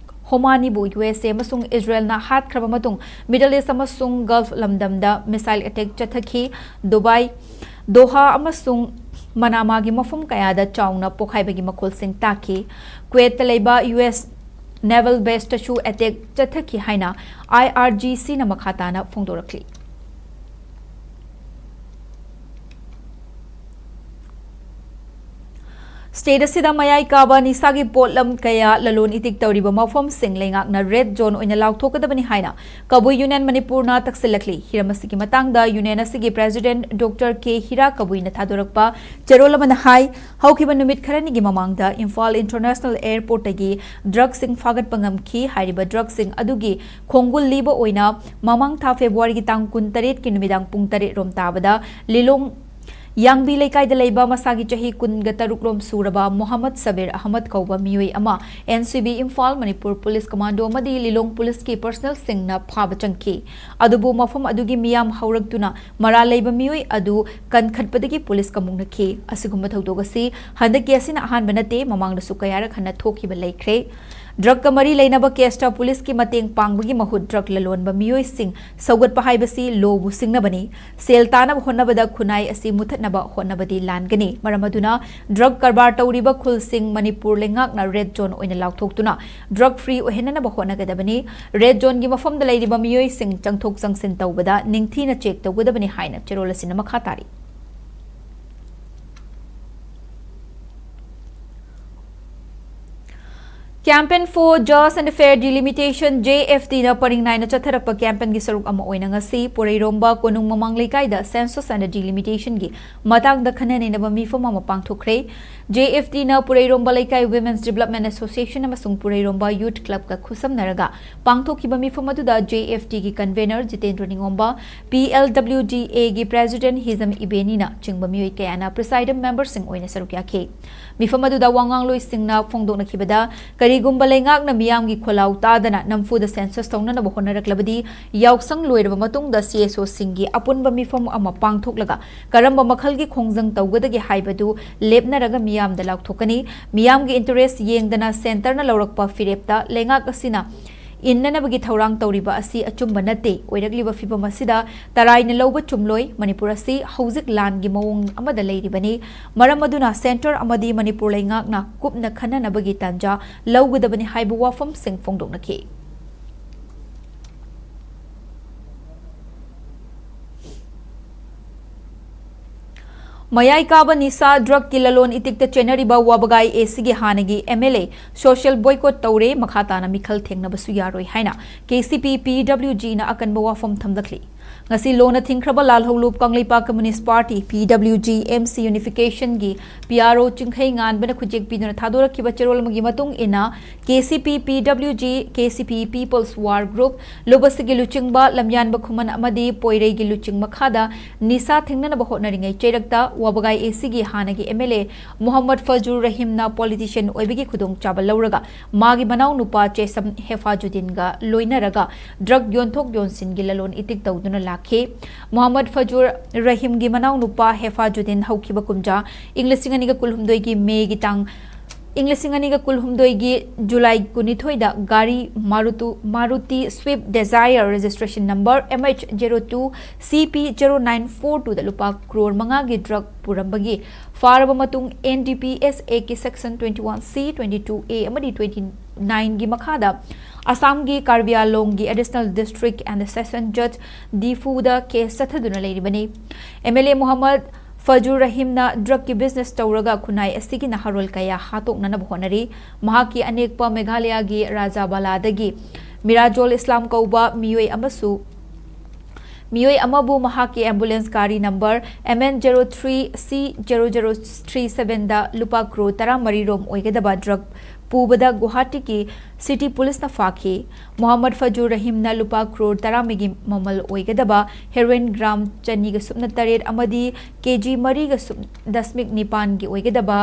ꯈꯣꯃꯥꯅꯤꯕꯨ ꯌꯨ ꯑꯦꯁ ꯑꯦ ꯑꯃꯁꯨꯡ ꯏꯖꯔꯦꯜꯅ ꯍꯥꯠꯈ꯭ꯔꯕ ꯃꯇꯨꯡ, ꯃꯤꯗꯜ ꯏꯁ ꯑꯃꯁꯨꯡ ꯒꯜꯐ ꯂꯝꯗꯝꯗ ꯃꯤꯁꯥꯏꯜ ꯑꯦꯇꯦꯛ ꯆꯠꯊꯈꯤ꯫ ꯗꯨꯕꯥꯏ, ꯗꯣꯍꯥ ꯑꯃꯁꯨꯡ ꯃꯅꯥꯃꯥꯒꯤ ꯃꯐꯝ ꯀꯌꯥꯗ ꯆꯥꯎꯅ ꯄꯣꯈꯥꯏꯕꯒꯤ ꯃꯈꯣꯜꯁꯤꯡ ꯇꯥꯈꯤ꯫ ꯀꯨꯋꯦꯠꯇ ꯂꯩꯕ ꯌꯨ ꯑꯦꯁ ꯅꯦꯚꯦꯜ ꯕꯦꯁꯇꯁꯨ ꯑꯦꯇꯦꯛ ꯆꯠꯊꯈꯤ ꯍꯥꯏꯅ ꯑꯥꯏ ꯑꯥꯔ ꯖꯤ ꯁꯤꯅ ꯃꯈꯥ ꯇꯥꯅ ꯐꯣꯡꯗꯣꯔꯛꯂꯤ꯫ ꯁ꯭ꯇꯦꯠ ꯑꯁꯤꯗ ꯃꯌꯥꯏ ꯀꯥꯕ ꯅꯤꯁꯥꯒꯤ ꯄꯣꯠꯂꯝ ꯀꯌꯥ ꯂꯂꯣꯟ ꯏꯇꯤꯛ ꯇꯧꯔꯤꯕ ꯃꯐꯝꯁꯤꯡ ꯂꯩꯉꯥꯛꯅ ꯔꯦꯗ ꯖꯣꯟ ꯑꯣꯏꯅ ꯂꯥꯎꯊꯣꯛꯀꯗꯕꯅꯤ ꯍꯥꯏꯅ ꯀꯕꯨꯏ ꯌꯨꯅꯤꯌꯟ ꯃꯅꯤꯄꯨꯔꯅ ꯇꯛꯁꯤꯜꯂꯛꯂꯤ꯫ ꯍꯤꯔꯝ ꯑꯁꯤꯒꯤ ꯃꯇꯥꯡꯗ ꯌꯨꯅꯤꯌꯟ ꯑꯁꯤꯒꯤ ꯄ꯭ꯔꯦꯁꯤꯗꯦꯟꯠ ꯗꯣꯛꯇꯔ ꯀꯦ ꯍꯤꯔꯥ ꯀꯕꯨꯏꯅ ꯊꯥꯗꯣꯔꯛꯄ ꯆꯦꯔꯣꯜ ꯑꯃꯅ ꯍꯥꯏ, ꯍꯧꯈꯤꯕ ꯅꯨꯃꯤꯠ ꯈꯔꯅꯤꯒꯤ ꯃꯃꯥꯡꯗ ꯏꯝꯐꯥꯜ ꯏꯟꯇꯔꯅꯦꯁꯅꯦꯜ ꯑꯦꯌꯔꯄꯣꯔꯠꯇꯒꯤ ꯗ꯭ꯔꯒꯁꯤꯡ ꯐꯥꯒꯠꯄ ꯉꯝꯈꯤ꯫ ꯍꯥꯏꯔꯤꯕ ꯗ꯭ꯔꯒꯁꯤꯡ ꯑꯗꯨꯒꯤ ꯈꯣꯡꯒꯨꯜ ꯂꯤꯕ ꯑꯣꯏꯅ ꯃꯃꯥꯡ ꯊꯥ ꯐꯦꯕ꯭ꯔꯨꯋꯥꯔꯤꯒꯤ ꯇꯥꯡ ꯀꯨꯟꯇꯔꯦꯠꯀꯤ ꯅꯨꯃꯤꯗꯥꯡ ꯄꯨꯡ ꯇꯔꯦꯠ ꯔꯣꯝ ꯇꯥꯕꯗ ꯂꯤꯂꯣꯡ ꯌꯥꯡꯕꯤ ꯂꯩꯀꯥꯏꯗ ꯂꯩꯕ ꯃꯁꯥꯒꯤ ꯆꯍꯤ ꯀꯨꯟꯒ ꯇꯔꯨꯛ ꯔꯣꯝ ꯁꯨꯔꯕ ꯃꯣꯍꯝꯃꯗ ꯁꯕꯤꯔ ꯑꯍꯃꯗ ꯀꯧꯕ ꯃꯤꯑꯣꯏ ꯑꯃ N C B Imphal, Manipur police commando ꯑꯃꯗꯤ ꯂꯤꯂꯣꯡ ꯄꯨꯂꯤꯁꯀꯤ ꯄꯔꯁꯅꯦꯜꯁꯤꯡꯅ ꯐꯥꯕ ꯆꯪꯈꯤ꯫ ꯑꯗꯨꯕꯨ ꯃꯐꯝ ꯑꯗꯨꯒꯤ ꯃꯤꯌꯥꯝ ꯍꯧꯔꯛꯇꯨꯅ ꯃꯔꯥꯜ ꯂꯩꯕ ꯃꯤꯑꯣꯏ ꯑꯗꯨ ꯀꯟꯈꯠꯄꯗꯒꯤ ꯄꯨꯂꯤꯁꯀ ꯃꯨꯛꯅꯈꯤ꯫ ꯑꯁꯤꯒꯨꯝꯕ ꯊꯧꯗꯣꯛ ꯑꯁꯤ ꯍꯟꯗꯛꯀꯤ ꯑꯁꯤꯅ ꯑꯍꯥꯟꯕ ꯅꯠꯇꯦ, ꯃꯃꯥꯡꯗꯁꯨ ꯀꯌꯥꯔꯛ ꯍꯟꯅ ꯊꯣꯛꯈꯤꯕ ꯂꯩꯈ꯭ꯔꯦ꯫ ꯗ꯭ꯔꯒꯀ ꯃꯔꯤ ꯂꯩꯅꯕ ꯀꯦꯁꯇ ꯄꯨꯂꯤꯁꯀꯤ ꯃꯇꯦꯡ ꯄꯥꯡꯕꯒꯤ ꯃꯍꯨꯠ ꯗ꯭ꯔꯒ ꯂꯂꯣꯟꯕ ꯃꯤꯑꯣꯏꯁꯤꯡ ꯁꯧꯒꯠꯄ ꯍꯥꯏꯕꯁꯤ ꯂꯣꯕꯨ ꯁꯤꯡꯅꯕꯅꯤ꯫ ꯁꯦꯜ ꯇꯥꯅꯕ ꯍꯣꯠꯅꯕꯗ ꯈꯨꯟꯅꯥꯏ ꯑꯁꯤ ꯃꯨꯊꯠꯅꯕ ꯍꯣꯠꯅꯕꯗꯤ ꯂꯥꯟꯒꯅꯤ꯫ ꯃꯔꯝ ꯑꯗꯨꯅ ꯗ꯭ꯔꯒ ꯀꯔꯕꯥꯔ ꯇꯧꯔꯤꯕ ꯈꯨꯜꯁꯤꯡ ꯃꯅꯤꯄꯨꯔ ꯂꯩꯉꯥꯛꯅ ꯔꯦꯗ ꯖꯣꯟ ꯑꯣꯏꯅ ꯂꯥꯎꯊꯣꯛꯇꯨꯅ ꯗ꯭ꯔꯒ ꯐ꯭ꯔꯤ ꯑꯣꯏꯍꯟꯅꯅꯕ ꯍꯣꯠꯅꯒꯗꯕꯅꯤ꯫ ꯔꯦꯗ ꯖꯣꯟꯒꯤ ꯃꯐꯝꯗ ꯂꯩꯔꯤꯕ ꯃꯤꯑꯣꯏꯁꯤꯡ ꯆꯪꯊꯣꯛ ꯆꯪꯁꯤꯟ ꯇꯧꯕꯗ ꯅꯤꯡꯊꯤꯅ ꯆꯦꯛ ꯇꯧꯒꯗꯕꯅꯤ ꯍꯥꯏꯅ ꯆꯦꯔꯣꯜ ꯑꯁꯤꯅ ꯃꯈꯥ ꯇꯥꯔꯤ꯫ Campaign for Just and Fair Delimitation, J F D ꯅ ꯄꯔꯤꯡ ꯅꯥꯏꯅ ꯆꯠꯊꯔꯛꯄ ꯀꯦꯝꯄꯦꯟꯒꯤ ꯁꯔꯨꯛ ꯑꯃ ꯑꯣꯏꯅ ꯉꯁꯤ ꯄꯨꯔꯩꯔꯣꯝꯕ ꯀꯣꯅꯨꯡ ꯃꯃꯥꯡ ꯂꯩꯀꯥꯏꯗ Census and Delimitation ꯒꯤ ꯃꯇꯥꯡꯗ ꯈꯟꯅ ꯅꯩꯅꯕ ꯃꯤꯐꯝ ꯑꯃ ꯄꯥꯡꯊꯣꯛꯈ꯭ꯔꯦ꯫ J F D ꯅ ꯄꯨꯔꯩꯔꯣꯝꯕ ꯂꯩꯀꯥꯏ Women's Development Association ꯑꯃꯁꯨꯡ ꯄꯨꯔꯩꯔꯣꯝꯕ Youth Club ꯀ ꯈꯨꯠꯁꯝꯅꯔꯒ ꯄꯥꯡꯊꯣꯛꯈꯤꯕ ꯃꯤꯐꯝ ꯑꯗꯨꯗ J F D ꯒꯤ convener Jitendra ꯅꯤꯉꯣꯝꯕ, P L W D A ꯒꯤ president ꯍꯤꯖꯝ ꯏꯕꯦꯅꯤꯅ ꯆꯤꯡꯕ ꯃꯤꯑꯣꯏ ꯀꯌꯥꯅ presiding member ꯁꯤꯡ ꯑꯣꯏꯅ ꯁꯔꯨꯛ ꯌꯥꯈꯤ꯫ ꯃꯤꯐꯝ ꯑꯗꯨꯗ ꯋꯥ ꯉꯥꯡꯂꯣꯏꯁꯤꯡꯅ ꯐꯣꯡꯗꯣꯛꯅꯈꯤꯕꯗ, ꯀꯔꯤꯒꯨꯝꯕ ꯂꯩꯉꯥꯛꯅ ꯃꯤꯌꯥꯝꯒꯤ ꯈꯣꯜꯂꯥꯎ ꯇꯥꯗꯅ ꯅꯝꯐꯨꯗ census ꯇꯧꯅꯅꯕ ꯍꯣꯠꯅꯔꯛꯂꯕꯗꯤ, ꯌꯥꯎꯁꯪ ꯂꯣꯏꯔꯕ ꯃꯇꯨꯡꯗ C S O ꯁꯤꯡꯒꯤ ꯑꯄꯨꯟꯕ ꯃꯤꯐꯝ ꯑꯃ ꯄꯥꯡꯊꯣꯛꯂꯒ ꯀꯔꯝꯕ ꯃꯈꯜꯒꯤ ꯈꯣꯡꯖꯪ ꯇꯧꯒꯗꯒꯦ ꯍꯥꯏꯕꯗꯨ ꯂꯦꯞꯅꯔꯒ ꯃꯤꯌꯥꯝꯗ ꯂꯥꯎꯊꯣꯛꯀꯅꯤ꯫ ꯃꯤꯌꯥꯝꯒꯤ interest ꯌꯦꯡꯗꯅ centre ꯅ ꯂꯧꯔꯛꯄ ꯐꯤꯔꯦꯞꯇ ꯂꯩꯉꯥꯛ ꯑꯁꯤꯅ ꯏꯟꯅꯅꯕꯒꯤ ꯊꯧꯔꯥꯡ ꯇꯧꯔꯤꯕ ꯑꯁꯤ ꯑꯆꯨꯝꯕ ꯅꯠꯇꯦ꯫ ꯑꯣꯏꯔꯛꯂꯤꯕ ꯐꯤꯚꯝ ꯑꯁꯤꯗ ꯇꯔꯥꯏꯅ ꯂꯧꯕ ꯆꯨꯝꯂꯣꯏ꯫ ꯃꯅꯤꯄꯨꯔ ꯑꯁꯤ ꯍꯧꯖꯤꯛ ꯂꯥꯟꯒꯤ ꯃꯑꯣꯡ ꯑꯃꯗ ꯂꯩꯔꯤꯕꯅꯤ꯫ ꯃꯔꯝ ꯑꯗꯨꯅ ꯁꯦꯟꯇꯔ ꯑꯃꯗꯤ ꯃꯅꯤꯄꯨꯔ ꯂꯩꯉꯥꯛꯅ ꯀꯨꯞꯅ ꯈꯟꯅꯅꯕꯒꯤ ꯇꯥꯟꯖꯥ ꯂꯧꯒꯗꯕꯅꯤ ꯍꯥꯏꯕ ꯋꯥꯐꯝꯁꯤꯡ ꯐꯣꯡꯗꯣꯛꯅꯈꯤ꯫ ꯃꯌꯥꯏ ꯀꯥꯕ ꯅꯤꯁꯥ ꯗ꯭ꯔꯒꯀꯤ ꯂꯂꯣꯟ ꯏꯇꯤꯛꯇ ꯆꯦꯟꯅꯔꯤꯕ ꯋꯥꯕꯒꯥꯏ ꯑꯦꯁꯤꯒꯤ ꯍꯥꯟꯅꯒꯤ ꯑꯦꯝ ꯑꯦꯜ ꯑꯦ ꯁꯣꯁꯤꯌꯦꯜ ꯕꯣꯏꯀꯣꯠ ꯇꯧꯔꯦ꯫ ꯃꯈꯥ ꯇꯥꯅ ꯃꯤꯈꯜ ꯊꯦꯡꯅꯕꯁꯨ ꯌꯥꯔꯣꯏ ꯍꯥꯏꯅ ꯀꯦ ꯁꯤ ꯄꯤ ꯄꯤ ꯗꯕ꯭ꯂꯤꯎ ꯖꯤꯅ ꯑꯀꯟꯕ ꯋꯥꯐꯝ ꯊꯝꯂꯛꯂꯤ꯫ ꯉꯁꯤ ꯂꯣꯟꯅ ꯊꯤꯡꯈ꯭ꯔꯕ ꯂꯥꯜꯍꯧꯂꯨꯞ ꯀꯪꯂꯩꯄꯥꯛ ꯀꯝꯃ꯭ꯌꯨꯅꯤꯁ ꯄꯥꯔꯇꯤ, ꯄꯤ W G, M C ꯌꯨꯅꯤꯐꯤꯀꯦꯁꯟꯒꯤ P R ꯑꯣ ꯆꯤꯡꯈꯩ ꯉꯥꯟꯕꯅ ꯈꯨꯠꯌꯦꯛ ꯄꯤꯗꯨꯅ ꯊꯥꯗꯣꯔꯛꯈꯤꯕ ꯆꯦꯔꯣꯜ ꯑꯃꯒꯤ ꯃꯇꯨꯡ ꯏꯟꯅ, ꯀꯦ ꯁꯤ ꯄꯤ ꯄꯤ ꯗꯕ꯭ꯂꯤꯎ ꯖꯤ, ꯀꯦ ꯁꯤ ꯄꯤ ꯄꯤꯄꯜꯁ ꯋꯥꯔ ꯒ꯭ꯔꯨꯞ, ꯂꯨꯞ ꯑꯁꯤꯒꯤ ꯂꯨꯆꯤꯡꯕ ꯂꯝꯌꯥꯟꯕ ꯈꯨꯃꯟ ꯑꯃꯗꯤ ꯄꯣꯏꯔꯩꯒꯤ ꯂꯨꯆꯤꯡ ꯃꯈꯥꯗ ꯅꯤꯁꯥ ꯊꯤꯡꯅꯅꯕ ꯍꯣꯠꯅꯔꯤꯉꯩ ꯆꯩꯔꯛꯇ ꯋꯥꯕꯒꯥꯏ ꯑꯦꯁꯤꯒꯤ ꯍꯥꯟꯅꯒꯤ ꯑꯦꯝ ꯑꯦꯜ ꯑꯦ ꯃꯨꯍꯝꯃꯗ ꯐꯖꯨꯔ ꯔꯍꯤꯝꯅ ꯄꯣꯂꯤꯇꯤꯁꯤꯌꯟ ꯑꯣꯏꯕꯒꯤ ꯈꯨꯗꯣꯡꯆꯥꯕ ꯂꯧꯔꯒ ꯃꯥꯒꯤ ꯃꯅꯥꯎꯅꯨꯄꯥ ꯆꯦꯁꯝ ꯍꯦꯐꯥꯖꯨꯗꯤꯟꯒ ꯂꯣꯏꯅꯔꯒ ꯗ꯭ꯔꯒ ꯌꯣꯟꯊꯣꯛ ꯌꯣꯟꯁꯤꯟꯒꯤ ꯂꯂꯣꯟ ꯏꯇꯤꯛ ꯇꯧꯗꯨꯅ ꯂꯥꯛꯈꯤ꯫ ꯃꯨꯍꯝꯃꯗ ꯐꯖꯨꯔ ꯔꯍꯤꯝꯒꯤ ꯃꯅꯥꯎꯅꯨꯄꯥ ꯍꯦꯐꯥꯖꯨꯗꯤꯟ ꯍꯧꯈꯤꯕ ꯀꯨꯝꯖꯥ ꯏꯪ ꯂꯤꯁꯤꯡ ꯑꯅꯤꯒ ꯀꯨꯟꯍꯨꯝꯗꯣꯏꯒꯤ ꯃꯦꯒꯤ ꯇꯥꯡ, ꯏꯪ ꯂꯤꯁꯤꯡ ꯑꯅꯤꯒ ꯀꯨꯟꯍꯨꯝꯗꯣꯏꯒꯤ ꯖꯨꯂꯥꯏ ꯀꯨꯟꯅꯤꯊꯣꯏꯗ ꯒꯥꯔꯤ ꯃꯥꯔꯨꯇꯨ, Maruti Swift Dzire, registration number M H zero two C P zero nine four ꯇꯨꯗ ꯂꯨꯄꯥ ꯀ꯭ꯔꯣꯔ ꯃꯉꯥꯒꯤ ꯗ꯭ꯔꯒ ꯄꯨꯔꯝꯕꯒꯤ ꯐꯥꯔꯕ ꯃꯇꯨꯡ, ꯑꯦꯟ ꯗꯤ ꯄꯤ ꯑꯦꯁ ꯑꯦꯒꯤ section twenty one C, twenty two A ꯑꯃꯗꯤ ꯇ꯭ꯋꯦꯟꯇꯤ ꯅꯥꯏꯟꯒꯤ ꯃꯈꯥꯗ ꯑꯁꯥꯝꯒꯤ ꯀꯥꯔꯕꯤ ꯑꯥꯡꯂꯣꯡꯒꯤ ꯑꯦꯗꯤꯁꯅꯦꯜ ꯗꯤꯁꯇ꯭ꯔꯤꯛ ꯑꯦꯟ ꯁꯦꯁꯟ ꯖꯖ ꯗꯤꯐꯨꯗ ꯀꯦꯁ ꯆꯠꯊꯗꯨꯅ ꯂꯩꯔꯤꯕꯅꯤ꯫ ꯑꯦꯝ ꯑꯦꯜ ꯑꯦ ꯃꯨꯍꯝꯃꯗ ꯐꯖꯨꯔ ꯔꯍꯤꯝꯅ ꯗ꯭ꯔꯒꯀꯤ ꯕꯤꯖꯤꯅꯦꯁ ꯇꯧꯔꯒ ꯈꯨꯟꯅꯥꯏ ꯑꯁꯤꯒꯤ ꯅꯍꯥꯔꯣꯜ ꯀꯌꯥ ꯍꯥꯠꯇꯣꯛꯅꯅꯕ ꯍꯣꯠꯅꯔꯤ꯫ ꯃꯍꯥꯛꯀꯤ ꯑꯅꯦꯛꯄ ꯃꯦꯘꯥꯂꯌꯥꯒꯤ ꯔꯥꯖꯥꯕꯥꯂꯥꯗꯒꯤ ꯃꯤꯔꯥꯖꯣꯜ ꯏꯁꯂꯥꯝ ꯀꯧꯕ ꯃꯤꯑꯣꯏ ꯑꯃꯁꯨ, ꯃꯤꯑꯣꯏ ꯑꯃꯕꯨ ꯃꯍꯥꯛꯀꯤ ꯑꯦꯝꯕꯨꯂꯦꯟꯁ ꯒꯥꯔꯤ number M N zero three C zero zero three ꯁꯚꯦꯟꯗ ꯂꯨꯄꯥ ꯀ꯭ꯔꯣꯔ ꯇꯔꯥꯃꯔꯤ ꯔꯣꯝ ꯑꯣꯏꯒꯗꯕ ꯗ꯭ꯔꯒ ꯄꯨꯕꯗ ꯒꯨꯋꯥꯍꯥꯇꯤꯒꯤ ꯁꯤꯇꯤ ꯄꯨꯂꯤꯁꯅ ꯐꯥꯈꯤ꯫ ꯃꯨꯍꯝꯃꯗ ꯐꯖꯨꯔ ꯔꯍꯤꯝꯅ ꯂꯨꯄꯥ ꯀ꯭ꯔꯣꯔ ꯇꯔꯥꯃꯔꯤꯒꯤ ꯃꯃꯜ ꯑꯣꯏꯒꯗꯕ ꯍꯦꯔꯣꯏꯟ ꯒ꯭ꯔꯥꯝ ꯆꯅꯤꯒ ꯁꯨꯞꯅ ꯇꯔꯦꯠ ꯑꯃꯗꯤ ꯀꯦ ꯖꯤ ꯃꯔꯤꯒ ꯁꯨꯞ-, ꯗꯁꯃꯤꯛ ꯅꯤꯄꯥꯟꯒꯤ ꯑꯣꯏꯒꯗꯕ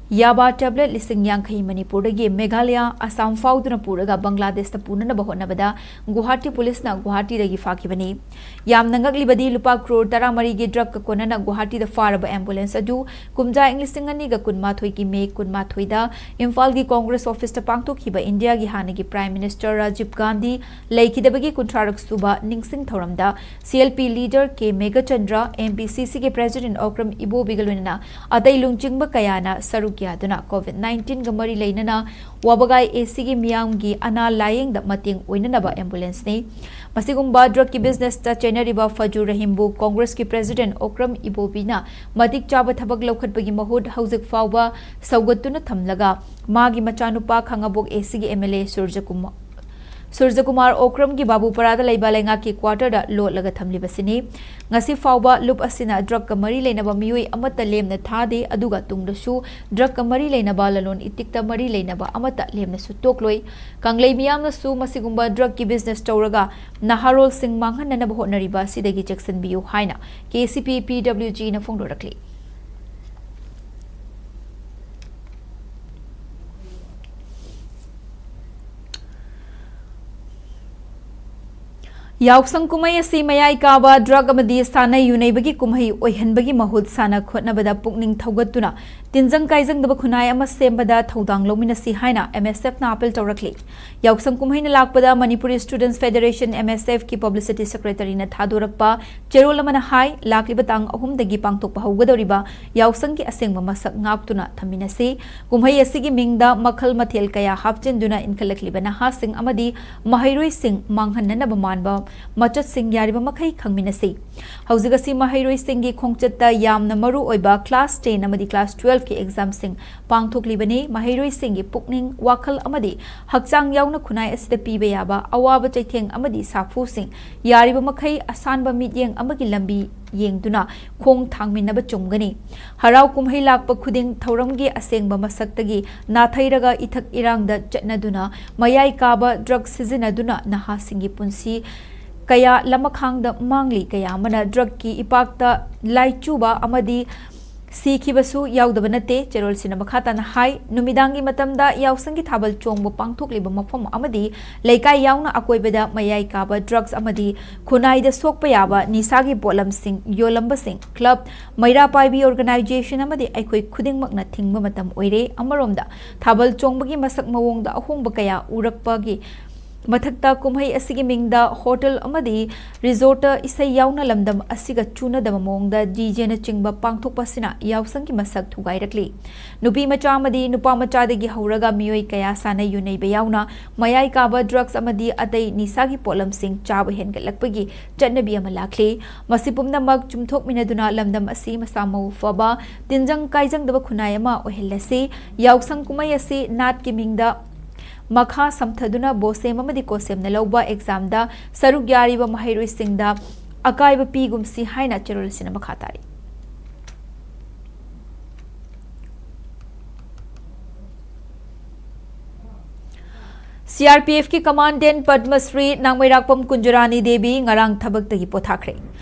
ꯌꯥꯕꯥ ꯇꯦꯕ꯭ꯂꯦꯠ ꯂꯤꯁꯤꯡ ꯌꯥꯡꯈꯩ ꯃꯅꯤꯄꯨꯔꯗꯒꯤ ꯃꯦꯘꯥꯂꯌ, ꯑꯁꯥꯝ ꯐꯥꯎꯗꯨꯅ ꯄꯨꯔꯒ ꯕꯪꯒ꯭ꯂꯥꯗꯦꯁꯇ ꯄꯨꯅꯅꯕ ꯍꯣꯠꯅꯕꯗ ꯒꯨꯋꯥꯍꯥꯇꯤ ꯄꯨꯂꯤꯁꯅ ꯒꯨꯋꯥꯍꯥꯇꯤꯗꯒꯤ ꯐꯥꯈꯤꯕꯅꯤ꯫ ꯌꯥꯝꯅ ꯉꯛꯂꯤꯕꯗꯤ ꯂꯨꯄꯥ ꯀ꯭ꯔꯣꯔ ꯇꯔꯥꯃꯔꯤꯒꯤ ꯗ꯭ꯔꯒꯀ ꯀꯣꯟꯅꯅ ꯒꯨꯋꯥꯍꯥꯇꯤꯗ ꯐꯥꯔꯕ ꯑꯦꯝꯕꯨꯂꯦꯟꯁ ꯑꯗꯨ ꯀꯨꯝꯖꯥ ꯏꯪ ꯂꯤꯁꯤꯡ ꯑꯅꯤꯒ ꯀꯨꯟꯃꯥꯊꯣꯏꯒꯤ ꯃꯦ ꯀꯨꯟꯃꯥꯊꯣꯏꯗ ꯏꯝꯐꯥꯜꯒꯤ ꯀꯣꯡꯒ꯭ꯔꯦꯁ ꯑꯣꯐꯤꯁꯇ ꯄꯥꯡꯊꯣꯛꯈꯤꯕ ꯏꯟꯗꯤꯌꯥꯒꯤ ꯍꯥꯟꯅꯒꯤ ꯄ꯭ꯔꯥꯏꯝ ꯃꯤꯅꯤꯁꯇꯔ ꯔꯥꯖꯤꯕ ꯒꯥꯟꯙꯤ ꯂꯩꯈꯤꯗꯕꯒꯤ ꯀꯨꯟꯊ꯭ꯔꯥꯔꯛ ꯁꯨꯕ ꯅꯤꯡꯁꯤꯡ ꯊꯧꯔꯝꯗ ꯁꯤ ꯑꯦꯜ ꯄꯤ ꯂꯤꯗꯔ ꯀꯦ ꯃꯦꯘꯆꯟꯗ꯭ꯔ, ꯑꯦꯝ ꯕꯤ ꯁꯤ ꯁꯤꯒꯤ ꯄ꯭ꯔꯦꯁꯤꯗꯦꯟꯠ ꯑꯣꯀ꯭ꯔꯝ ꯏꯕꯣꯕꯤꯒ ꯂꯣꯏꯅꯅ ꯑꯇꯩ ꯂꯨꯆꯤꯡꯕ ꯀꯌꯥꯅ ꯁꯔꯨꯛ ꯌꯥꯗꯨꯅ ꯀꯣꯚꯤꯗ ꯅꯥꯏꯟꯇꯤꯟꯒ ꯃꯔꯤ ꯂꯩꯅꯅ ꯋꯥꯕꯒꯥꯏ ꯑꯦ ꯁꯤꯒꯤ ꯃꯤꯌꯥꯝꯒꯤ ꯑꯅꯥ ꯂꯥꯌꯦꯡꯗ ꯃꯇꯦꯡ ꯑꯣꯏꯅꯅꯕ ꯑꯦꯝꯕꯨꯂꯦꯟꯁꯅꯤ꯫ ꯃꯁꯤꯒꯨꯝꯕ ꯗ꯭ꯔꯒꯀꯤ ꯕꯤꯖꯤꯅꯦꯁꯇ ꯆꯦꯟꯅꯔꯤꯕ ꯐꯖꯨ ꯔꯍꯤꯝꯕꯨ ꯀꯣꯡꯒ꯭ꯔꯦꯁꯀꯤ ꯄ꯭ꯔꯦꯁꯤꯗꯦꯟꯠ ꯑꯣꯀ꯭ꯔꯝ ꯏꯕꯣꯕꯤꯅ ꯃꯇꯤꯛ ꯆꯥꯕ ꯊꯕꯛ ꯂꯧꯈꯠꯄꯒꯤ ꯃꯍꯨꯠ ꯍꯧꯖꯤꯛ ꯐꯥꯎꯕ ꯁꯧꯒꯠꯇꯨꯅ ꯊꯝꯂꯒ ꯃꯥꯒꯤ ꯃꯆꯥꯅꯨꯄꯥ ꯈꯥꯉꯕꯣꯛ ꯑꯦ ꯁꯤꯒꯤ ꯑꯦꯝ ꯑꯦꯜ ꯑꯦ ꯁꯨꯔꯖꯀꯨꯃꯥꯔ ꯁꯨꯔꯖꯀꯨꯃꯥꯔ ꯑꯣꯀ꯭ꯔꯝꯒꯤ ꯕꯥꯕꯨꯄꯥꯔꯥꯗ ꯂꯩꯕ ꯂꯩꯉꯥꯛꯀꯤ ꯀ꯭ꯋꯥꯇꯔꯗ ꯂꯣꯠꯂꯒ ꯊꯝꯂꯤꯕꯁꯤꯅꯤ꯫ ꯉꯁꯤ ꯐꯥꯎꯕ ꯂꯨꯞ ꯑꯁꯤꯅ ꯗ꯭ꯔꯒꯀ ꯃꯔꯤ ꯂꯩꯅꯕ ꯃꯤꯑꯣꯏ ꯑꯃꯠꯇ ꯂꯦꯝꯅ ꯊꯥꯗꯦ, ꯑꯗꯨꯒ ꯇꯨꯡꯗꯁꯨ ꯗ꯭ꯔꯒꯀ ꯃꯔꯤ ꯂꯩꯅꯕ ꯂꯂꯣꯟ ꯏꯇꯤꯛꯇ ꯃꯔꯤ ꯂꯩꯅꯕ ꯑꯃꯠꯇ ꯂꯦꯝꯅꯁꯨ ꯇꯣꯛꯂꯣꯏ꯫ ꯀꯪꯂꯩ ꯃꯤꯌꯥꯝꯅꯁꯨ ꯃꯁꯤꯒꯨꯝꯕ ꯗ꯭ꯔꯒꯀꯤ ꯕꯤꯖꯤꯅꯦꯁ ꯇꯧꯔꯒ ꯅꯍꯥꯔꯣꯜꯁꯤꯡ ꯃꯥꯡꯍꯟꯅꯅꯕ ꯍꯣꯠꯅꯔꯤꯕ ꯑꯁꯤꯗꯒꯤ ꯆꯦꯛꯁꯤꯟꯕꯤꯌꯨ ꯍꯥꯏꯅ ꯀꯦ ꯁꯤ ꯄꯤ ꯄꯤ ꯗꯕ꯭ꯂꯤꯎ ꯖꯤꯅ ꯐꯣꯡꯗꯣꯔꯛꯂꯤ꯫ ꯌꯥꯎꯁꯪ ꯀꯨꯝꯍꯩ ꯑꯁꯤ ꯃꯌꯥꯏ ꯀꯥꯕ ꯗ꯭ꯔꯒ ꯑꯃꯗꯤ ꯁꯥꯟꯅ ꯌꯨꯅꯩꯕꯒꯤ ꯀꯨꯝꯍꯩ ꯑꯣꯏꯍꯟꯕꯒꯤ ꯃꯍꯨꯠ ꯁꯥꯟꯅ ꯈꯣꯠꯅꯕꯗ ꯄꯨꯛꯅꯤꯡ ꯊꯧꯒꯠꯇꯨꯅ ꯇꯤꯟꯖꯪ ꯀꯥꯏꯖꯪꯗꯕ ꯈꯨꯟꯅꯥꯏ ꯑꯃ ꯁꯦꯝꯕꯗ ꯊꯧꯗꯥꯡ ꯂꯧꯃꯤꯟꯅꯁꯤ ꯍꯥꯏꯅ ꯑꯦꯝ ꯑꯦꯁ ꯑꯦꯐꯅ ꯑꯥꯄꯤꯜ ꯇꯧꯔꯛꯂꯤ꯫ ꯌꯥꯎꯁꯪ ꯀꯨꯝꯍꯩꯅ ꯂꯥꯛꯄꯗ ꯃꯅꯤꯄꯨꯔꯤ ꯁ꯭ꯇꯨꯗꯦꯟꯠꯁ ꯐꯦꯗꯔꯦꯁꯟ, ꯑꯦꯝ ꯑꯦꯁ ꯑꯦꯐꯀꯤ ꯄꯕ꯭ꯂꯤꯁꯤꯇꯤ ꯁꯦꯀ꯭ꯔꯦꯇꯔꯤꯅ ꯊꯥꯗꯣꯔꯛꯄ ꯆꯦꯔꯣꯜ ꯑꯃꯅ ꯍꯥꯏ, ꯂꯥꯛꯂꯤꯕ ꯇꯥꯡ ꯑꯍꯨꯝꯗꯒꯤ ꯄꯥꯡꯊꯣꯛꯄ ꯍꯧꯒꯗꯧꯔꯤꯕ ꯌꯥꯎꯁꯪꯒꯤ ꯑꯁꯦꯡꯕ ꯃꯁꯛ ꯉꯥꯛꯇꯨꯅ ꯊꯝꯃꯤꯟꯅꯁꯤ꯫ ꯀꯨꯝꯍꯩ ꯑꯁꯤꯒꯤ ꯃꯤꯡꯗ ꯃꯈꯜ ꯃꯊꯦꯜ ꯀꯌꯥ ꯍꯥꯞꯆꯤꯟꯗꯨꯅ ꯏꯟꯈꯠꯂꯛꯂꯤꯕ ꯅꯍꯥꯁꯤꯡ ꯑꯃꯗꯤ ꯃꯍꯩꯔꯣꯏꯁꯤꯡ ꯃꯥꯡꯍꯟꯅꯅꯕ ꯃꯥꯟꯕ ꯃꯆꯠꯁꯤꯡ ꯌꯥꯔꯤꯕ ꯃꯈꯩ ꯈꯪꯃꯤꯟꯅꯁꯤ꯫ ꯍꯧꯖꯤꯛ ꯑꯁꯤ ꯃꯍꯩꯔꯣꯏꯁꯤꯡꯒꯤ ꯈꯣꯡꯆꯠꯇ ꯌꯥꯝꯅ ꯃꯔꯨ ꯑꯣꯏꯕ ꯀ꯭ꯂꯥꯁ ꯇꯦꯟ ꯑꯃꯗꯤ ꯀ꯭ꯂꯥꯁ ꯇꯨꯋꯦꯜꯐꯀꯤ ꯑꯦꯛꯖꯥꯝꯁꯤꯡ ꯄꯥꯡꯊꯣꯛꯂꯤꯕꯅꯤ꯫ ꯃꯍꯩꯔꯣꯏꯁꯤꯡꯒꯤ ꯄꯨꯛꯅꯤꯡ, ꯋꯥꯈꯜ ꯑꯃꯗꯤ ꯍꯛꯆꯥꯡ ꯌꯥꯎꯅ ꯈꯨꯟꯅꯥꯏ ꯑꯁꯤꯗ ꯄꯤꯕ ꯌꯥꯕ ꯑꯋꯥꯕ ꯆꯩꯊꯦꯡ ꯑꯃꯗꯤ ꯁꯥꯐꯨꯁꯤꯡ ꯌꯥꯔꯤꯕ ꯃꯈꯩ ꯑꯁꯥꯟꯕ ꯃꯤꯠꯌꯦꯡ ꯑꯃꯒꯤ ꯂꯝꯕꯤ ꯌꯦꯡꯗꯨꯅ ꯈꯣꯡ ꯊꯥꯡꯃꯤꯟꯅꯕ ꯆꯨꯝꯒꯅꯤ꯫ ꯍꯔꯥꯎ ꯀꯨꯝꯍꯩ ꯂꯥꯛꯄ ꯈꯨꯗꯤꯡ ꯊꯧꯔꯝꯒꯤ ꯑꯁꯦꯡꯕ ꯃꯁꯛꯇꯒꯤ ꯅꯥꯊꯩꯔꯒ ꯏꯊꯛ ꯏꯔꯥꯡꯗ ꯆꯠꯅꯗꯨꯅ ꯃꯌꯥꯏ ꯀꯥꯕ ꯗ꯭ꯔꯒ ꯁꯤꯖꯤꯟꯅꯗꯨꯅ ꯅꯍꯥꯁꯤꯡꯒꯤ ꯄꯨꯟꯁꯤ ꯀꯌꯥ ꯂꯃꯈꯥꯡꯗ ꯃꯥꯡꯂꯤ꯫ ꯀꯌꯥ ꯑꯃꯅ ꯗ꯭ꯔꯒꯀꯤ ꯏꯄꯥꯛꯇ ꯂꯥꯏꯆꯨꯕ ꯑꯃꯗꯤ ꯁꯤꯈꯤꯕꯁꯨ ꯌꯥꯎꯗꯕ ꯅꯠꯇꯦ꯫ ꯆꯦꯔꯣꯜꯁꯤꯅ ꯃꯈꯥ ꯇꯥꯅ ꯍꯥꯏ, ꯅꯨꯃꯤꯗꯥꯡꯒꯤ ꯃꯇꯝꯗ ꯌꯥꯎꯁꯪꯒꯤ ꯊꯥꯕꯜ ꯆꯣꯡꯕ ꯄꯥꯡꯊꯣꯛꯂꯤꯕ ꯃꯐꯝ ꯑꯃꯗꯤ ꯂꯩꯀꯥꯏ ꯌꯥꯎꯅ ꯑꯀꯣꯏꯕꯗ ꯃꯌꯥꯏ ꯀꯥꯕ ꯗ꯭ꯔꯒꯁ ꯑꯃꯗꯤ ꯈꯨꯟꯅꯥꯏꯗ ꯁꯣꯛꯄ ꯌꯥꯕ ꯅꯤꯁꯥꯒꯤ ꯄꯣꯠꯂꯝꯁꯤꯡ ꯌꯣꯜꯂꯝꯕꯁꯤꯡ, ꯀ꯭ꯂꯕ, ꯃꯩꯔꯥ ꯄꯥꯏꯕꯤ ꯑꯣꯔꯒꯅꯥꯏꯖꯦꯁꯟ ꯑꯃꯗꯤ ꯑꯩꯈꯣꯏ ꯈꯨꯗꯤꯡꯃꯛꯅ ꯊꯤꯡꯕ ꯃꯇꯝ ꯑꯣꯏꯔꯦ꯫ ꯑꯃꯔꯣꯝꯗ ꯊꯥꯕꯜ ꯆꯣꯡꯕꯒꯤ ꯃꯁꯛ ꯃꯑꯣꯡꯗ ꯑꯍꯣꯡꯕ ꯀꯌꯥ ꯎꯔꯛꯄꯒꯤ ꯃꯊꯛꯇ, ꯀꯨꯝꯍꯩ ꯑꯁꯤꯒꯤ ꯃꯤꯡꯗ ꯍꯣꯇꯦꯜ ꯑꯃꯗꯤ ꯔꯤꯖꯣꯔꯠꯇ ꯏꯁꯩ ꯌꯥꯎꯅ ꯂꯝꯗꯝ ꯑꯁꯤꯒ ꯆꯨꯅꯗꯕ ꯃꯑꯣꯡꯗ ꯗꯤꯖꯦꯅꯆꯤꯡꯕ ꯄꯥꯡꯊꯣꯛꯄ ꯑꯁꯤꯅ ꯌꯥꯎꯁꯪꯒꯤ ꯃꯁꯛ ꯊꯨꯒꯥꯏꯔꯛꯂꯤ꯫ ꯅꯨꯄꯤ ꯃꯆꯥ ꯑꯃꯗꯤ ꯅꯨꯄꯥ ꯃꯆꯥꯗꯒꯤ ꯍꯧꯔꯒ ꯃꯤꯑꯣꯏ ꯀꯌꯥ ꯁꯥꯟꯅ ꯌꯨꯅꯩꯕ ꯌꯥꯎꯅ ꯃꯌꯥꯏ ꯀꯥꯕ ꯗ꯭ꯔꯒꯁ ꯑꯃꯗꯤ ꯑꯇꯩ ꯅꯤꯁꯥꯒꯤ ꯄꯣꯠꯂꯝꯁꯤꯡ ꯆꯥꯕ ꯍꯦꯟꯒꯠꯂꯛꯄꯒꯤ ꯆꯠꯅꯕꯤ ꯑꯃ ꯂꯥꯛꯂꯤ꯫ ꯃꯁꯤ ꯄꯨꯝꯅꯃꯛ ꯆꯨꯝꯊꯣꯛꯃꯤꯟꯅꯗꯨꯅ ꯂꯝꯗꯝ ꯑꯁꯤ ꯃꯁꯥ ꯃꯎ ꯐꯕ, ꯇꯤꯟꯖꯪ ꯀꯥꯏꯖꯪꯗꯕ ꯈꯨꯟꯅꯥꯏ ꯑꯃ ꯑꯣꯏꯍꯜꯂꯁꯤ꯫ ꯌꯥꯎꯁꯪ ꯀꯨꯝꯍꯩ ꯑꯁꯤ ꯅꯥꯠꯀꯤ ꯃꯤꯡꯗ ꯃꯈꯥ ꯁꯝꯊꯗꯨꯅ ꯕꯣꯁꯦꯝ ꯑꯃꯗꯤ ꯀꯣꯁꯦꯝꯅ ꯂꯧꯕ ꯑꯦꯛꯖꯥꯝꯗ ꯁꯔꯨꯛ ꯌꯥꯔꯤꯕ ꯃꯍꯩꯔꯣꯏꯁꯤꯡꯗ ꯑꯀꯥꯏꯕ ꯄꯤꯒꯨꯝꯁꯤ ꯍꯥꯏꯅ ꯆꯦꯔꯣꯜꯁꯤꯅ ꯃꯈꯥ ꯇꯥꯔꯤ꯫ ꯁꯤ ꯑꯥꯔ ꯄꯤ ꯑꯦꯐꯀꯤ ꯀꯃꯥꯟꯗꯦꯟ ꯄꯗꯃꯁ꯭ꯔꯤ ꯅꯥꯡꯃꯩꯔꯥꯛꯄꯝ ꯀꯨꯟꯖꯔꯥꯅꯤ ꯗꯦꯕꯤ ꯉꯔꯥꯡ ꯊꯕꯛꯇꯒꯤ ꯄꯣꯊꯥꯈ꯭ꯔꯦ꯫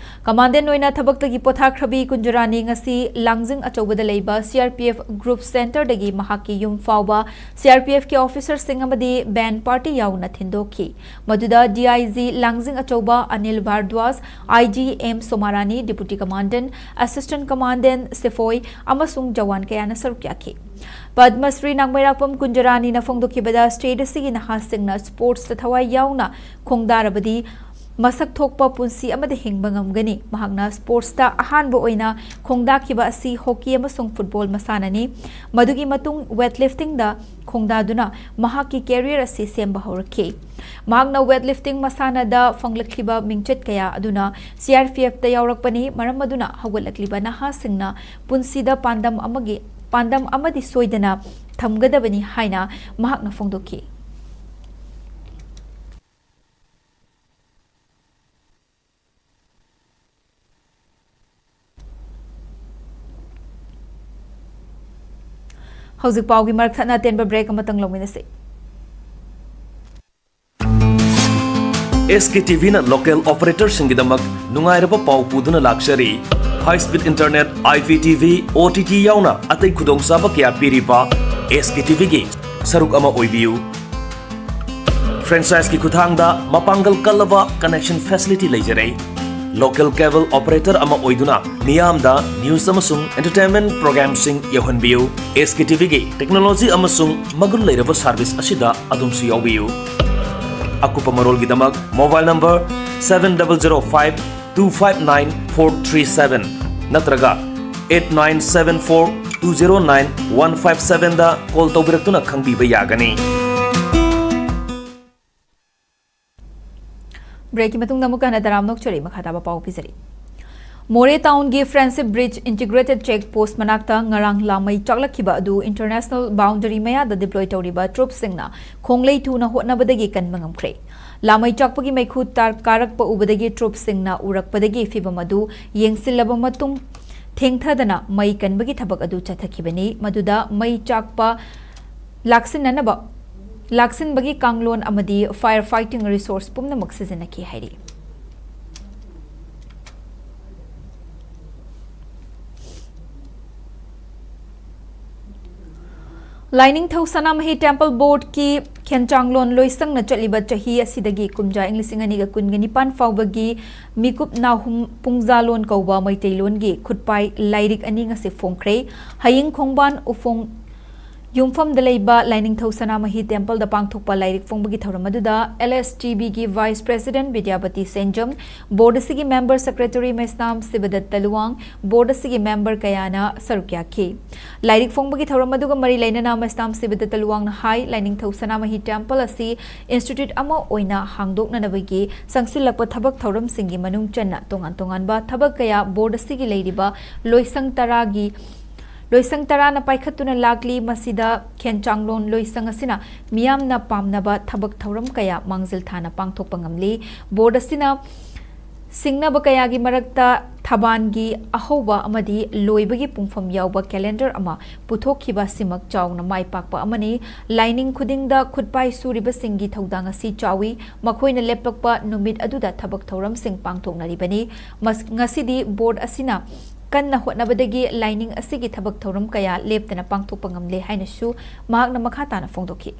ꯀꯃꯥꯟꯗꯦꯟ ꯑꯣꯏꯅ ꯊꯕꯛꯇꯒꯤ ꯄꯣꯊꯥꯈ꯭ꯔꯕꯤ ꯀꯨꯟꯖꯔꯥꯅꯤ ꯉꯁꯤ ꯂꯥꯡꯖꯤꯡ ꯑꯆꯧꯕꯗ ꯂꯩꯕ C R P F group ꯁꯦꯟꯇꯔꯗꯒꯤ ꯃꯍꯥꯛꯀꯤ ꯌꯨꯝ ꯐꯥꯎꯕ ꯁꯤ ꯑꯥꯔ ꯄꯤ ꯑꯦꯐꯀꯤ ꯑꯣꯐꯤꯁꯔꯁꯤꯡ ꯑꯃꯗꯤ ꯕꯦꯟ ꯄꯥꯔꯇꯤ ꯌꯥꯎꯅ ꯊꯤꯟꯗꯣꯛꯈꯤ꯫ ꯃꯗꯨꯗ ꯗꯤ ꯑꯥꯏ ꯖꯤ ꯂꯥꯡꯖꯤꯡ ꯑꯆꯧꯕ Anil Bhardwaj, I G M ꯁꯣꯃꯥꯔꯥꯅꯤ, ꯗꯤꯄꯨꯇꯤ ꯀꯃꯥꯟꯗꯦꯟ, ꯑꯦꯁꯤꯁꯇꯦꯟ ꯀꯃꯥꯟꯗꯦꯟ ꯁꯤꯐꯣꯏ ꯑꯃꯁꯨꯡ ꯖꯋꯥꯟ ꯀꯌꯥꯅ ꯁꯔꯨꯛ ꯌꯥꯈꯤ꯫ ꯄꯗꯃꯁ꯭ꯔꯤ ꯅꯥꯡꯃꯩꯔꯥꯛꯄꯝ ꯀꯨꯟꯖꯔꯥꯅꯤꯅ ꯐꯣꯡꯗꯣꯛꯈꯤꯕꯗ, ꯁ꯭ꯇꯦꯠ ꯑꯁꯤꯒꯤ ꯅꯍꯥꯁꯤꯡꯅ ꯁ꯭ꯄꯣꯔꯠꯁꯇ ꯊꯋꯥꯏ ꯌꯥꯎꯅ ꯈꯣꯡꯗꯥꯔꯕꯗꯤ ꯃꯁꯛ ꯊꯣꯛꯄ ꯄꯨꯟꯁꯤ ꯑꯃꯗ ꯍꯤꯡꯕ ꯉꯝꯒꯅꯤ꯫ ꯃꯍꯥꯛꯅ ꯁ꯭ꯄꯣꯔꯠꯁꯇ ꯑꯍꯥꯟꯕ ꯑꯣꯏꯅ ꯈꯣꯡꯗꯥꯈꯤꯕ ꯑꯁꯤ ꯍꯣꯀꯤ ꯑꯃꯁꯨꯡ ꯐꯨꯠꯕꯣꯜ ꯃꯁꯥꯟꯅꯅꯤ꯫ ꯃꯗꯨꯒꯤ ꯃꯇꯨꯡ ꯋꯦꯠ ꯂꯤꯐꯇꯤꯡꯗ ꯈꯣꯡꯗꯥꯗꯨꯅ ꯃꯍꯥꯛꯀꯤ ꯀꯦꯔꯤꯌꯔ ꯑꯁꯤ ꯁꯦꯝꯕ ꯍꯧꯔꯛꯈꯤ꯫ ꯃꯍꯥꯛꯅ ꯋꯦꯠ ꯂꯤꯐꯇꯤꯡ ꯃꯁꯥꯟꯅꯗ ꯐꯪꯂꯛꯈꯤꯕ ꯃꯤꯡꯆꯠ ꯀꯌꯥ ꯑꯗꯨꯅ ꯁꯤ ꯑꯥꯔ ꯄꯤ ꯑꯦꯐꯇ ꯌꯥꯎꯔꯛꯄꯅꯤ꯫ ꯃꯔꯝ ꯑꯗꯨꯅ ꯍꯧꯒꯠꯂꯛꯂꯤꯕ ꯅꯍꯥꯁꯤꯡꯅ ꯄꯨꯟꯁꯤꯗ ꯄꯥꯟꯗꯝ ꯑꯃꯒꯤ, ꯄꯥꯟꯗꯝ ꯑꯃꯗꯤ ꯁꯣꯏꯗꯅ ꯊꯝꯒꯗꯕꯅꯤ ꯍꯥꯏꯅ ꯃꯍꯥꯛꯅ ꯐꯣꯡꯗꯣꯛꯈꯤ꯫ ꯍꯧꯖꯤꯛ ꯄꯥꯎꯒꯤ ꯃꯔꯛ ꯊꯠꯅ ꯑꯇꯦꯟꯕ ꯕ꯭ꯔꯦꯛ ꯑꯃꯇꯪ ꯂꯧꯃꯤꯟꯅꯁꯤ꯫ ꯑꯦꯁ ꯀꯦ ꯇꯤ ꯚꯤꯅ ꯂꯣꯀꯦꯜ ꯑꯣꯄꯔꯦꯇꯔꯁꯤꯡꯒꯤꯗꯃꯛ ꯅꯨꯡꯉꯥꯏꯔꯕ ꯄꯥꯎ ꯄꯨꯗꯨꯅ ꯂꯥꯛꯆꯔꯤ꯫ High speed internet, I P T V, O T T ꯌꯥꯎꯅ ꯑꯇꯩ ꯈꯨꯗꯣꯡꯆꯥꯕ ꯀꯌꯥ ꯄꯤꯔꯤꯕ S K T V ꯒꯤ ꯁꯔꯨꯛ ꯑꯃ ꯑꯣꯏꯕꯤꯌꯨ꯫ Franchise ꯀꯤ ꯈꯨꯠꯊꯥꯡꯗ ꯃꯄꯥꯡꯒꯜ ꯀꯜꯂꯕ connection facility ꯂꯩꯖꯔꯦ꯫ Local cable operator ꯑꯃ ꯑꯣꯏꯗꯨꯅ ꯃꯤꯌꯥꯝꯗ news ꯑꯃꯁꯨꯡ entertainment program ꯁꯤꯡ ꯌꯧꯍꯟꯕꯤꯌꯨ꯫ S K T V ꯒꯤ technology ꯑꯃꯁꯨꯡ ꯃꯒꯨꯟ ꯂꯩꯔꯕ service ꯑꯁꯤꯗ ꯑꯗꯣꯝꯁꯨ ꯌꯥꯎꯕꯤꯌꯨ꯫ ꯑꯀꯨꯞꯄ ꯃꯔꯣꯜꯒꯤꯗꯃꯛ mobile number seven double zero five two five nine four three seven ꯅꯠꯇ꯭ꯔꯒ eight nine seven four two zero nine one five seven ꯗ call ꯇꯧꯕꯤꯔꯛꯇꯨꯅ ꯈꯪꯕꯤꯕ ꯌꯥꯒꯅꯤ꯫ Break ꯀꯤ ꯃꯇꯨꯡꯗ ꯑꯃꯨꯛꯀ ꯍꯟꯅ ꯇꯔꯥꯝꯅ ꯑꯣꯛꯆꯔꯤ꯫ ꯃꯈꯥ ꯇꯥꯕ ꯄꯥꯎ ꯄꯤꯖꯔꯤ꯫ ꯃꯣꯔꯦ town ꯒꯤ Friendship Bridge Integrated Check Post ꯃꯅꯥꯛꯇ ꯉꯔꯥꯡ ꯂꯥꯃꯩ ꯆꯥꯛꯂꯛꯈꯤꯕ ꯑꯗꯨ international boundary ꯃꯌꯥꯗ deploy ꯇꯧꯔꯤꯕ troops ꯁꯤꯡꯅ ꯈꯣꯡꯂꯩ ꯊꯨꯅ ꯍꯣꯠꯅꯕꯗꯒꯤ ꯀꯟꯕ ꯉꯝꯈ꯭ꯔꯦ꯫ ꯂꯥꯃꯩ ꯆꯥꯛꯄꯒꯤ ꯃꯩꯈꯨ ꯇꯥꯔ-, ꯀꯥꯔꯛꯄ ꯎꯕꯗꯒꯤ troops ꯁꯤꯡꯅ ꯎꯔꯛꯄꯗꯒꯤ ꯐꯤꯚꯝ ꯑꯗꯨ ꯌꯦꯡꯁꯤꯜꯂꯕ ꯃꯇꯨꯡ ꯊꯦꯡꯊꯗꯅ ꯃꯩ ꯀꯟꯕꯒꯤ ꯊꯕꯛ ꯑꯗꯨ ꯆꯠꯊꯈꯤꯕꯅꯤ꯫ ꯃꯗꯨꯗ ꯃꯩ ꯆꯥꯛꯄ ꯂꯥꯛꯁꯤꯟꯅꯅꯕ, ꯂꯥꯛꯁꯤꯟꯕꯒꯤ ꯀꯥꯡꯂꯣꯟ ꯑꯃꯗꯤ fire fighting resource ꯄꯨꯝꯅꯃꯛ ꯁꯤꯖꯤꯟꯅꯈꯤ ꯍꯥꯏꯔꯤ꯫ ꯂꯥꯏꯅꯤꯡꯊꯧ ꯁꯅꯥꯃꯍꯤ Temple Board ꯀꯤ ꯈꯦꯟꯆꯥꯡꯂꯣꯟ ꯂꯣꯏꯁꯪꯅ ꯆꯠꯂꯤꯕ ꯆꯍꯤ ꯑꯁꯤꯗꯒꯤ ꯀꯨꯝꯖꯥ ꯏꯪ ꯂꯤꯁꯤꯡ ꯑꯅꯤꯒ ꯀꯨꯟꯒ ꯅꯤꯄꯥꯟ ꯐꯥꯎꯕꯒꯤ ꯃꯤꯀꯨꯞ ꯅꯥꯍꯨꯝ ꯄꯨꯡꯖꯥꯂꯣꯟ ꯀꯧꯕ ꯃꯩꯇꯩꯂꯣꯟꯒꯤ ꯈꯨꯠꯄꯥꯏ ꯂꯥꯏꯔꯤꯛ ꯑꯅꯤ ꯉꯁꯤ ꯐꯣꯡꯈ꯭ꯔꯦ꯫ ꯍꯌꯤꯡ ꯈꯣꯡꯕꯥꯟ ꯎꯐꯣꯡ ꯌꯨꯝꯐꯝꯗ ꯂꯩꯕ ꯂꯥꯏꯅꯤꯡꯊꯧ ꯁꯅꯥꯃꯍꯤ Temple ꯗ ꯄꯥꯡꯊꯣꯛꯄ ꯂꯥꯏꯔꯤꯛ ꯐꯣꯡꯕꯒꯤ ꯊꯧꯔꯝ ꯑꯗꯨꯗ L S T B ꯒꯤ Vice President ꯕꯤꯗ꯭ꯌꯥꯄꯇꯤ ꯁꯦꯟꯖꯝ, Board ꯑꯁꯤꯒꯤ Member Secretary ꯃꯩꯁꯅꯥꯝ ꯁꯤꯕꯗꯠꯇ ꯂꯨꯋꯥꯡ, Board ꯑꯁꯤꯒꯤ member ꯀꯌꯥꯅ ꯁꯔꯨꯛ ꯌꯥꯈꯤ꯫ ꯂꯥꯏꯔꯤꯛ ꯐꯣꯡꯕꯒꯤ ꯊꯧꯔꯝ ꯑꯗꯨꯒ ꯃꯔꯤ ꯂꯩꯅꯅ ꯃꯩꯁꯅꯥꯝ ꯁꯤꯕꯗꯠꯇ ꯂꯨꯋꯥꯡꯅ ꯍꯥꯏ, ꯂꯥꯏꯅꯤꯡꯊꯧ ꯁꯅꯥꯃꯍꯤ Temple ꯑꯁꯤ institute ꯑꯃ ꯑꯣꯏꯅ ꯍꯥꯡꯗꯣꯛꯅꯅꯕꯒꯤ ꯆꯪꯁꯤꯜꯂꯛꯄ ꯊꯕꯛ ꯊꯧꯔꯝꯁꯤꯡꯒꯤ ꯃꯅꯨꯡ ꯆꯟꯅ ꯇꯣꯉꯥꯟ ꯇꯣꯉꯥꯟꯕ ꯊꯕꯛ ꯀꯌꯥ Board ꯑꯁꯤꯒꯤ ꯂꯩꯔꯤꯕ ꯂꯣꯏꯁꯪ ꯇꯔꯥꯒꯤ ꯂꯣꯏꯁꯪ ꯇꯔꯥꯅ ꯄꯥꯏꯈꯠꯇꯨꯅ ꯂꯥꯛꯂꯤ꯫ ꯃꯁꯤꯗ ꯈꯦꯟꯆꯥꯡꯂꯣꯟ ꯂꯣꯏꯁꯪ ꯑꯁꯤꯅ ꯃꯤꯌꯥꯝꯅ ꯄꯥꯝꯅꯕ ꯊꯕꯛ ꯊꯧꯔꯝ ꯀꯌꯥ ꯃꯥꯡꯖꯤꯜ ꯊꯥꯅ ꯄꯥꯡꯊꯣꯛꯄ ꯉꯝꯂꯤ꯫ Board ꯑꯁꯤꯅ ꯁꯤꯡꯅꯕ ꯀꯌꯥꯒꯤ ꯃꯔꯛꯇ ꯊꯕꯥꯟꯒꯤ ꯑꯍꯧꯕ ꯑꯃꯗꯤ ꯂꯣꯏꯕꯒꯤ ꯄꯨꯡꯐꯝ ꯌꯥꯎꯕ ꯀꯦꯂꯦꯟꯗꯔ ꯑꯃ ꯄꯨꯊꯣꯛꯈꯤꯕ ꯑꯁꯤꯃꯛ ꯆꯥꯎꯅ ꯃꯥꯏ ꯄꯥꯛꯄ ꯑꯃꯅꯤ꯫ ꯂꯥꯏꯅꯤꯡ ꯈꯨꯗꯤꯡꯗ ꯈꯨꯠꯄꯥꯏ ꯁꯨꯔꯤꯕꯁꯤꯡꯒꯤ ꯊꯧꯗꯥꯡ ꯑꯁꯤ ꯆꯥꯎꯏ꯫ ꯃꯈꯣꯏꯅ ꯂꯦꯞꯄꯛꯄ ꯅꯨꯃꯤꯠ ꯑꯗꯨꯗ ꯊꯕꯛ ꯊꯧꯔꯝꯁꯤꯡ ꯄꯥꯡꯊꯣꯛꯅꯔꯤꯕꯅꯤ꯫ ꯃꯁ-, ꯉꯁꯤꯗꯤ ꯕꯣꯔꯗ ꯑꯁꯤꯅ ꯀꯟꯅ ꯍꯣꯠꯅꯕꯗꯒꯤ ꯂꯥꯏꯅꯤꯡ ꯑꯁꯤꯒꯤ ꯊꯕꯛ ꯊꯧꯔꯝ ꯀꯌꯥ ꯂꯦꯞꯇꯅ ꯄꯥꯡꯊꯣꯛꯄ ꯉꯝꯂꯦ ꯍꯥꯏꯅꯁꯨ ꯃꯍꯥꯛꯅ ꯃꯈꯥ ꯇꯥꯅ ꯐꯣꯡꯗꯣꯛꯈꯤ꯫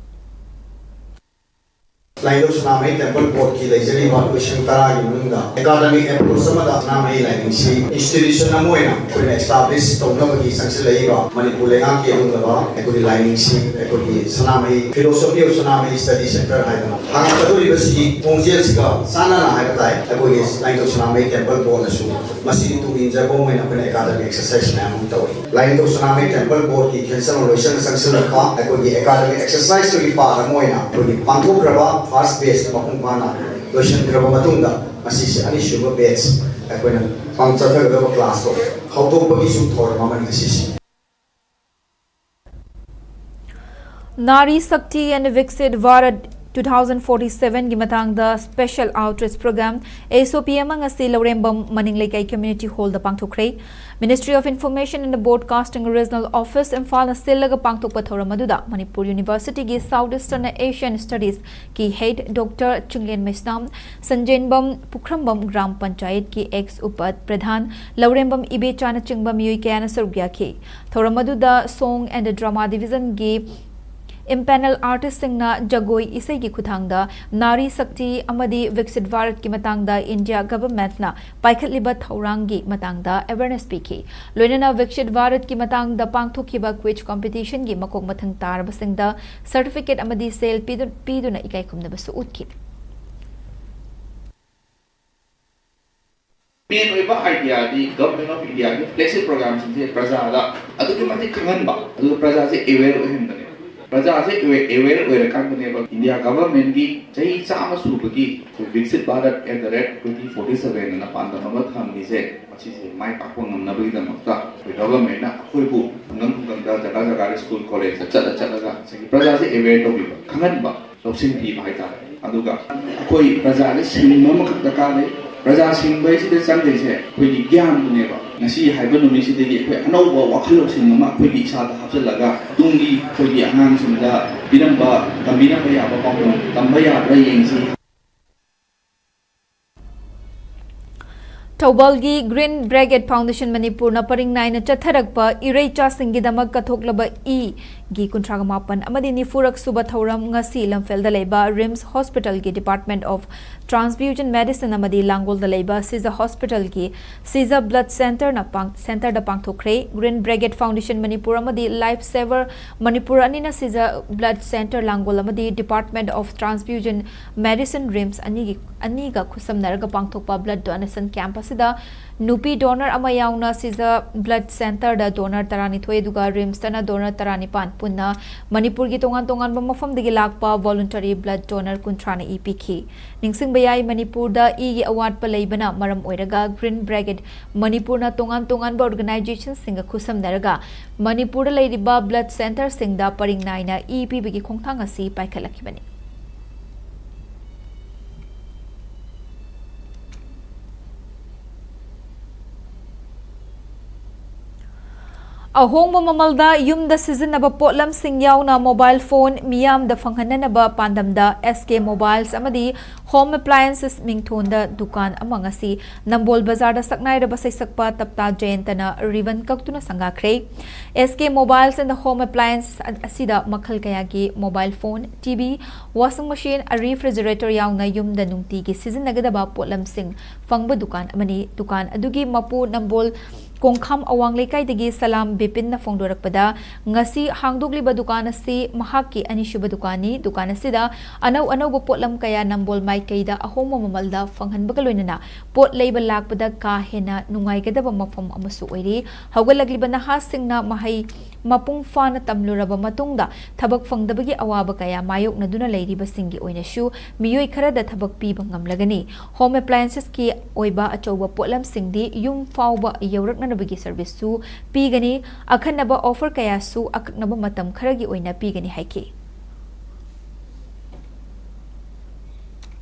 ꯂꯥꯏꯅꯤꯡꯊꯧ ꯁꯅꯥꯃꯍꯤ ꯇꯦꯝꯄꯜ ꯕꯣꯔꯗꯀꯤ ꯂꯩꯖꯔꯤꯕ ꯂꯤꯁꯤꯡ ꯇꯔꯥꯒꯤ ꯃꯅꯨꯡꯗ ꯑꯦꯀꯥꯗꯃꯤꯛ ꯑꯦꯄ꯭ꯔꯣꯆ ꯑꯃꯗ ꯁꯅꯥꯃꯍꯤ ꯂꯥꯏꯅꯤꯡꯁꯤ ꯏꯟꯁꯇꯤꯇ꯭ꯌꯨꯁꯟ ꯑꯃ ꯑꯣꯏꯅ ꯑꯩꯈꯣꯏꯅ ꯑꯦꯁꯇꯥꯕ꯭ꯂꯤꯁ ꯇꯧꯅꯕꯒꯤ ꯆꯪꯁꯤꯜꯂꯛꯏꯕ ꯃꯅꯤꯄꯨꯔ ꯂꯩꯉꯥꯛꯀꯤ ꯑꯗꯨꯒꯨꯝꯂꯕ ꯑꯩꯈꯣꯏꯒꯤ ꯂꯥꯏꯅꯤꯡꯁꯤ, ꯑꯩꯈꯣꯏꯒꯤ ꯁꯅꯥꯃꯍꯤ, philosophy of Sanamahi study centre ꯍꯥꯏꯗꯅ ꯍꯥꯡꯉꯛꯀꯗꯧꯔꯤꯕꯁꯤꯒꯤ ꯈꯣꯡꯖꯦꯜꯁꯤꯒ ꯆꯥꯟꯅꯅ ꯍꯥꯏꯕ ꯇꯥꯏ, ꯑꯩꯈꯣꯏꯒꯤ ꯂꯥꯏꯅꯤꯡꯊꯧ ꯁꯅꯥꯃꯍꯤ ꯇꯦꯝꯄꯜ ꯕꯣꯔꯗꯅꯁꯨ ꯃꯁꯤꯒꯤ ꯇꯨꯡ ꯏꯟꯖꯕ ꯑꯣꯏꯅ ꯑꯩꯈꯣꯏꯅ ꯑꯦꯀꯥꯗꯃꯤꯛ ꯑꯦꯛꯁꯔꯁꯥꯏꯁ ꯃꯌꯥꯝ ꯑꯃ ꯇꯧꯏ꯫ ꯂꯥꯏꯅꯤꯡꯊꯧ ꯁꯅꯥꯃꯍꯤ ꯇꯦꯝꯄꯜ ꯕꯣꯔꯗꯀꯤ ꯈꯦꯟꯁꯪ ꯂꯣꯏꯁꯪꯅ ꯆꯪꯁꯤꯜꯂꯛꯄ ꯑꯩꯈꯣꯏꯒꯤ ꯑꯦꯀꯥꯗꯃꯤꯛ ꯑꯦꯛꯁꯔꯁꯥꯏꯁꯇꯨꯒꯤ ꯄꯥꯔꯠ ꯑꯃ ꯑꯣꯏꯅ ꯑꯩꯈꯣꯏꯒꯤ ꯄꯥꯡꯊꯣꯛꯈ꯭ꯔꯕ ꯐꯥꯔꯁ ꯕꯦꯆ ꯃꯄꯨꯡ ꯐꯥꯅ ꯂꯣꯏꯁꯤꯟꯈ꯭ꯔꯕ ꯃꯇꯨꯡꯗ ꯃꯁꯤꯁꯦ ꯑꯅꯤꯁꯨꯕ ꯕꯦꯆ ꯑꯩꯈꯣꯏꯅ ꯄꯥꯡ-, ꯆꯠꯊꯒꯗꯕ ꯀ꯭ꯂꯥꯁꯇꯣ ꯍꯧꯗꯣꯛꯄꯒꯤꯁꯨ ꯊꯧꯔꯝ ꯑꯃꯅꯤ ꯉꯁꯤꯁꯦ꯫ Nari Shakti and Viksit Bharat two thousand forty-seven ꯒꯤ ꯃꯇꯥꯡꯗ special outreach program, S O P ꯑꯃ ꯉꯁꯤ ꯂꯧꯔꯦꯝꯕꯝ ꯃꯅꯤꯡ ꯂꯩꯀꯥꯏ community hall the ꯄꯥꯡꯊꯣꯛꯈ꯭ꯔꯦ꯫ Ministry of Information and Broadcasting Regional Office ꯏꯝꯐꯥꯜꯅ ꯁꯤꯜꯂꯒ ꯄꯥꯡꯊꯣꯛꯄ ꯊꯧꯔꯝ ꯑꯗꯨꯗ ꯃꯅꯤꯄꯨꯔ University ꯒꯤ South Eastern Asian Studies ꯀꯤ head Doctor ꯆꯤꯡꯂꯦꯟ ꯃꯩꯁꯅꯥꯝ, ꯁꯟꯖꯦꯟꯕꯝ ꯄꯨꯈ꯭ꯔꯝꯕꯝ ꯒ꯭ꯔꯥꯝ ꯄꯟꯆꯥꯌꯠꯀꯤ ex ꯎꯄ ꯄ꯭ꯔꯙꯥꯟ ꯂꯧꯔꯦꯝꯕꯝ ꯏꯕꯦꯆꯥꯅꯆꯤꯡꯕ ꯃꯤꯑꯣꯏ ꯀꯌꯥꯅ ꯁꯔꯨꯛ ꯌꯥꯈꯤ꯫ ꯊꯧꯔꯝ ꯑꯗꯨꯗ Song and Drama Division ꯒꯤ impanel artist ꯁꯤꯡꯅ ꯖꯒꯣꯏ ꯏꯁꯩꯒꯤ ꯈꯨꯠꯊꯥꯡꯗ ꯅꯥꯔꯤ ꯁꯛꯇꯤ ꯑꯃꯗꯤ ꯚꯤꯛꯁꯤꯠ ꯚꯥꯔꯠꯀꯤ ꯃꯇꯥꯡꯗ ꯏꯟꯗꯤꯌꯥ ꯒꯚꯔꯟꯃꯦꯟꯠꯅ ꯄꯥꯏꯈꯠꯂꯤꯕ ꯊꯧꯔꯥꯡꯒꯤ ꯃꯇꯥꯡꯗ awareness ꯄꯤꯈꯤ꯫ ꯂꯣꯏꯅꯅ ꯚꯤꯛꯁꯤꯠ ꯚꯥꯔꯠꯀꯤ ꯃꯇꯥꯡꯗ ꯄꯥꯡꯊꯣꯛꯈꯤꯕ quiz competition ꯒꯤ ꯃꯀꯣꯛ ꯃꯊꯪ ꯇꯥꯔꯕꯁꯤꯡꯗ certificate ꯑꯃꯗꯤ ꯁꯦꯜ ꯄꯤꯗꯨ-, ꯄꯤꯗꯨꯅ ꯏꯀꯥꯏ ꯈꯨꯝꯅꯕꯁꯨ ꯎꯠꯈꯤ꯫ Main ꯑꯣꯏꯕ idea D Government of India ꯒꯤ flagship program ꯁꯤꯡꯁꯦ ꯄ꯭ꯔꯖꯥꯗ ꯑꯗꯨꯛꯀꯤ ꯃꯇꯤꯛ ꯈꯪꯍꯟꯕ, ꯑꯗꯨꯒ ꯄ꯭ꯔꯖꯥꯁꯦ aware ꯑꯣꯏꯍꯟꯕꯅꯦ꯫ ꯄ꯭ꯔꯖꯥꯁꯦ aware, aware ꯑꯣꯏꯔꯀꯥꯟꯗꯅꯦꯕ ꯏꯟꯗꯤꯌꯥ ꯒꯚꯔꯟꯃꯦꯟꯠꯀꯤ ꯆꯍꯤ ꯆꯥꯝꯃ ꯁꯨꯕꯒꯤ ꯑꯩꯈꯣꯏ ꯚꯤꯛꯁꯤꯠ Bharat at the rate twenty forty seven ꯑꯅ ꯄꯥꯟꯗꯝ ꯑꯃ ꯊꯝꯃꯤꯁꯦ꯫ ꯃꯁꯤꯁꯦ ꯃꯥꯏ ꯄꯥꯛꯄ ꯉꯝꯅꯕꯒꯤꯗꯃꯛꯇ ꯑꯩꯈꯣꯏ ꯒꯚꯔꯟꯃꯦꯟꯠꯅ ꯑꯩꯈꯣꯏꯕꯨ ꯈꯨꯡꯒꯪ ꯈꯨꯡꯒꯪꯗ, ꯖꯒꯥ ꯖꯒꯥꯗ, ꯁ꯭ꯀꯨꯜ ꯀꯣꯂꯦꯖꯇ ꯆꯠꯂ ꯆꯠꯂꯒ ꯉꯁꯥꯏꯒꯤ ꯄ꯭ꯔꯖꯥꯁꯦ aware ꯇꯧꯕꯤꯕ, ꯈꯪꯍꯟꯕ, ꯂꯧꯁꯤꯡ ꯄꯤꯕ ꯍꯥꯏꯇꯥꯔꯦ꯫ ꯑꯗꯨꯒ ꯑꯩꯈꯣꯏ ꯄ꯭ꯔꯖꯥꯁꯦ ꯁꯤꯡꯕ ꯑꯃꯈꯛ ꯗꯔꯀꯥꯔ ꯂꯩ꯫ ꯄ꯭ꯔꯖꯥ ꯁꯤꯡꯕ ꯍꯥꯏꯁꯤꯗ ꯆꯪꯗꯣꯏꯁꯦ ꯑꯩꯈꯣꯏꯒꯤ ꯒ꯭ꯌꯥꯟꯗꯨꯅꯦꯕ꯫ ꯉꯁꯤ ꯍꯥꯏꯕ ꯅꯨꯃꯤꯠꯁꯤꯗꯒꯤ ꯑꯩꯈꯣꯏ ꯑꯅꯧꯕ ꯋꯥꯈꯜ ꯂꯧꯁꯤꯡ ꯑꯃ ꯑꯩꯈꯣꯏꯒꯤ ꯏꯁꯥꯗ ꯍꯥꯞꯆꯤꯜꯂꯒ ꯇꯨꯡꯒꯤ ꯑꯩꯈꯣꯏꯒꯤ ꯑꯉꯥꯡꯁꯤꯡꯗ ꯄꯤꯔꯝꯕ, ꯇꯝꯕꯤꯔꯝꯕ ꯌꯥꯕ ꯄꯥꯎꯗꯝ ꯇꯝꯕ ꯌꯥꯕ꯭ꯔꯥ ꯌꯦꯡꯁꯤ꯫ ꯊꯧꯕꯥꯜꯒꯤ Green Brigade Foundation ꯃꯅꯤꯄꯨꯔꯅ ꯄꯔꯤꯡ ꯅꯥꯏꯅ ꯆꯠꯊꯔꯛꯄ ꯏꯔꯩꯆꯥꯁꯤꯡꯒꯤꯗꯃꯛ ꯀꯠꯊꯣꯛꯂꯕ ꯏꯒꯤ ꯀꯨꯟꯊ꯭ꯔꯥꯒ ꯃꯥꯄꯟ ꯑꯃꯗꯤ ꯅꯤꯐꯨꯔꯛ ꯁꯨꯕ ꯊꯧꯔꯝ ꯉꯁꯤ ꯂꯝꯐꯦꯜꯗ ꯂꯩꯕ RIMS Hospitalꯒꯤ Department of Transfusion Medicine ꯑꯃꯗꯤ ꯂꯥꯡꯒꯣꯜꯗ ꯂꯩꯕ ꯁꯤꯖ Hospitalꯒꯤ ꯁꯤꯖ Blood Centreꯅ ꯄꯥꯡ-, Centreꯗ ꯄꯥꯡꯊꯣꯛꯈ꯭ꯔꯦ꯫ Green Brigade Foundation ꯃꯅꯤꯄꯨꯔ ꯑꯃꯗꯤ Life Saver ꯃꯅꯤꯄꯨꯔ ꯑꯅꯤꯅ ꯁꯤꯖ Blood Centre ꯂꯥꯡꯒꯣꯜ ꯑꯃꯗꯤ Department of Transfusion Medicine RIMS ꯑꯅꯤꯒꯤ, ꯑꯅꯤꯒ ꯈꯨꯠꯁꯝꯅꯔꯒ ꯄꯥꯡꯊꯣꯛꯄ blood donation camp ꯑꯁꯤꯗ ꯅꯨꯄꯤ donor ꯑꯃ ꯌꯥꯎꯅ ꯁꯤꯖ Blood Centreꯗ donor ꯇꯔꯥꯅꯤꯊꯣꯏ ꯑꯗꯨꯒ RIMSꯇꯅ donor ꯇꯔꯥꯅꯤꯄꯥꯟ, ꯄꯨꯟꯅ ꯃꯅꯤꯄꯨꯔꯒꯤ ꯇꯣꯉꯥꯟ ꯇꯣꯉꯥꯟꯕ ꯃꯐꯝꯗꯒꯤ ꯂꯥꯛꯄ voluntary blood donor ꯀꯨꯟꯊ꯭ꯔꯥꯅ ꯏ ꯄꯤꯈꯤ꯫ ꯅꯤꯡꯁꯤꯡꯕ ꯌꯥꯏ, ꯃꯅꯤꯄꯨꯔꯗ ꯏꯒꯤ ꯑꯋꯥꯠꯄ ꯂꯩꯕꯅ ꯃꯔꯝ ꯑꯣꯏꯔꯒ Green Brigade ꯃꯅꯤꯄꯨꯔꯅ ꯇꯣꯉꯥꯟ ꯇꯣꯉꯥꯟꯕ organizationꯁꯤꯡꯒ ꯈꯨꯠꯁꯝꯅꯔꯒ ꯃꯅꯤꯄꯨꯔꯗ ꯂꯩꯔꯤꯕ blood centreꯁꯤꯡꯗ ꯄꯔꯤꯡ ꯅꯥꯏꯅ ꯏ ꯄꯤꯕꯒꯤ ꯈꯣꯡꯊꯥꯡ ꯑꯁꯤ ꯄꯥꯏꯈꯠꯂꯛꯈꯤꯕꯅꯤ꯫ ꯑꯍꯣꯡꯕ ꯃꯃꯜꯗ ꯌꯨꯝꯗ ꯁꯤꯖꯤꯟꯅꯕ ꯄꯣꯠꯂꯝꯁꯤꯡ ꯌꯥꯎꯅ mobile phone ꯃꯤꯌꯥꯝꯗ ꯐꯪꯍꯟꯅꯅꯕ ꯄꯥꯟꯗꯝꯗ SK Mobiles ꯑꯃꯗꯤ Home Appliances ꯃꯤꯡꯊꯣꯟꯗ ꯗꯨꯀꯥꯟ ꯑꯃ ꯉꯁꯤ ꯅꯝꯕꯣꯜ ꯕꯖꯥꯔꯗ ꯁꯛꯅꯥꯏꯔꯕ ꯁꯩꯁꯛꯄ ꯇꯞꯇꯥ ꯖꯌꯟꯇꯅ ribbon ꯀꯛꯇꯨꯅ ꯁꯪꯒꯥꯈ꯭ꯔꯦ꯫ SK Mobiles and Home Appliances ꯑꯁꯤꯗ ꯃꯈꯜ ꯀꯌꯥꯒꯤ mobile phone, TV, washing machine, refrigerator ꯌꯥꯎꯅ ꯌꯨꯝꯗ ꯅꯨꯡꯇꯤꯒꯤ ꯁꯤꯖꯤꯟꯅꯒꯗꯕ ꯄꯣꯠꯂꯝꯁꯤꯡ ꯐꯪꯕ ꯗꯨꯀꯥꯟ ꯑꯃꯅꯤ꯫ ꯗꯨꯀꯥꯟ ꯑꯗꯨꯒꯤ ꯃꯄꯨ ꯅꯝꯕꯣꯜ ꯀꯣꯡꯈꯥꯝ ꯑꯋꯥꯡ ꯂꯩꯀꯥꯏꯗꯒꯤ ꯁꯂꯥꯝ ꯕꯤꯄꯤꯟꯅ ꯐꯣꯡꯗꯣꯔꯛꯄꯗ, ꯉꯁꯤ ꯍꯥꯡꯗꯣꯛꯂꯤꯕ ꯗꯨꯀꯥꯟ ꯑꯁꯤ ꯃꯍꯥꯛꯀꯤ ꯑꯅꯤꯁꯨꯕ ꯗꯨꯀꯥꯟꯅꯤ꯫ ꯗꯨꯀꯥꯟ ꯑꯁꯤꯗ ꯑꯅꯧ ꯑꯅꯧꯕ ꯄꯣꯠꯂꯝ ꯀꯌꯥ ꯅꯝꯕꯣꯜ ꯃꯥꯏꯀꯩꯗ ꯑꯍꯣꯡꯕ ꯃꯃꯜꯗ ꯐꯪꯍꯟꯕꯒ ꯂꯣꯏꯅꯅ ꯄꯣꯠ ꯂꯩꯕ ꯂꯥꯛꯄꯗ ꯀꯥ ꯍꯦꯟꯅ ꯅꯨꯡꯉꯥꯏꯒꯗꯕ ꯃꯐꯝ ꯑꯃꯁꯨ ꯑꯣꯏꯔꯤ꯫ ꯍꯧꯒꯠꯂꯛꯂꯤꯕ ꯅꯍꯥꯁꯤꯡꯅ ꯃꯍꯩ ꯃꯄꯨꯡ ꯐꯥꯅ ꯇꯝꯂꯨꯔꯕ ꯃꯇꯨꯡꯗ ꯊꯕꯛ ꯐꯪꯗꯕꯒꯤ ꯑꯋꯥꯕ ꯀꯌꯥ ꯃꯥꯌꯣꯛꯅꯗꯨꯅ ꯂꯩꯔꯤꯕꯁꯤꯡꯒꯤ ꯑꯣꯏꯅꯁꯨ ꯃꯤꯑꯣꯏ ꯈꯔꯗ ꯊꯕꯛ ꯄꯤꯕ ꯉꯝꯂꯒꯅꯤ꯫ Home appliancesꯀꯤ ꯑꯣꯏꯕ ꯑꯆꯧꯕ ꯄꯣꯠꯂꯝꯁꯤꯡꯗꯤ ꯌꯨꯝ ꯐꯥꯎꯕ ꯌꯧꯔꯛꯅꯅꯕꯒꯤ serviceꯁꯨ ꯄꯤꯒꯅꯤ꯫ ꯑꯈꯟꯅꯕ offer ꯀꯌꯥꯁꯨ ꯑꯀꯛꯅꯕ ꯃꯇꯝ ꯈꯔꯒꯤ ꯑꯣꯏꯅ ꯄꯤꯒꯅꯤ ꯍꯥꯏꯈꯤ꯫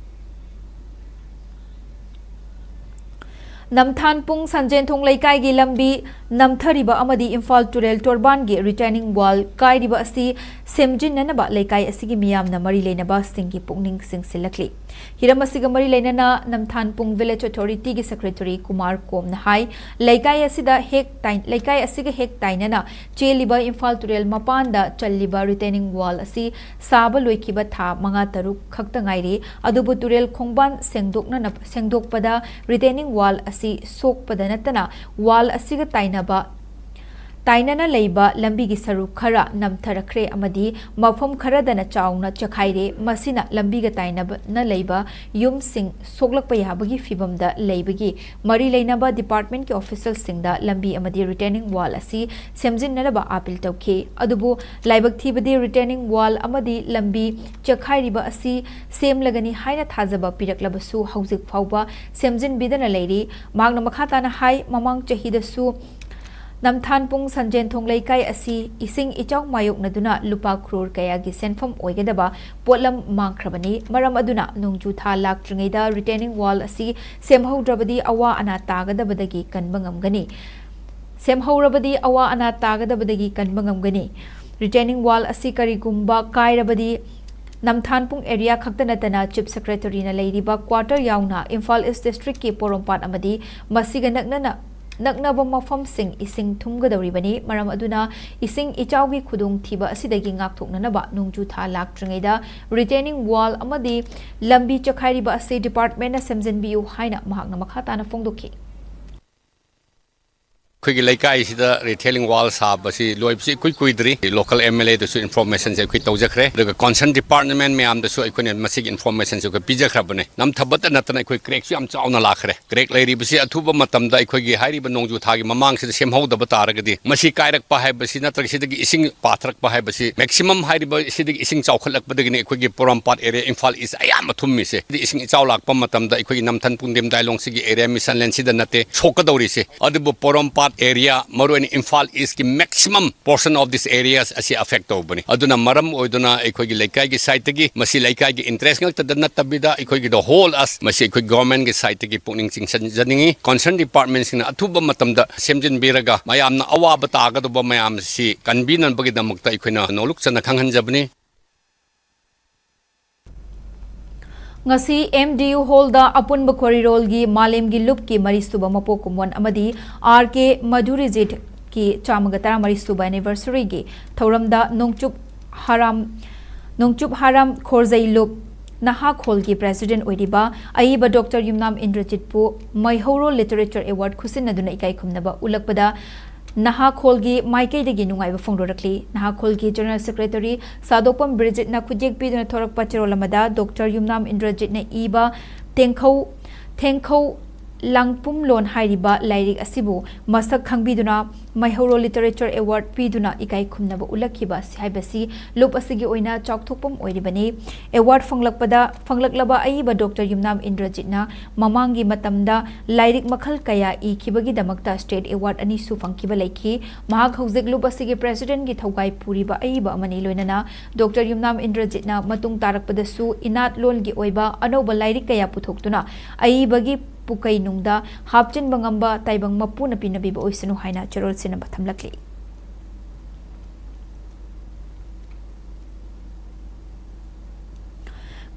ꯅꯝꯊꯥꯟꯄꯨꯡ ꯁꯟꯖꯦꯟꯊꯣꯡ ꯂꯩꯀꯥꯏꯒꯤ ꯂꯝꯕꯤ ꯅꯝꯊꯔꯤꯕ ꯑꯃꯗꯤ ꯏꯝꯐꯥꯜ ꯇꯨꯔꯦꯜ ꯇꯣꯔꯕꯥꯟꯒꯤ retaining wall ꯀꯥꯏꯔꯤꯕ ꯑꯁꯤ ꯁꯦꯝꯖꯤꯟꯅꯅꯕ ꯂꯩꯀꯥꯏ ꯑꯁꯤꯒꯤ ꯃꯤꯌꯥꯝꯅ ꯃꯔꯤ ꯂꯩꯅꯕꯁꯤꯡꯒꯤ ꯄꯨꯛꯅꯤꯡ ꯆꯤꯡꯁꯤꯜꯂꯛꯂꯤ꯫ ꯍꯤꯔꯝ ꯑꯁꯤꯒ ꯃꯔꯤ ꯂꯩꯅꯅ ꯅꯝꯊꯥꯟꯄꯨꯡ village authority ꯒꯤ secretary ꯀꯨꯃꯥꯔ ꯀꯣꯝꯅ ꯍꯥꯏ, ꯂꯩꯀꯥꯏ ꯑꯁꯤꯗ ꯍꯦꯛ ꯇꯥꯏ-, ꯂꯩꯀꯥꯏ ꯑꯁꯤꯒ ꯍꯦꯛ ꯇꯥꯏꯅꯅ ꯆꯦꯜꯂꯤꯕ ꯏꯝꯐꯥꯜ ꯇꯨꯔꯦꯜ ꯃꯄꯥꯟꯗ ꯆꯜꯂꯤꯕ retaining wall ꯑꯁꯤ ꯁꯥꯕ ꯂꯣꯏꯈꯤꯕ ꯊꯥ ꯃꯉꯥ ꯇꯔꯨꯛ ꯈꯛꯇ ꯉꯥꯏꯔꯤ꯫ ꯑꯗꯨꯕꯨ ꯇꯨꯔꯦꯜ ꯈꯣꯡꯕꯥꯟ ꯁꯦꯡꯗꯣꯛꯅꯅꯕ, ꯁꯦꯡꯗꯣꯛꯄꯗ retaining wall ꯑꯁꯤ ꯁꯣꯛꯄꯗ ꯅꯠꯇꯅ wall ꯑꯁꯤꯒ ꯇꯥꯏꯅꯕ, ꯇꯥꯏꯅꯅ ꯂꯩꯕ ꯂꯝꯕꯤꯒꯤ ꯁꯔꯨꯛ ꯈꯔ ꯅꯝꯊꯔꯛꯈ꯭ꯔꯦ ꯑꯃꯗꯤ ꯃꯐꯝ ꯈꯔꯗꯅ ꯆꯥꯎꯅ ꯆꯈꯥꯏꯔꯦ꯫ ꯃꯁꯤꯅ ꯂꯝꯕꯤꯒ ꯇꯥꯏꯅꯅ ꯂꯩꯕ ꯌꯨꯝꯁꯤꯡ ꯁꯣꯛꯂꯛꯄ ꯌꯥꯕꯒꯤ ꯐꯤꯚꯝꯗ ꯂꯩꯕꯒꯤ ꯃꯔꯤ ꯂꯩꯅꯕ department ꯀꯤ official ꯁꯤꯡꯗ ꯂꯝꯕꯤ ꯑꯃꯗꯤ retaining wall ꯑꯁꯤ ꯁꯦꯝꯖꯤꯟꯅꯅꯕ appeal ꯇꯧꯈꯤ꯫ ꯑꯗꯨꯕꯨ ꯂꯥꯏꯕꯛ ꯊꯤꯕꯗꯤ retaining wall ꯑꯃꯗꯤ ꯂꯝꯕꯤ ꯆꯈꯥꯏꯔꯤꯕ ꯑꯁꯤ ꯁꯦꯝꯂꯒꯅꯤ ꯍꯥꯏꯅ ꯊꯥꯖꯕ ꯄꯤꯔꯛꯂꯕꯁꯨ ꯍꯧꯖꯤꯛ ꯐꯥꯎꯕ ꯁꯦꯝꯖꯤꯟꯕꯤꯗꯅ ꯂꯩꯔꯤ꯫ ꯃꯍꯥꯛꯅ ꯃꯈꯥ ꯇꯥꯅ ꯍꯥꯏ, ꯃꯃꯥꯡ ꯆꯍꯤꯗꯁꯨ ꯅꯝꯊꯥꯟꯄꯨꯡ ꯁꯟꯖꯦꯟꯊꯣꯡ ꯂꯩꯀꯥꯏ ꯑꯁꯤ ꯏꯁꯤꯡ ꯏꯆꯥꯎ ꯃꯥꯌꯣꯛꯅꯗꯨꯅ ꯂꯨꯄꯥ ꯀ꯭ꯔꯣꯔ ꯀꯌꯥꯒꯤ ꯁꯦꯟꯐꯝ ꯑꯣꯏꯒꯗꯕ ꯄꯣꯠꯂꯝ ꯃꯥꯡꯈ꯭ꯔꯕꯅꯤ꯫ ꯃꯔꯝ ꯑꯗꯨꯅ ꯅꯣꯡꯖꯨ ꯊꯥ ꯂꯥꯛꯇ꯭ꯔꯤꯉꯩꯗ retaining wall ꯑꯁꯤ ꯁꯦꯝꯍꯧꯗ꯭ꯔꯕꯗꯤ ꯑꯋꯥ ꯑꯅꯥ ꯇꯥꯒꯗꯕꯗꯒꯤ ꯀꯟꯕ ꯉꯝꯒꯅꯤ꯫ ꯁꯦꯝꯍꯧꯔꯕꯗꯤ ꯑꯋꯥ ꯑꯅꯥ ꯇꯥꯒꯗꯕꯗꯒꯤ ꯀꯟꯕ ꯉꯝꯒꯅꯤ꯫ Retaining wall ꯑꯁꯤ ꯀꯔꯤꯒꯨꯝꯕ ꯀꯥꯏꯔꯕꯗꯤ ꯅꯝꯊꯥꯟꯄꯨꯡ area ꯈꯛꯇ ꯅꯠꯇꯅ Chief Secretary ꯅ ꯂꯩꯔꯤꯕ quarter ꯌꯥꯎꯅ ꯏꯝꯐꯥꯜ East district ꯀꯤ ꯄꯣꯔꯣꯝꯄꯥꯠ ꯑꯃꯗꯤ ꯃꯁꯤꯒ ꯅꯛꯅꯅ, ꯅꯛꯅꯕ ꯃꯐꯝꯁꯤꯡ ꯏꯁꯤꯡ ꯊꯨꯝꯒꯗꯧꯔꯤꯕꯅꯤ꯫ ꯃꯔꯝ ꯑꯗꯨꯅ ꯏꯁꯤꯡ ꯏꯆꯥꯎꯒꯤ ꯈꯨꯗꯣꯡꯊꯤꯕ ꯑꯁꯤꯗꯒꯤ ꯉꯥꯛꯊꯣꯛꯅꯅꯕ ꯅꯣꯡꯖꯨ ꯊꯥ ꯂꯥꯛꯇ꯭ꯔꯤꯉꯩꯗ retaining wall ꯑꯃꯗꯤ ꯂꯝꯕꯤ ꯆꯈꯥꯏꯔꯤꯕ ꯑꯁꯤ department ꯅ ꯁꯦꯝꯖꯤꯟꯕꯤꯌꯨ ꯍꯥꯏꯅ ꯃꯍꯥꯛꯅ ꯃꯈꯥ ꯇꯥꯅ ꯐꯣꯡꯗꯣꯛꯈꯤ꯫ ꯑꯩꯈꯣꯏꯒꯤ ꯂꯩꯀꯥꯏꯁꯤꯗ retaining wall ꯁꯥꯕꯁꯤ ꯂꯣꯏꯕꯁꯤ ꯏꯀꯨꯏ ꯀꯨꯏꯗ꯭ꯔꯤ꯫ Local M L A ꯗꯁꯨ information ꯁꯦ ꯑꯩꯈꯣꯏ ꯇꯧꯖꯈ꯭ꯔꯦ, ꯑꯗꯨꯒ concern department ꯃꯌꯥꯝꯗꯁꯨ ꯑꯩꯈꯣꯏꯅ ꯃꯁꯤꯒꯤ information ꯁꯦ ꯑꯩꯈꯣꯏ ꯄꯤꯖꯈ꯭ꯔꯕꯅꯦ꯫ ꯅꯝꯊꯕꯇ ꯅꯠꯇꯅ ꯑꯩꯈꯣꯏ crack ꯁꯨ ꯌꯥꯝ ꯆꯥꯎꯅ ꯂꯥꯛꯈ꯭ꯔꯦ꯫ Crack ꯂꯩꯔꯤꯕꯁꯤ ꯑꯊꯨꯕ ꯃꯇꯝꯗ ꯑꯩꯈꯣꯏꯒꯤ ꯍꯥꯏꯔꯤꯕ ꯅꯣꯡꯖꯨ ꯊꯥꯒꯤ ꯃꯃꯥꯡꯁꯤꯗ ꯁꯦꯝꯍꯧꯗꯕ ꯇꯥꯔꯒꯗꯤ, ꯃꯁꯤ ꯀꯥꯏꯔꯛꯄ ꯍꯥꯏꯕꯁꯤ ꯅꯠꯇ꯭ꯔꯒ ꯁꯤꯗꯒꯤ ꯏꯁꯤꯡ ꯄꯥꯊꯔꯛꯄ ꯍꯥꯏꯕꯁꯤ, maximum ꯍꯥꯏꯔꯤꯕ ꯁꯤꯗꯒꯤ ꯏꯁꯤꯡ ꯆꯥꯎꯈꯠꯂꯛꯄꯗꯒꯤꯅꯤ ꯑꯩꯈꯣꯏꯒꯤ ꯄꯣꯔꯣꯝꯄꯥꯠ area, ꯏꯝꯐꯥꯜ East ꯑꯌꯥꯝꯕ ꯊꯨꯝꯃꯤꯁꯦ꯫ ꯁꯤꯗꯤ ꯏꯁꯤꯡ ꯏꯆꯥꯎ ꯂꯥꯛꯄ ꯃꯇꯝꯗ ꯑꯩꯈꯣꯏꯒꯤ ꯅꯝꯊꯟ ꯄꯨꯡꯗꯤꯝ ꯗꯥꯏꯂꯣꯡ ꯁꯤꯒꯤ area mission land ꯁꯤꯗ ꯅꯠꯇꯦ ꯁꯣꯛꯀꯗꯧꯔꯤꯁꯦ, ꯑꯗꯨꯕꯨ ꯄꯣꯔꯣꯝꯄꯥꯠ ꯑꯦꯔꯤꯌꯥ, ꯃꯔꯨꯑꯣꯏꯅ ꯏꯝꯐꯥꯜ ꯏꯁꯀꯤ maximum portion of these areas ꯑꯁꯤ affect ꯇꯧꯕꯅꯤ꯫ ꯑꯗꯨꯅ ꯃꯔꯝ ꯑꯣꯏꯗꯨꯅ ꯑꯩꯈꯣꯏꯒꯤ ꯂꯩꯀꯥꯏꯒꯤ ꯁꯥꯏꯠꯇꯒꯤ, ꯃꯁꯤ ꯂꯩꯀꯥꯏꯒꯤ interest ꯉꯛꯇꯗ ꯅꯠꯇꯕꯤꯗ, ꯑꯩꯈꯣꯏꯒꯤ the whole us, ꯃꯁꯤ ꯑꯩꯈꯣꯏ ꯒꯣꯔꯃꯦꯟꯒꯤ ꯁꯥꯏꯠꯇꯒꯤ ꯄꯨꯛꯅꯤꯡ ꯆꯤꯡꯁꯤꯟꯖꯅꯤꯡꯏ꯫ Concerned departmentꯁꯤꯡꯅ ꯑꯊꯨꯕ ꯃꯇꯝꯗ ꯁꯦꯝꯖꯤꯟꯕꯤꯔꯒ, ꯃꯌꯥꯝꯅ ꯑꯋꯥꯕ ꯇꯥꯒꯗꯧꯕ ꯃꯌꯥꯝꯁꯤ ꯀꯟꯕꯤꯅꯕꯒꯤꯗꯃꯛꯇ ꯑꯩꯈꯣꯏꯅ ꯅꯣꯂꯨꯛ ꯆꯟꯅ ꯈꯪꯍꯟꯖꯕꯅꯤ꯫ ꯉꯁꯤ M D U hallꯗ ꯑꯄꯨꯟꯕ ꯈꯣꯔꯤꯔꯣꯜꯒꯤ ꯃꯥꯂꯦꯝꯒꯤ ꯂꯨꯞꯀꯤ ꯃꯔꯤꯁꯨꯕ ꯃꯄꯣꯛ ꯀꯨꯝꯑꯣꯟ ꯑꯃꯗꯤ R K ꯃꯙꯨꯔꯤꯖꯤꯠꯀꯤ ꯆꯥꯝꯃꯒ ꯇꯔꯥꯃꯔꯤ ꯁꯨꯕ anniversaryꯒꯤ ꯊꯧꯔꯝꯗ ꯅꯣꯡꯆꯨꯞ ꯍꯥꯔꯥꯝ, ꯅꯣꯡꯆꯨꯞ ꯍꯥꯔꯥꯝ ꯈꯣꯔꯖꯩ ꯂꯨꯞ ꯅꯍꯥꯈꯣꯜꯒꯤ president ꯑꯣꯏꯔꯤꯕ ꯑꯏꯕ Doctor ꯌꯨꯝꯅꯥꯝ ꯏꯟꯗ꯭ꯔꯖꯤꯠꯄꯨ ꯃꯩꯍꯧꯔꯣꯜ Literature Award ꯈꯨꯁꯤꯟꯅꯗꯨꯅ ꯏꯀꯥꯏ ꯈꯨꯝꯅꯕ ꯎꯠꯂꯛꯄꯗ ꯅꯍꯥꯈꯣꯜꯒꯤ ꯃꯥꯏꯀꯩꯗꯒꯤ ꯅꯨꯡꯉꯥꯏꯕ ꯐꯣꯡꯗꯣꯔꯛꯂꯤ꯫ ꯅꯍꯥꯈꯣꯜꯒꯤ General Secretary ꯁꯥꯗꯣꯛꯄꯝ ꯕ꯭ꯔꯤꯖꯤꯠꯅ ꯈꯨꯠꯌꯦꯛ ꯄꯤꯗꯨꯅ ꯊꯣꯔꯛꯄ ꯆꯦꯔꯣꯜ ꯑꯃꯗ Doctor ꯌꯨꯝꯅꯥꯝ ꯏꯟꯗ꯭ꯔꯖꯤꯠꯅ ꯏꯕ ꯊꯦꯡꯈꯧ, ꯊꯦꯡꯈꯧ ꯂꯥꯡꯄꯨꯝꯂꯣꯟ ꯍꯥꯏꯔꯤꯕ ꯂꯥꯏꯔꯤꯛ ꯑꯁꯤꯕꯨ ꯃꯁꯛ ꯈꯪꯕꯤꯗꯨꯅ ꯃꯩꯍꯧꯔꯣꯜ Literature Award ꯄꯤꯗꯨꯅ ꯏꯀꯥꯏ ꯈꯨꯝꯅꯕ ꯎꯠꯂꯛꯈꯤꯕ ꯑꯁꯤ, ꯍꯥꯏꯕꯁꯤ ꯂꯨꯞ ꯑꯁꯤꯒꯤ ꯑꯣꯏꯅ ꯆꯥꯎꯊꯣꯛꯐꯝ ꯑꯣꯏꯔꯤꯕꯅꯤ꯫ Award ꯐꯪꯂꯛꯄꯗ, ꯐꯪꯂꯛꯂꯕ ꯑꯏꯕ Doctor ꯌꯨꯝꯅꯥꯝ ꯏꯟꯗ꯭ꯔꯖꯤꯠꯅ ꯃꯃꯥꯡꯒꯤ ꯃꯇꯝꯗ ꯂꯥꯏꯔꯤꯛ ꯃꯈꯜ ꯀꯌꯥ ꯏꯈꯤꯕꯒꯤꯗꯃꯛꯇ state award ꯑꯅꯤꯁꯨ ꯐꯪꯈꯤꯕ ꯂꯩꯈꯤ꯫ ꯃꯍꯥꯛ ꯍꯧꯖꯤꯛ ꯂꯨꯞ ꯑꯁꯤꯒꯤ presidentꯒꯤ ꯊꯧꯒꯥꯏ ꯄꯨꯔꯤꯕ ꯑꯏꯕ ꯑꯃꯅꯤ꯫ ꯂꯣꯏꯅꯅ Doctor ꯌꯨꯝꯅꯥꯝ ꯏꯟꯗ꯭ꯔꯖꯤꯠꯅ ꯃꯇꯨꯡ ꯇꯥꯔꯛꯄꯗꯁꯨ ꯏꯅꯥꯠ ꯂꯣꯟꯒꯤ ꯑꯣꯏꯕ ꯑꯅꯧꯕ ꯂꯥꯏꯔꯤꯛ ꯀꯌꯥ ꯄꯨꯊꯣꯛꯇꯨꯅ ꯑꯏꯕꯒꯤ ꯄꯨꯀꯩ ꯅꯨꯡꯗ ꯍꯥꯞꯆꯤꯟꯕ ꯉꯝꯕ ꯇꯥꯏꯕꯪ ꯃꯄꯨꯅ ꯄꯤꯅꯕꯤꯕ ꯑꯣꯏꯁꯅꯨ ꯍꯥꯏꯅ ꯆꯦꯔꯣꯜ ꯁꯤꯟꯅꯕ ꯊꯝꯂꯛꯂꯤ꯫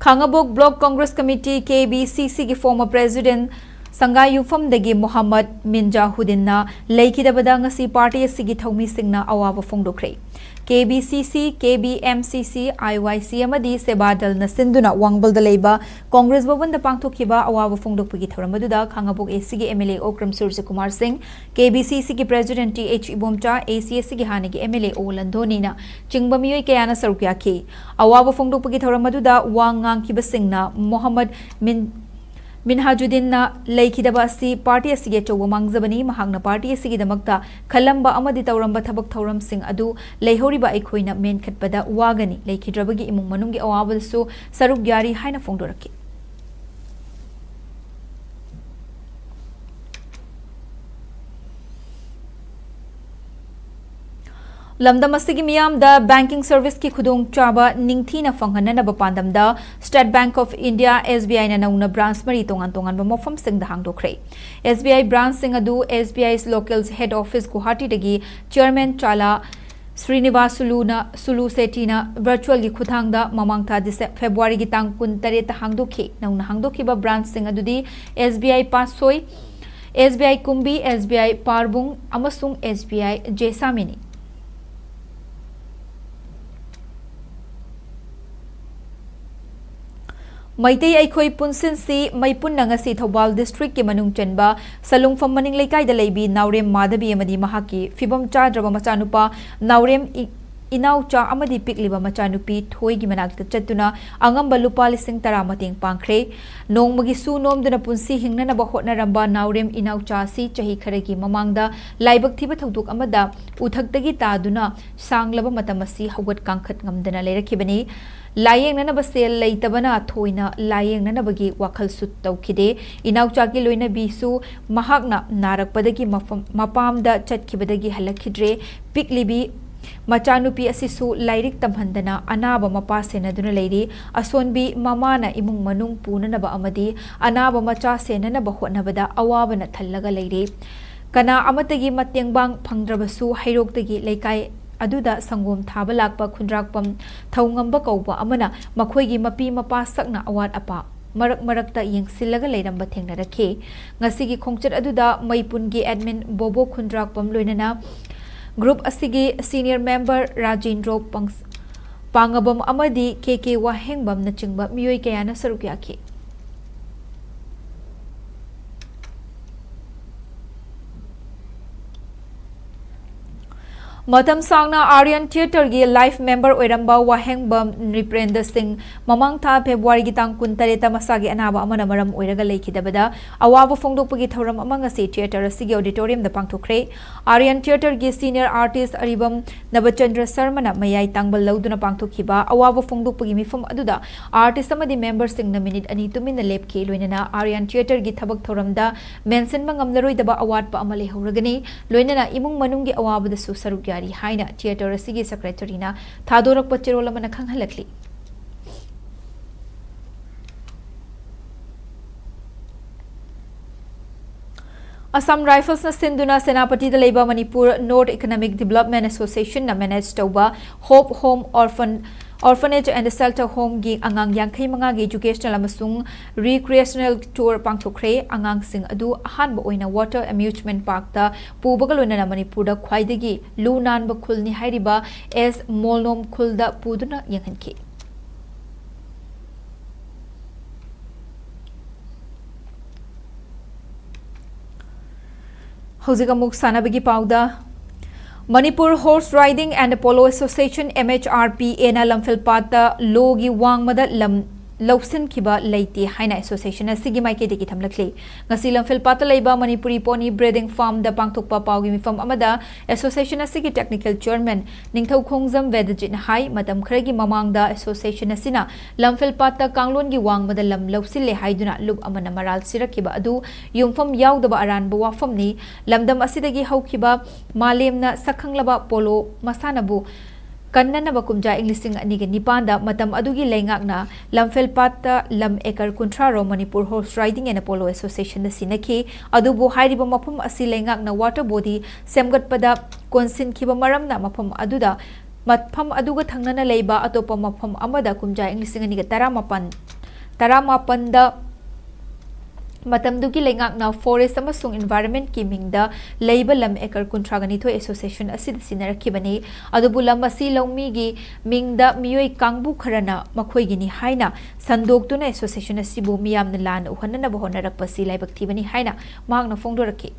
ꯈꯥꯉꯕꯣꯛ Block Congress Committee, K B C C ꯒꯤ former president ꯁꯪꯒꯥꯏ ꯌꯨꯝꯐꯝꯗꯒꯤ ꯃꯣꯍꯝꯃꯗ ꯃꯤꯟꯖꯥꯍꯨꯗꯤꯟꯅ ꯂꯩꯈꯤꯗꯕꯗ ꯉꯁꯤ party ꯑꯁꯤꯒꯤ ꯊꯧꯃꯤꯁꯤꯡꯅ ꯑꯋꯥꯕ ꯐꯣꯡꯗꯣꯛꯈ꯭ꯔꯦ꯫ K B C C, K B M C C, I Y C ꯑꯃꯗꯤ ꯁꯦꯕꯥꯗꯜꯅ ꯁꯤꯟꯗꯨꯅ ꯋꯥꯡꯕꯜꯗ ꯂꯩꯕ ꯀꯣꯡꯒ꯭ꯔꯦꯁ ꯚꯕꯟꯗ ꯄꯥꯡꯊꯣꯛꯈꯤꯕ ꯑꯋꯥꯕ ꯐꯣꯡꯗꯣꯛꯄꯒꯤ ꯊꯧꯔꯝ ꯑꯗꯨꯗ ꯈꯥꯉꯕꯣꯛ A C ꯒꯤ M L A ꯑꯣꯀ꯭ꯔꯝ ꯁꯨꯔꯖꯀꯨꯃꯥꯔ ꯁꯤꯡ, K B C C ꯒꯤ president T H Ibomcha, A C S C ꯒꯤ ꯍꯥꯟꯅꯒꯤ M L A O ꯂꯟꯗꯣꯅꯤꯅ ꯆꯤꯡꯕ ꯃꯤꯑꯣꯏ ꯀꯌꯥꯅ ꯁꯔꯨꯛ ꯌꯥꯈꯤ꯫ ꯑꯋꯥꯕ ꯐꯣꯡꯗꯣꯛꯄꯒꯤ ꯊꯧꯔꯝ ꯑꯗꯨꯗ ꯋꯥ ꯉꯥꯡꯈꯤꯕꯁꯤꯡꯅ ꯃꯣꯍꯝꯃꯗ ꯃꯤꯟ, ꯃꯤꯟꯍꯥꯖꯨꯗꯤꯟꯅ ꯂꯩꯈꯤꯗꯕ ꯑꯁꯤ party ꯑꯁꯤꯒꯤ ꯑꯆꯧꯕ ꯃꯥꯡꯖꯕꯅꯤ꯫ ꯃꯍꯥꯛꯅ party ꯑꯁꯤꯒꯤꯗꯃꯛꯇ ꯈꯜꯂꯝꯕ ꯑꯃꯗꯤ ꯇꯧꯔꯝꯕ ꯊꯕꯛ ꯊꯧꯔꯝꯁꯤꯡ ꯑꯗꯨ ꯂꯩꯍꯧꯔꯤꯕ ꯑꯩꯈꯣꯏꯅ ꯃꯦꯟꯈꯠꯄꯗ ꯋꯥꯒꯅꯤ꯫ ꯂꯩꯈꯤꯗ꯭ꯔꯕꯒꯤ ꯏꯃꯨꯡ ꯃꯅꯨꯡꯒꯤ ꯑꯋꯥꯕꯗꯁꯨ ꯁꯔꯨꯛ ꯌꯥꯔꯤ ꯍꯥꯏꯅ ꯐꯣꯡꯗꯣꯔꯛꯈꯤ꯫ ꯂꯝꯗꯝ ꯑꯁꯤꯒꯤ ꯃꯤꯌꯥꯝꯗ banking serviceꯀꯤ ꯈꯨꯗꯣꯡꯆꯥꯕ ꯅꯤꯡꯊꯤꯅ ꯐꯪꯍꯟꯅꯅꯕ ꯄꯥꯟꯗꯝꯗ State Bank of India, S B Iꯅ ꯅꯧꯅ branch ꯃꯔꯤ ꯇꯣꯉꯥꯟ ꯇꯣꯉꯥꯟꯕ ꯃꯐꯝꯁꯤꯡꯗ ꯍꯥꯡꯗꯣꯛꯈ꯭ꯔꯦ꯫ S B I branchꯁꯤꯡ ꯑꯗꯨ S B I's local head office ꯒꯨꯋꯥꯍꯥꯇꯤꯗꯒꯤ Chairman ꯆꯥꯂꯥ Srinivas ꯁꯨꯂꯨꯅ, ꯁꯨꯂꯨ ꯁꯦꯇꯤꯅ virtualꯒꯤ ꯈꯨꯠꯊꯥꯡꯗ ꯃꯃꯥꯡ ꯊꯥ ꯗꯤꯁꯦ-, Februaryꯒꯤ ꯇꯥꯡ ꯀꯨꯟꯇꯔꯦꯠꯇ ꯍꯥꯡꯗꯣꯛꯈꯤ꯫ ꯅꯧꯅ ꯍꯥꯡꯗꯣꯛꯈꯤꯕ branchꯁꯤꯡ ꯑꯗꯨꯗꯤ S B I Patsoi, S B I ꯀꯨꯝꯕꯤ, S B I ꯄꯥꯔꯕꯨꯡ ꯑꯃꯁꯨꯡ S B I ꯖꯦꯁꯥꯃꯤꯅꯤ꯫ ꯃꯩꯇꯩ ꯑꯩꯈꯣꯏ ꯄꯨꯟꯁꯤꯟꯁꯤ꯫ ꯃꯩꯄꯨꯟꯅ ꯉꯁꯤ ꯊꯧꯕꯥꯜ districtꯀꯤ ꯃꯅꯨꯡ ꯆꯟꯕ ꯁꯂꯨꯡꯐꯝ ꯃꯅꯤꯡ ꯂꯩꯀꯥꯏꯗ ꯂꯩꯕꯤ ꯅꯥꯎꯔꯦꯝ ꯃꯥꯙꯕꯤ ꯑꯃꯗꯤ ꯃꯍꯥꯛꯀꯤ ꯐꯤꯕꯝ ꯆꯥꯗ꯭ꯔꯕ ꯃꯆꯥꯅꯨꯄꯥ ꯅꯥꯎꯔꯦꯝ ꯏ-, ꯏꯅꯥꯎꯆꯥ ꯑꯃꯗꯤ ꯄꯤꯛꯂꯤꯕ ꯃꯆꯥꯅꯨꯄꯤ ꯊꯣꯏꯒꯤ ꯃꯅꯥꯛꯇ ꯆꯠꯇꯨꯅ ꯑꯉꯝꯕ ꯂꯨꯄꯥ ꯂꯤꯁꯤꯡ ꯇꯔꯥ ꯃꯇꯦꯡ ꯄꯥꯡꯈ꯭ꯔꯦ꯫ ꯅꯣꯡꯃꯒꯤ ꯁꯨ ꯅꯣꯝꯗꯨꯅ ꯄꯨꯟꯁꯤ ꯍꯤꯡꯅꯅꯕ ꯍꯣꯠꯅꯔꯝꯕ ꯅꯥꯎꯔꯦꯝ ꯏꯅꯥꯎꯆꯥ ꯑꯁꯤ ꯆꯍꯤ ꯈꯔꯒꯤ ꯃꯃꯥꯡꯗ ꯂꯥꯏꯕꯛ ꯊꯤꯕ ꯊꯧꯗꯣꯛ ꯑꯃꯗ ꯎꯊꯛꯇꯒꯤ ꯇꯥꯗꯨꯅ ꯁꯥꯡꯂꯕ ꯃꯇꯝ ꯑꯁꯤ ꯍꯧꯒꯠ ꯀꯥꯡꯈꯠ ꯉꯝꯗꯅ ꯂꯩꯔꯛꯈꯤꯕꯅꯤ꯫ ꯂꯥꯌꯦꯡꯅꯅꯕ ꯁꯦꯜ ꯂꯩꯇꯕꯅ ꯊꯣꯏꯅ ꯂꯥꯌꯦꯡꯅꯅꯕꯒꯤ ꯋꯥꯈꯜꯁꯨ ꯇꯧꯈꯤꯗꯦ꯫ ꯏꯅꯥꯎꯆꯥꯒꯤ ꯂꯣꯏꯅꯕꯤꯁꯨ ꯃꯍꯥꯛꯅ ꯅꯥꯔꯛꯄꯗꯒꯤ ꯃꯐꯝ, ꯃꯄꯥꯝꯗ ꯆꯠꯈꯤꯕꯗꯒꯤ ꯍꯜꯂꯛꯈꯤꯗ꯭ꯔꯦ꯫ ꯄꯤꯛꯂꯤꯕꯤ ꯃꯆꯥꯅꯨꯄꯤ ꯑꯁꯤꯁꯨ ꯂꯥꯏꯔꯤꯛ ꯇꯝꯍꯟꯗꯅ ꯑꯅꯥꯕ ꯃꯄꯥ ꯁꯦꯟꯅꯗꯨꯅ ꯂꯩꯔꯤ꯫ ꯑꯁꯣꯟꯕꯤ ꯃꯃꯥꯅ ꯏꯃꯨꯡ ꯃꯅꯨꯡ ꯄꯨꯅꯅꯕ ꯑꯃꯗꯤ ꯑꯅꯥꯕ ꯃꯆꯥ ꯁꯦꯟꯅꯅꯕ ꯍꯣꯠꯅꯕꯗ ꯑꯋꯥꯕꯅ ꯊꯜꯂꯒ ꯂꯩꯔꯤ꯫ ꯀꯅꯥ ꯑꯃꯠꯇꯒꯤ ꯃꯇꯦꯡꯕꯥꯡ ꯐꯪꯗ꯭ꯔꯕꯁꯨ ꯍꯩꯔꯣꯛꯇꯒꯤ ꯂꯩꯀꯥꯏ ꯑꯗꯨꯗ ꯁꯪꯒꯣꯝ ꯊꯥꯕ ꯂꯥꯛꯄ ꯈꯨꯟꯗ꯭ꯔꯥꯛꯄꯝ ꯊꯧꯉꯝꯕ ꯀꯧꯕ ꯑꯃꯅ ꯃꯈꯣꯏꯒꯤ ꯃꯄꯤ ꯃꯄꯥ ꯁꯛꯅ ꯑꯋꯥꯠ ꯑꯄꯥ ꯃꯔꯛ ꯃꯔꯛꯇ ꯌꯦꯡꯁꯤꯜꯂꯒ ꯂꯩꯔꯝꯕ ꯊꯦꯡꯅꯔꯛꯈꯤ꯫ ꯉꯁꯤꯒꯤ ꯈꯣꯡꯆꯠ ꯑꯗꯨꯗ ꯃꯩꯄꯨꯟꯒꯤ admin ꯕꯣꯕꯣ ꯈꯨꯟꯗ꯭ꯔꯥꯛꯄꯝ ꯂꯣꯏꯅꯅ group ꯑꯁꯤꯒꯤ senior member ꯔꯥꯖꯦꯟꯗ꯭ꯔꯣ ꯄꯪꯁ-, ꯄꯥꯡꯉꯕꯝ ꯑꯃꯗꯤ ꯀꯦ ꯀꯦ ꯋꯥꯍꯦꯡꯕꯝꯅꯆꯤꯡꯕ ꯃꯤꯑꯣꯏ ꯀꯌꯥꯅ ꯁꯔꯨꯛ ꯌꯥꯈꯤ꯫ ꯃꯇꯝ ꯁꯥꯡꯅ Aryan Theatreꯒꯤ life member ꯑꯣꯏꯔꯝꯕ ꯋꯥꯍꯦꯡꯕꯝ ꯅ꯭ꯔꯤꯄꯦꯟꯗ꯭ꯔ ꯁꯤꯡ ꯃꯃꯥꯡ ꯊꯥ Februaryꯒꯤ ꯇꯥꯡ ꯀꯨꯟꯇꯔꯦꯠꯇ ꯃꯁꯥꯒꯤ ꯑꯅꯥꯕ ꯑꯃꯅ ꯃꯔꯝ ꯑꯣꯏꯔꯒ ꯂꯩꯈꯤꯗꯕꯗ ꯑꯋꯥꯕ ꯐꯣꯡꯗꯣꯛꯄꯒꯤ ꯊꯧꯔꯝ ꯑꯃ ꯉꯁꯤ theatre ꯑꯁꯤꯒꯤ auditoriumꯗ ꯄꯥꯡꯊꯣꯛꯈ꯭ꯔꯦ꯫ Aryan Theatreꯒꯤ senior artist ꯑꯔꯤꯕꯝ ꯅꯕꯆꯟꯗ꯭ꯔ ꯁꯔꯃꯅ ꯃꯌꯥꯏ ꯇꯥꯡꯕꯜ ꯂꯧꯗꯨꯅ ꯄꯥꯡꯊꯣꯛꯈꯤꯕ ꯑꯋꯥꯕ ꯐꯣꯡꯗꯣꯛꯄꯒꯤ ꯃꯤꯐꯝ ꯑꯗꯨꯗ artist ꯑꯃꯗꯤ memberꯁꯤꯡꯅ minute ꯑꯅꯤ ꯇꯨꯃꯤꯟꯅ ꯂꯦꯞꯈꯤ꯫ ꯂꯣꯏꯅꯅ Aryan Theatreꯒꯤ ꯊꯕꯛ ꯊꯧꯔꯝꯗ ꯃꯦꯟꯁꯤꯟꯕ ꯉꯝꯂꯔꯣꯏꯗꯕ ꯑꯋꯥꯠꯄ ꯑꯃ ꯂꯩꯍꯧꯔꯒꯅꯤ꯫ ꯂꯣꯏꯅꯅ ꯏꯃꯨꯡ ꯃꯅꯨꯡꯒꯤ ꯑꯋꯥꯕꯗꯁꯨ ꯁꯔꯨꯛ ꯌꯥꯏ꯫ ꯍꯥꯏꯅ ꯊꯤꯌꯦꯇꯔ ꯑꯁꯤꯒꯤ ꯁꯦꯀ꯭ꯔꯦꯇꯔꯤꯅ ꯊꯥꯗꯣꯔꯛꯄ ꯆꯦꯔꯣꯜ ꯑꯃꯅ ꯈꯪꯍꯜꯂꯛꯂꯤ꯫ ꯑꯁꯥꯝ ꯔꯥꯏꯐꯜꯁꯅ ꯁꯤꯟꯗꯨꯅ ꯁꯦꯅꯥꯄꯇꯤꯗ ꯂꯩꯕ ꯃꯅꯤꯄꯨꯔ ꯅꯣꯔꯠ ꯏꯀꯅꯣꯃꯤꯛ ꯗꯤꯕꯦꯂꯞꯃꯦꯟ ꯑꯦꯁꯣꯁꯤꯌꯦꯁꯟꯅ ꯃꯦꯅꯦꯖ ꯇꯧꯕ ꯍꯣꯞ ꯍꯣꯝ ꯑꯣꯔꯐꯟ, ꯑꯣꯔꯐꯅꯦꯖ ꯑꯦꯟ ꯁꯦꯜꯇꯔ ꯍꯣꯝꯒꯤ ꯑꯉꯥꯡ ꯌꯥꯡꯈꯩ ꯃꯉꯥꯒꯤ ꯏꯖꯨꯀꯦꯁꯅꯦꯜ ꯑꯃꯁꯨꯡ ꯔꯤꯀ꯭ꯔꯤꯌꯦꯁꯅꯦꯜ ꯇꯨꯔ ꯄꯥꯡꯊꯣꯛꯈ꯭ꯔꯦ꯫ ꯑꯉꯥꯡꯁꯤꯡ ꯑꯗꯨ ꯑꯍꯥꯟꯕ ꯑꯣꯏꯅ ꯋꯥꯇꯔ ꯑꯦꯃ꯭ꯌꯨꯖꯃꯦꯟꯠ ꯄꯥꯔꯛꯇ ꯄꯨꯕꯒ ꯂꯣꯏꯅꯅ ꯃꯅꯤꯄꯨꯔꯗ ꯈ꯭ꯋꯥꯏꯗꯒꯤ ꯂꯨ ꯅꯥꯟꯕ ꯈꯨꯜꯅꯤ ꯍꯥꯏꯔꯤꯕ ꯑꯦꯁ ꯃꯣꯜꯅꯣꯝ ꯈꯨꯜꯗ ꯄꯨꯗꯨꯅ ꯌꯦꯡꯍꯟꯈꯤ꯫ ꯍꯧꯖꯤꯛ ꯑꯃꯨꯛ ꯁꯥꯟꯅꯕꯒꯤ ꯄꯥꯎꯗ꯫ Manipur Horse Riding and Polo Association, M H R P Aꯅ ꯂꯝꯐꯦꯜꯄꯥꯠꯇ ꯂꯣꯒꯤ ꯋꯥꯡꯃꯗ ꯂꯝ ꯂꯧꯁꯤꯟꯈꯤꯕ ꯂꯩꯇꯦ ꯍꯥꯏꯅ ꯑꯦꯁꯣꯁꯤꯌꯦꯁꯟ ꯑꯁꯤꯒꯤ ꯃꯥꯏꯀꯩꯗꯒꯤ ꯊꯝꯂꯛꯂꯤ꯫ ꯉꯁꯤ ꯂꯝꯐꯦꯜꯄꯥꯠꯇ ꯂꯩꯕ ꯃꯅꯤꯄꯨꯔꯤ ꯄꯣꯅꯤ ꯕ꯭ꯔꯤꯗꯤꯡ ꯐꯥꯔꯝꯗ ꯄꯥꯡꯊꯣꯛꯄ ꯄꯥꯎꯒꯤ ꯃꯤꯐꯝ ꯑꯃꯗ ꯑꯦꯁꯣꯁꯤꯌꯦꯁꯟ ꯑꯁꯤꯒꯤ ꯇꯦꯛꯅꯤꯀꯦꯜ ꯆꯤꯌꯔꯃꯦꯟ ꯅꯤꯡꯊꯧꯈꯣꯡꯖꯝ ꯕꯦꯗꯖꯤꯠꯅ ꯍꯥꯏ, ꯃꯇꯝ ꯈꯔꯒꯤ ꯃꯃꯥꯡꯗ ꯑꯦꯁꯣꯁꯤꯌꯦꯁꯟ ꯑꯁꯤꯅ ꯂꯝꯐꯦꯜꯄꯥꯠꯇ ꯀꯥꯡꯂꯣꯟꯒꯤ ꯋꯥꯡꯃꯗ ꯂꯝ ꯂꯧꯁꯤꯜꯂꯦ ꯍꯥꯏꯗꯨꯅ ꯂꯨꯞ ꯑꯃꯅ ꯃꯔꯥꯜ ꯁꯤꯔꯛꯈꯤꯕ ꯑꯗꯨ ꯌꯨꯝꯐꯝ ꯌꯥꯎꯗꯕ ꯑꯔꯥꯟꯕ ꯋꯥꯐꯝꯅꯤ꯫ ꯂꯝꯗꯝ ꯑꯁꯤꯗꯒꯤ ꯍꯧꯈꯤꯕ ꯃꯥꯂꯦꯝꯅ ꯁꯛꯈꯪꯂꯕ ꯄꯣꯂꯣ ꯃꯁꯥꯟꯅꯕꯨ ꯀꯟꯅꯅꯕ ꯀꯨꯝꯖꯥ ꯏꯪ ꯂꯤꯁꯤꯡ ꯑꯅꯤꯒ ꯅꯤꯄꯥꯟꯗ ꯃꯇꯝ ꯑꯗꯨꯒꯤ ꯂꯩꯉꯥꯛꯅ ꯂꯝꯐꯦꯜꯄꯥꯠꯇ ꯂꯝ ꯑꯦꯀꯔ ꯀꯨꯟꯊ꯭ꯔꯥ ꯔꯣꯝ Manipur horse riding and polo ꯑꯦꯁꯣꯁꯤꯌꯦꯁꯟꯗ ꯁꯤꯟꯅꯈꯤ꯫ ꯑꯗꯨꯕꯨ ꯍꯥꯏꯔꯤꯕ ꯃꯐꯝ ꯑꯁꯤ ꯂꯩꯉꯥꯛꯅ ꯋꯥꯇꯔ ꯕꯣꯗꯤ ꯁꯦꯝꯒꯠꯄꯗ ꯀꯣꯟꯁꯤꯟꯈꯤꯕ ꯃꯔꯝꯅ ꯃꯐꯝ ꯑꯗꯨꯗ, ꯃꯐꯝ ꯑꯗꯨꯒ ꯊꯪꯅꯅ ꯂꯩꯕ ꯑꯇꯣꯞꯄ ꯃꯐꯝ ꯑꯃꯗ ꯀꯨꯝꯖꯥ ꯏꯪ ꯂꯤꯁꯤꯡ ꯑꯅꯤꯒ ꯇꯔꯥꯃꯥꯄꯟ, ꯇꯔꯥꯃꯥꯄꯟꯗ ꯃꯇꯝꯗꯨꯒꯤ ꯂꯩꯉꯥꯛꯅ ꯐꯣꯔꯦꯁ ꯑꯃꯁꯨꯡ ꯏꯟꯚꯥꯏꯔꯟꯃꯦꯟꯠꯀꯤ ꯃꯤꯡꯗ ꯂꯩꯕ ꯂꯝ ꯑꯦꯀꯔ ꯀꯨꯟꯊ꯭ꯔꯥꯒ ꯅꯤꯊꯣꯏ ꯑꯦꯁꯣꯁꯤꯌꯦꯁꯟ ꯑꯁꯤꯗ ꯁꯤꯟꯅꯔꯛꯈꯤꯕꯅꯤ꯫ ꯑꯗꯨꯕꯨ ꯂꯝ ꯑꯁꯤ ꯂꯧꯃꯤꯒꯤ ꯃꯤꯡꯗ ꯃꯤꯑꯣꯏ ꯀꯥꯡꯕꯨ ꯈꯔꯅ ꯃꯈꯣꯏꯒꯤꯅꯤ ꯍꯥꯏꯅ ꯁꯟꯗꯣꯛꯇꯨꯅ ꯑꯦꯁꯣꯁꯤꯌꯦꯁꯟ ꯑꯁꯤꯕꯨ ꯃꯤꯌꯥꯝꯅ ꯂꯥꯟꯅ ꯎꯍꯟꯅꯅꯕ ꯍꯣꯠꯅꯔꯛꯄ ꯑꯁꯤ ꯂꯥꯏꯕꯛ ꯊꯤꯕꯅꯤ ꯍꯥꯏꯅ ꯃꯍꯥꯛꯅ ꯐꯣꯡꯗꯣꯔꯛꯈꯤ꯫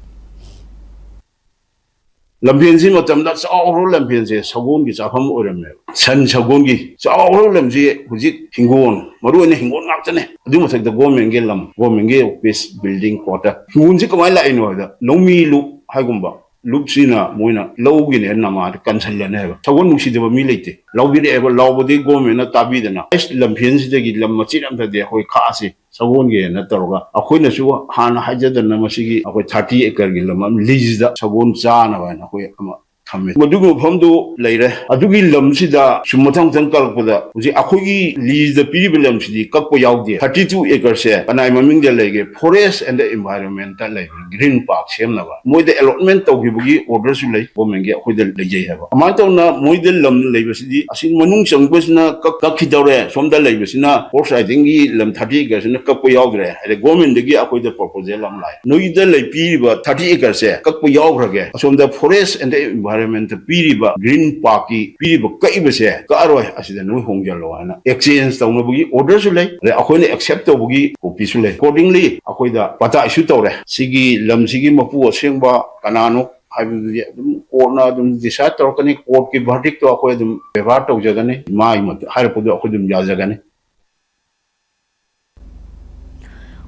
ꯂꯝꯐꯦꯟꯁꯤ ꯃꯇꯝꯗ ꯆꯥꯎꯈ꯭ꯔꯕ ꯂꯝꯐꯦꯟꯁꯦ ꯁꯒꯣꯜꯒꯤ ꯆꯥꯐꯝ ꯑꯣꯏꯔꯝꯃꯦꯕ꯫ ꯁꯟ ꯁꯒꯣꯜꯒꯤ ꯆꯥꯎꯈ꯭ꯔꯕ ꯂꯝꯁꯤ ꯍꯧꯖꯤꯛ ꯍꯤꯡꯒꯣꯜ, ꯃꯔꯨ ꯑꯣꯏꯅ ꯍꯤꯡꯒꯣꯜ ꯉꯥꯛꯇꯅꯦ꯫ ꯑꯗꯨꯒꯤ ꯃꯊꯛꯇ ꯒꯣꯔꯃꯦꯟꯒꯤ ꯂꯝ, ꯒꯣꯔꯃꯦꯟꯒꯤ ꯑꯣꯐꯤꯁ, ꯕꯤꯜꯗꯤꯡ, ꯀ꯭ꯋꯥꯇꯔ꯫ ꯍꯤꯡꯒꯣꯜꯁꯤ ꯀꯃꯥꯏꯅ ꯂꯥꯛꯏꯅꯣ ꯍꯥꯏꯕꯗ, ꯂꯧꯃꯤ ꯂꯨꯞ ꯍꯥꯏꯒꯨꯝꯕ ꯂꯨꯞꯁꯤꯅ ꯃꯣꯏꯅ ꯂꯧꯒꯤꯅꯦ ꯅꯃꯥꯗ ꯀꯟꯁꯜꯂꯅꯤ ꯍꯥꯏꯕ꯫ ꯁꯒꯣꯜ ꯅꯨꯡꯁꯤꯗꯕ ꯃꯤ ꯂꯩꯇꯦ꯫ ꯂꯧꯕꯤꯔꯛꯑꯦꯕ, ꯂꯥꯎꯕꯗꯤ ꯒꯣꯔꯃꯦꯟꯅ ꯇꯥꯕꯤꯗꯅ, "ꯑꯩꯁ, ꯂꯝꯐꯦꯟꯁꯤꯗꯒꯤ ꯂꯝ ꯃꯆꯦꯠ ꯑꯝꯇꯗꯤ ꯑꯩꯈꯣꯏ ꯈꯥꯛꯑꯁꯤ ꯁꯒꯣꯜꯒꯤꯅ" ꯇꯧꯔꯒ, ꯑꯩꯈꯣꯏꯅꯁꯨ ꯍꯥꯟꯅ ꯍꯥꯏꯖꯗꯅ ꯃꯁꯤꯒꯤ ꯑꯩꯈꯣꯏ ꯊꯥꯔꯇꯤ ꯑꯦꯀꯔꯒꯤ ꯂꯝ ꯑꯃ ꯂꯤꯖꯇ ꯁꯒꯣꯜ ꯆꯥꯅꯕ ꯍꯥꯏꯅ ꯑꯩꯈꯣꯏ ꯑꯃ ꯊꯝꯃꯦ꯫ ꯃꯗꯨꯒꯤ ꯃꯐꯝꯗꯨ ꯂꯩꯔꯦ꯫ ꯑꯗꯨꯒꯤ ꯂꯝꯁꯤꯗ ꯁꯨꯝ ꯃꯊꯪ ꯃꯊꯪ ꯀꯛꯂꯛꯄꯗ ꯍꯧꯖꯤꯛ ꯑꯩꯈꯣꯏꯒꯤ ꯂꯤꯖꯇ ꯄꯤꯔꯤꯕ ꯂꯝꯁꯤꯗꯤ ꯀꯛꯄ ꯌꯥꯎꯗꯦ꯫ ꯊꯥꯔꯇꯤ ꯇꯨ ꯑꯦꯀꯔꯁꯦ ꯀꯅꯥꯏ ꯃꯃꯤꯡꯗ ꯂꯩꯒꯦ? Forest and the Environment ꯂꯩꯕ ꯒ꯭ꯔꯤꯟ ꯄꯥꯔꯛ ꯁꯦꯝꯅꯕ ꯃꯣꯏꯗ ꯑꯦꯂꯣꯠꯃꯦꯟ ꯇꯧꯈꯤꯕꯒꯤ ꯑꯣꯔꯗꯔꯁꯨ ꯂꯩ, ꯒꯣꯔꯃꯦꯟꯒꯤ ꯑꯩꯈꯣꯏꯗ ꯂꯩꯖꯩ ꯍꯥꯏꯕ꯫ ꯑꯗꯨꯃꯥꯏꯅ ꯇꯧꯅ ꯃꯣꯏꯗ ꯂꯝ ꯂꯩꯕꯁꯤꯗꯤ ꯑꯁꯤ ꯃꯅꯨꯡ ꯆꯪꯕꯁꯤꯅ ꯀꯛ-, ꯀꯛꯈꯤꯗꯧꯔꯦ, ꯁꯣꯝꯗ ꯂꯩꯕꯁꯤꯅ ꯍꯣꯔꯁ ꯔꯥꯏꯗꯤꯡꯒꯤ ꯂꯝ ꯊꯥꯔꯇꯤ ꯑꯦꯀꯔꯁꯤꯅ ꯀꯛꯄ ꯌꯥꯎꯗ꯭ꯔꯦ ꯍꯥꯏꯗꯤ ꯒꯣꯔꯃꯦꯟꯗꯒꯤ ꯑꯩꯈꯣꯏꯗ ꯄ꯭ꯔꯣꯄꯣꯖꯦꯜ ꯑꯃ ꯂꯥꯛꯑꯦ, ꯅꯣꯏꯗ ꯂꯩ ꯄꯤꯔꯤꯕ ꯊꯥꯔꯇꯤ ꯑꯦꯀꯔꯁꯦ ꯀꯛꯄ ꯌꯥꯎꯈ꯭ꯔꯒꯦ, ꯑꯁꯣꯝꯗ Forest and the Environment ꯄꯤꯔꯤꯕ ꯒ꯭ꯔꯤꯟ ꯄꯥꯔꯛꯀꯤ ꯄꯤꯔꯤꯕ ꯀꯛꯏꯕꯁꯦ ꯀꯛꯑꯔꯣꯏ, ꯑꯁꯤꯗ ꯅꯣꯏ ꯍꯣꯡꯖꯜꯂꯣ ꯍꯥꯏꯅ ꯑꯦꯛꯆꯦꯟꯖ ꯇꯧꯅꯕꯒꯤ ꯑꯣꯔꯗꯔꯁꯨ ꯂꯩ, ꯑꯗꯩ ꯑꯩꯈꯣꯏꯅ ꯑꯦꯛꯁꯦꯞ ꯇꯧꯕꯒꯤ ꯀꯣꯄꯤꯁꯨ ꯂꯩ꯫ ꯑꯦꯀꯣꯔꯗꯤꯡꯂꯤ ꯑꯩꯈꯣꯏꯗ ꯄꯇꯥ ꯏꯁꯨ ꯇꯧꯔꯦ꯫ ꯁꯤꯒꯤ ꯂꯝꯁꯤꯒꯤ ꯃꯄꯨ ꯑꯁꯦꯡꯕ ꯀꯅꯥꯅꯣ ꯍꯥꯏꯕꯗꯨꯗꯤ ꯑꯗꯨꯝ ꯀꯣꯔꯠꯅ ꯑꯗꯨꯝ ꯗꯤꯁꯥꯏꯗ ꯇꯧꯔꯛꯀꯅꯤ꯫ ꯀꯣꯔꯠꯀꯤ ꯚꯔꯗꯤꯛꯇꯣ ꯑꯩꯈꯣꯏ ꯑꯗꯨꯝ ꯕꯦꯕꯥꯔ ꯇꯧꯖꯒꯅꯤ꯫ ꯃꯥꯒꯤ ꯃꯇꯨꯡ ꯍꯥꯏꯔꯛꯄꯗꯣ ꯑꯩꯈꯣꯏ ꯑꯗꯨꯝ ꯌꯥꯖꯒꯅꯤ꯫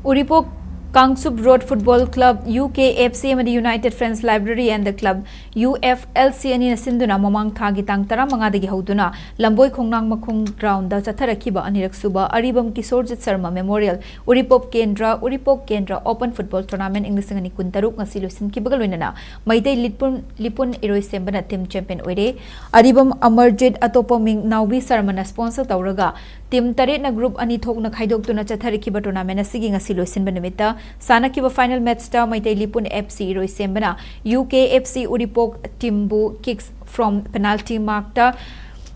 Uripok Kangchup road football club, U K F C ꯑꯃꯗꯤ United Friends Library and the Club, U F L C, ꯑꯅꯤꯅ ꯁꯤꯟꯗꯨꯅ ꯃꯃꯥꯡ ꯊꯥꯒꯤ ꯇꯥꯡ ꯇꯔꯥꯃꯉꯥꯗꯒꯤ ꯍꯧꯗꯨꯅ ꯂꯝꯕꯣꯏ ꯈꯣꯡꯅꯥꯡ ꯃꯈꯣꯡ ꯒ꯭ꯔꯥꯎꯟꯗ ꯆꯠꯊꯔꯛꯈꯤꯕ ꯑꯅꯤꯔꯛ ꯁꯨꯕ ꯑꯔꯤꯕꯝ ꯀꯤꯁꯣꯔꯖꯤꯠ ꯁꯔꯃ ꯃꯦꯃꯣꯔꯤꯌꯦꯜ ꯎꯔꯤꯄꯣꯛ ꯀꯦꯟꯗ꯭ꯔ, ꯎꯔꯤꯄꯣꯛ ꯀꯦꯟꯗ꯭ꯔ ꯑꯣꯄꯟ ꯐꯨꯠꯕꯣꯜ ꯇꯣꯔꯅꯥꯃꯦꯟ ꯏꯪ ꯂꯤꯁꯤꯡ ꯑꯅꯤ ꯀꯨꯟꯇꯔꯨꯛ ꯉꯁꯤ ꯂꯣꯏꯁꯤꯟꯈꯤꯕꯒ ꯂꯣꯏꯅꯅ ꯃꯩꯇꯩ ꯂꯤꯄꯨꯟ, ꯂꯤꯄꯨꯟ ꯏꯔꯣꯏꯁꯦꯝꯕꯅ ꯇꯤꯝ ꯆꯦꯝꯄꯤꯌꯟ ꯑꯣꯏꯔꯦ꯫ ꯑꯔꯤꯕꯝ ꯑꯃꯔꯖꯤꯠ, ꯑꯇꯣꯞꯄ ꯃꯤꯡ ꯅꯥꯎꯕꯤ ꯁꯔꯃꯅ ꯁ꯭ꯄꯣꯟꯁꯔ ꯇꯧꯔꯒ ꯇꯤꯝ ꯇꯔꯦꯠꯅ ꯒ꯭ꯔꯨꯞ ꯑꯅꯤ ꯊꯣꯛꯅ ꯈꯥꯏꯗꯣꯛꯇꯨꯅ ꯆꯠꯊꯔꯛꯈꯤꯕ ꯇꯣꯔꯅꯥꯃꯦꯟ ꯑꯁꯤꯒꯤ ꯉꯁꯤ ꯂꯣꯏꯁꯤꯟꯕ ꯅꯨꯃꯤꯠꯇ ꯁꯥꯟꯅꯈꯤꯕ ꯐꯥꯏꯅꯦꯜ ꯃꯦꯆꯇ ꯃꯩꯇꯩ ꯂꯤꯄꯨꯟ ꯑꯦꯐ ꯁꯤ ꯏꯔꯣꯏꯁꯦꯝꯕꯅ U K F C Uripok ꯇꯤꯝꯕꯨ ꯀꯤꯛꯁ ꯐ꯭ꯔꯣꯝ ꯄꯦꯅꯥꯜꯇꯤ ꯃꯥꯔꯛꯇ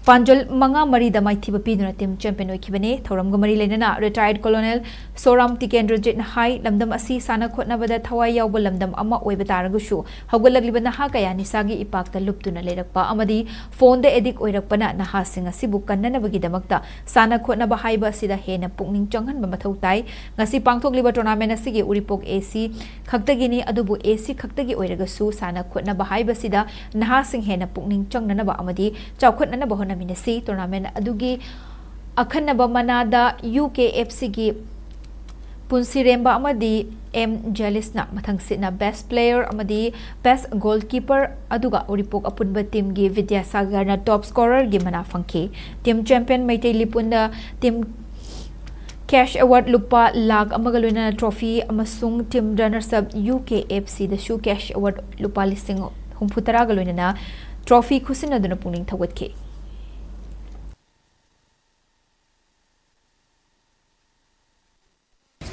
ꯄꯥꯟꯖꯜ ꯃꯉꯥ ꯃꯔꯤꯗ ꯃꯥꯏꯊꯤꯕ ꯄꯤꯗꯨꯅ ꯇꯤꯝ ꯆꯦꯝꯄꯤꯌꯟ ꯑꯣꯏꯈꯤꯕꯅꯤ꯫ ꯊꯧꯔꯝꯒ ꯃꯔꯤ ꯂꯩꯅꯅ ꯔꯤꯇꯥꯌꯔꯗ ꯀꯣꯂꯣꯅꯦꯜ ꯁꯣꯔꯥꯝ ꯇꯤꯀꯦꯟꯗ꯭ꯔꯖꯤꯠꯅ ꯍꯥꯏ, ꯂꯝꯗꯝ ꯑꯁꯤ ꯁꯥꯟꯅ ꯈꯣꯠꯅꯕꯗ ꯊꯋꯥꯏ ꯌꯥꯎꯕ ꯂꯝꯗꯝ ꯑꯃ ꯑꯣꯏꯕ ꯇꯥꯔꯒꯁꯨ ꯍꯧꯒꯠꯂꯛꯂꯤꯕ ꯅꯍꯥ ꯀꯌꯥ ꯅꯤꯁꯥꯒꯤ ꯏꯄꯥꯛꯇ ꯂꯨꯞꯇꯨꯅ ꯂꯩꯔꯛꯄ ꯑꯃꯗꯤ ꯐꯣꯟꯗ ꯑꯦꯗꯤꯛ ꯑꯣꯏꯔꯛꯄꯅ ꯅꯍꯥꯁꯤꯡ ꯑꯁꯤꯕꯨ ꯀꯟꯅꯅꯕꯒꯤꯗꯃꯛꯇ ꯁꯥꯟꯅ ꯈꯣꯠꯅꯕ ꯍꯥꯏꯕ ꯑꯁꯤꯗ ꯍꯦꯟꯅ ꯄꯨꯛꯅꯤꯡ ꯆꯪꯍꯟꯕ ꯃꯊꯧ ꯇꯥꯏ꯫ ꯉꯁꯤ ꯄꯥꯡꯊꯣꯛꯂꯤꯕ ꯇꯣꯔꯅꯥꯃꯦꯟ ꯑꯁꯤꯒꯤ ꯎꯔꯤꯄꯣꯛ ꯑꯦ ꯁꯤ ꯈꯛꯇꯒꯤꯅꯤ, ꯑꯗꯨꯕꯨ ꯑꯦ ꯁꯤ ꯈꯛꯇꯒꯤ ꯑꯣꯏꯔꯒꯁꯨ ꯁꯥꯟꯅ ꯈꯣꯠꯅꯕ ꯍꯥꯏꯕꯁꯤꯗ ꯅꯍꯥꯁꯤꯡ ꯍꯦꯟꯅ ꯄꯨꯛꯅꯤꯡ ꯆꯪꯅꯅꯕ ꯑꯃꯗꯤ ꯆꯥꯎꯈꯠꯅꯅꯕ ꯍꯣꯠꯅꯃꯤꯟꯅꯁꯤ꯫ ꯇꯣꯔꯅꯥꯃꯦꯟ ꯑꯗꯨꯒꯤ ꯑꯈꯟꯅꯕ ꯃꯅꯥꯗ ꯌꯨ ꯀꯦ ꯑꯦꯐ ꯁꯤꯒꯤ ꯄꯨꯟꯁꯤꯔꯦꯝꯕ ꯑꯃꯗꯤ ꯑꯦꯝ ꯖꯦꯂꯤꯁꯅ ꯃꯊꯪꯁꯤꯠꯅ ꯕꯦꯁ ꯄ꯭ꯂꯦꯌꯔ ꯑꯃꯗꯤ ꯕꯦꯁ ꯒꯣꯜꯀꯤꯄꯔ, ꯑꯗꯨꯒ ꯎꯔꯤꯄꯣꯛ ꯑꯄꯨꯟꯕ ꯇꯤꯝꯒꯤ ꯕꯤꯗ꯭ꯌꯥꯁꯥꯒꯔꯅ ꯇꯣꯞ ꯁ꯭ꯀꯣꯔꯔꯒꯤ ꯃꯅꯥ ꯐꯪꯈꯤ꯫ ꯇꯤꯝ ꯆꯦꯝꯄꯤꯌꯟ ꯃꯩꯇꯩ ꯂꯤꯄꯨꯟꯗ ꯇꯤꯝ ꯀꯦꯁ ꯑꯦꯋꯥꯔꯗ ꯂꯨꯄꯥ ꯂꯥꯈ ꯑꯃꯒ ꯂꯣꯏꯅꯅ ꯇ꯭ꯔꯣꯐꯤ ꯑꯃꯁꯨꯡ team runners up U K F ꯁꯤꯗꯁꯨ ꯀꯦꯁ ꯑꯦꯋꯥꯔꯗ ꯂꯨꯄꯥ ꯂꯤꯁꯤꯡ ꯍꯨꯝꯐꯨ ꯇꯔꯥꯒ ꯂꯣꯏꯅꯅ trophy ꯈꯨꯠꯁꯤꯟꯅꯗꯨꯅ ꯄꯨꯛꯅꯤꯡ ꯊꯧꯒꯠꯈꯤ꯫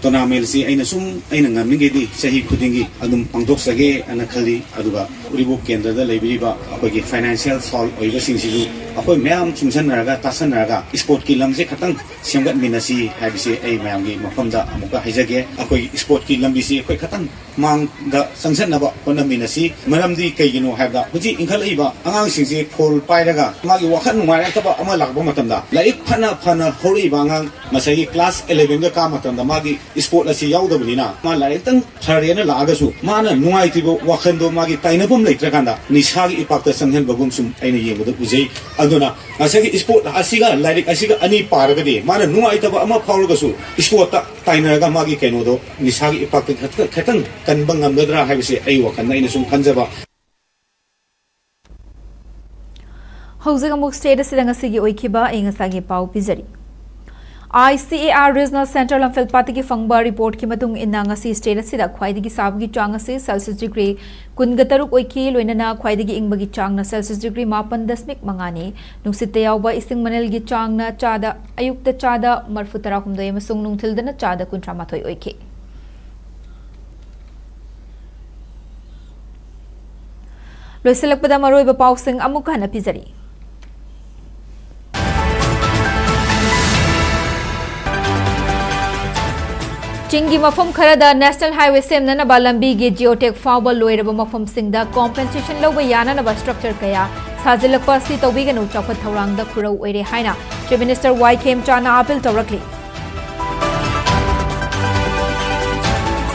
Tournament ꯑꯁꯤ ꯑꯩꯅ ꯁꯨꯝ ꯑꯩꯅ ꯉꯝꯃꯤꯉꯩꯗꯤ ꯆꯍꯤ ꯈꯨꯗꯤꯡꯒꯤ ꯑꯗꯨꯝ ꯄꯥꯡꯊꯣꯛꯆꯒꯦ ꯍꯥꯏꯅ ꯈꯜꯂꯤ꯫ ꯑꯗꯨꯒ ꯎꯔꯤꯄꯣꯛ ꯀꯦꯟꯗ꯭ꯔꯗ ꯂꯩꯕꯤꯔꯤꯕ ꯑꯩꯈꯣꯏꯒꯤ financial sound ꯑꯣꯏꯕꯁꯤꯡꯁꯤꯁꯨ ꯑꯩꯈꯣꯏ ꯃꯌꯥꯝ ꯆꯨꯡꯁꯟꯅꯔꯒ ꯇꯥꯁꯟꯅꯔꯒ sportꯀꯤ ꯂꯝꯁꯦ ꯈꯇꯪ ꯁꯦꯝꯒꯠꯃꯤꯟꯅꯁꯤ ꯍꯥꯏꯕꯁꯤ ꯑꯩ ꯃꯌꯥꯝꯒꯤ ꯃꯐꯝꯗ ꯑꯃꯨꯛꯀ ꯍꯥꯏꯖꯒꯦ꯫ ꯑꯩꯈꯣꯏ sportꯀꯤ ꯂꯝꯕꯤꯁꯤ ꯑꯩꯈꯣꯏ ꯈꯇꯪ ꯃꯥꯡꯗ ꯆꯪꯁꯤꯟꯅꯕ ꯍꯣꯠꯅꯃꯤꯟꯅꯁꯤ꯫ ꯃꯔꯝꯗꯤ ꯀꯩꯒꯤꯅꯣ ꯍꯥꯏꯕꯗ ꯍꯧꯖꯤꯛ ꯏꯟꯈꯠꯂꯛꯏꯕ ꯑꯉꯥꯡꯁꯤꯡꯁꯤ phone ꯄꯥꯏꯔꯒ ꯃꯥꯒꯤ ꯋꯥꯈꯜ ꯅꯨꯡꯉꯥꯏꯔꯛꯇꯕ ꯑꯃ ꯂꯥꯛꯄ ꯃꯇꯝꯗ ꯂꯥꯏꯔꯤꯛ ꯐꯅ ꯐꯅ ꯍꯧꯔꯛꯏꯕ ꯑꯉꯥꯡ ꯉꯁꯥꯏꯒꯤ class elevenꯒ ꯀꯥ ꯃꯇꯝꯗ ꯃꯥꯒꯤ sport ꯑꯁꯤ ꯌꯥꯎꯗꯕꯅꯤꯅ ꯃꯥ ꯂꯥꯏꯔꯤꯛꯇꯪ ꯐꯔꯦꯅ ꯂꯥꯛꯑꯒꯁꯨ ꯃꯥꯅ ꯅꯨꯡꯉꯥꯏꯇ꯭ꯔꯤꯕ ꯋꯥꯈꯜꯗꯣ ꯃꯥꯒꯤ ꯇꯥꯏꯅꯐꯝ ꯂꯩꯇ꯭ꯔꯀꯥꯟꯗ ꯅꯤꯁꯥꯒꯤ ꯏꯄꯥꯛꯇ ꯆꯪꯍꯟꯕꯒꯨꯝ ꯁꯨꯝ ꯑꯩꯅ ꯌꯦꯡꯕꯗ ꯎꯖꯩ꯫ ꯑꯗꯨꯅ ꯉꯁꯥꯏꯒꯤ sport ꯑꯁꯤꯒ ꯂꯥꯏꯔꯤꯛ ꯑꯁꯤꯒ ꯑꯅꯤ ꯄꯥꯔꯒꯗꯤ ꯃꯥꯅ ꯅꯨꯡꯉꯥꯏꯇꯕ ꯑꯃ ꯐꯥꯎꯔꯒꯁꯨ sportꯇ ꯇꯥꯏꯅꯔꯒ ꯃꯥꯒꯤ ꯀꯩꯅꯣꯗꯣ ꯅꯤꯁꯥꯒꯤ ꯏꯄꯥꯛꯇ ꯈꯤꯇꯪ ꯀꯟꯕ ꯉꯝꯒꯗ꯭ꯔꯥ ꯍꯥꯏꯕꯁꯤ ꯑꯩ ꯋꯥꯈꯜꯗ ꯑꯩꯅ ꯁꯨꯝ ꯈꯟꯖꯕ꯫ ꯍꯧꯖꯤꯛ ꯑꯃꯨꯛ state ꯑꯁꯤꯗ ꯉꯁꯤꯒꯤ ꯑꯣꯏꯈꯤꯕ ꯑꯏꯪ ꯑꯁꯥꯒꯤ ꯄꯥꯎ ꯄꯤꯖꯔꯤ꯫ ICAR Regional Centre ꯂꯝꯐꯦꯜꯄꯥꯠꯇꯒꯤ ꯐꯪꯕ reportꯀꯤ ꯃꯇꯨꯡ ꯏꯟꯅ ꯉꯁꯤ state ꯑꯁꯤꯗ ꯈ꯭ꯋꯥꯏꯗꯒꯤ ꯁꯥꯕꯒꯤ ꯆꯥꯡ ꯑꯁꯤ Celsius degree ꯀꯨꯟꯒ ꯇꯔꯨꯛ ꯑꯣꯏꯈꯤ, ꯂꯣꯏꯅꯅ ꯈ꯭ꯋꯥꯏꯗꯒꯤ ꯏꯪꯕꯒꯤ ꯆꯥꯡꯅ Celsius degree ꯃꯥꯄꯟ ꯗꯁꯃꯤꯛ ꯃꯉꯥꯅꯤ꯫ ꯅꯨꯡꯁꯤꯠꯇ ꯌꯥꯎꯕ ꯏꯁꯤꯡ ꯃꯅꯤꯜꯒꯤ ꯆꯥꯡꯅ ꯆꯥꯗ, ꯑꯌꯨꯛꯇ ꯆꯥꯗ ꯃꯔꯐꯨ ꯇꯔꯥꯍꯨꯝꯗꯣꯏ ꯑꯃꯁꯨꯡ ꯅꯨꯡꯊꯤꯜꯗꯅ ꯆꯥꯗ ꯀꯨꯟꯊ꯭ꯔꯥ ꯃꯥꯊꯣꯏ ꯑꯣꯏꯈꯤ꯫ ꯂꯣꯏꯁꯤꯜꯂꯛꯄꯗ ꯃꯔꯨꯑꯣꯏꯕ ꯄꯥꯎꯁꯤꯡ ꯑꯃꯨꯛ ꯍꯟꯅ ꯄꯤꯖꯔꯤ꯫ ꯆꯤꯡꯒꯤ ꯃꯐꯝ ꯈꯔꯗ National Highway ꯁꯦꯝꯅꯅꯕ ꯂꯝꯕꯤꯒꯤ geotag ꯐꯥꯎꯕ ꯂꯣꯏꯔꯕ ꯃꯐꯝꯁꯤꯡꯗ compensation ꯂꯧꯕ ꯌꯥꯅꯅꯕ structure ꯀꯌꯥ ꯁꯥꯖꯤꯜꯂꯛꯄ ꯑꯁꯤ ꯇꯧꯕꯤꯒꯅꯨ, ꯆꯥꯎꯈꯠ ꯊꯧꯔꯥꯡꯗ ꯈꯨꯔꯧ ꯑꯣꯏꯔꯦ ꯍꯥꯏꯅ Chief Minister ꯋꯥꯏ ꯈꯦꯝꯆꯥꯟꯅ appeal ꯇꯧꯔꯛꯂꯤ꯫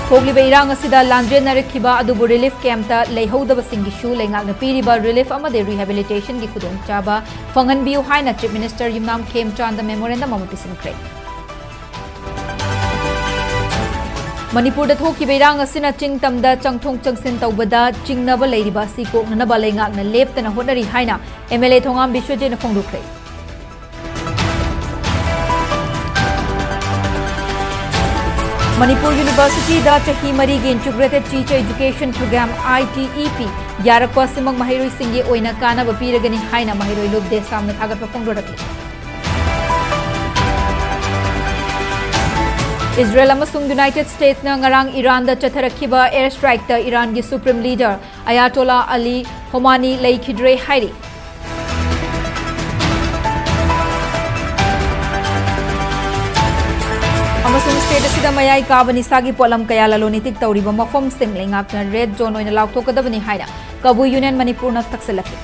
ꯊꯣꯛꯂꯤꯕ ꯏꯔꯥꯡ ꯑꯁꯤꯗ ꯂꯥꯟꯖꯦꯟꯅꯔꯛꯈꯤꯕ ꯑꯗꯨꯕꯨ relief campꯇ ꯂꯩꯍꯧꯗꯕꯁꯤꯡꯒꯤꯁꯨ ꯂꯩꯉꯥꯛꯅ ꯄꯤꯔꯤꯕ relief ꯑꯃꯗꯤ rehabilitationꯒꯤ ꯈꯨꯗꯣꯡꯆꯥꯕ ꯐꯪꯍꯟꯕꯤꯌꯨ ꯍꯥꯏꯅ Chief Minister ꯌꯨꯝꯅꯥꯝ ꯈꯦꯝꯆꯥꯟꯗ memorandum ꯑꯃ ꯄꯤꯁꯤꯟꯈ꯭ꯔꯦ꯫ ꯃꯅꯤꯄꯨꯔꯗ ꯊꯣꯛꯈꯤꯕ ꯏꯔꯥꯡ ꯑꯁꯤꯅ ꯆꯤꯡ ꯇꯝꯗ ꯆꯪꯊꯣꯛ ꯆꯪꯁꯤꯟ ꯇꯧꯕꯗ ꯆꯤꯡꯅꯕ ꯂꯩꯔꯤꯕ ꯑꯁꯤ ꯀꯣꯛꯅꯅꯕ ꯂꯩꯉꯥꯛꯅ ꯂꯦꯞꯇꯅ ꯍꯣꯠꯅꯔꯤ ꯍꯥꯏꯅ MLA ꯊꯣꯉꯥꯝ ꯕꯤꯁ꯭ꯋꯖꯤꯠꯅ ꯐꯣꯡꯗꯣꯛꯈ꯭ꯔꯦ꯫ ꯃꯅꯤꯄꯨꯔ Universityꯗ ꯆꯍꯤ ꯃꯔꯤꯒꯤ Integrated Teacher Education Program, ITEP, ꯌꯥꯔꯛꯄ ꯑꯁꯤꯃꯛ ꯃꯍꯩꯔꯣꯏꯁꯤꯡꯒꯤ ꯑꯣꯏꯅ ꯀꯥꯟꯅꯕ ꯄꯤꯔꯒꯅꯤ ꯍꯥꯏꯅ ꯃꯍꯩꯔꯣꯏ ꯂꯨꯞ ꯗꯦꯁꯥꯝꯅ ꯊꯥꯒꯠꯄ ꯐꯣꯡꯗꯣꯔꯛꯂꯤ꯫ ꯏꯖꯔꯦꯜ ꯑꯃꯁꯨꯡ ꯌꯨꯅꯥꯏꯇꯦꯗ ꯁ꯭ꯇꯦꯠꯁꯅ ꯉꯔꯥꯡ ꯏꯔꯥꯟꯗ ꯆꯠꯊꯔꯛꯈꯤꯕ ꯑꯦꯌꯔ ꯁ꯭ꯇ꯭ꯔꯥꯏꯛꯇ ꯏꯔꯥꯟꯒꯤ ꯁꯨꯄ꯭ꯔꯤꯝ ꯂꯤꯗꯔ ꯑꯌꯥꯇꯣꯂꯥ ꯑꯂꯤ ꯈꯣꯃꯥꯅꯤ ꯂꯩꯈꯤꯗ꯭ꯔꯦ ꯍꯥꯏꯔꯤ꯫ ꯑꯃꯁꯨꯡ ꯁ꯭ꯇꯦꯠ ꯑꯁꯤꯗ ꯃꯌꯥꯏ ꯀꯥꯕ ꯅꯤꯁꯥꯒꯤ ꯄꯣꯠꯂꯝ ꯀꯌꯥ ꯂꯂꯣꯟ ꯏꯇꯤꯛ ꯇꯧꯔꯤꯕ ꯃꯐꯝꯁꯤꯡ ꯂꯩꯉꯥꯛꯅ ꯔꯦꯗ ꯖꯣꯟ ꯑꯣꯏꯅ ꯂꯥꯎꯊꯣꯛꯀꯗꯕꯅꯤ ꯍꯥꯏꯅ ꯀꯕꯨꯏ ꯌꯨꯅꯤꯌꯟ ꯃꯅꯤꯄꯨꯔꯅ ꯇꯛꯁꯤꯜꯂꯛꯂꯤ꯫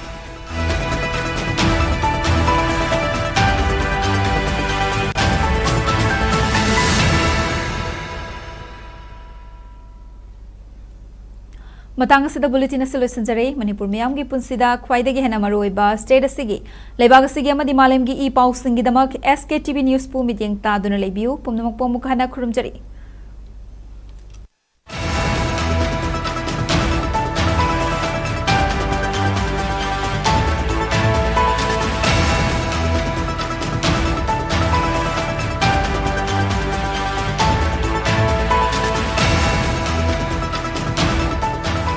ꯃꯇꯥꯡ ꯑꯁꯤꯗ ꯕꯨꯂꯦꯇꯤꯟ ꯑꯁꯤ ꯂꯣꯏꯁꯤꯟꯖꯔꯦ꯫ ꯃꯅꯤꯄꯨꯔ ꯃꯤꯌꯥꯝꯒꯤ ꯄꯨꯟꯁꯤꯗ ꯈ꯭ꯋꯥꯏꯗꯒꯤ ꯍꯦꯟꯅ ꯃꯔꯨꯑꯣꯏꯕ ꯁ꯭ꯇꯦꯠ ꯑꯁꯤꯒꯤ, ꯂꯩꯕꯥꯛ ꯑꯁꯤꯒꯤ ꯑꯃꯗꯤ ꯃꯥꯂꯦꯝꯒꯤ E ꯄꯥꯎꯁꯤꯡꯒꯤꯗꯃꯛ S K T V ꯅ꯭ꯌꯨꯁꯄꯨ ꯃꯤꯠꯌꯦꯡ ꯇꯥꯗꯨꯅ ꯂꯩꯕꯤꯌꯨ꯫ ꯄꯨꯝꯅꯃꯛꯄꯨ ꯑꯃꯨꯛ ꯍꯟꯅ ꯈꯨꯔꯨꯝꯖꯔꯤ꯫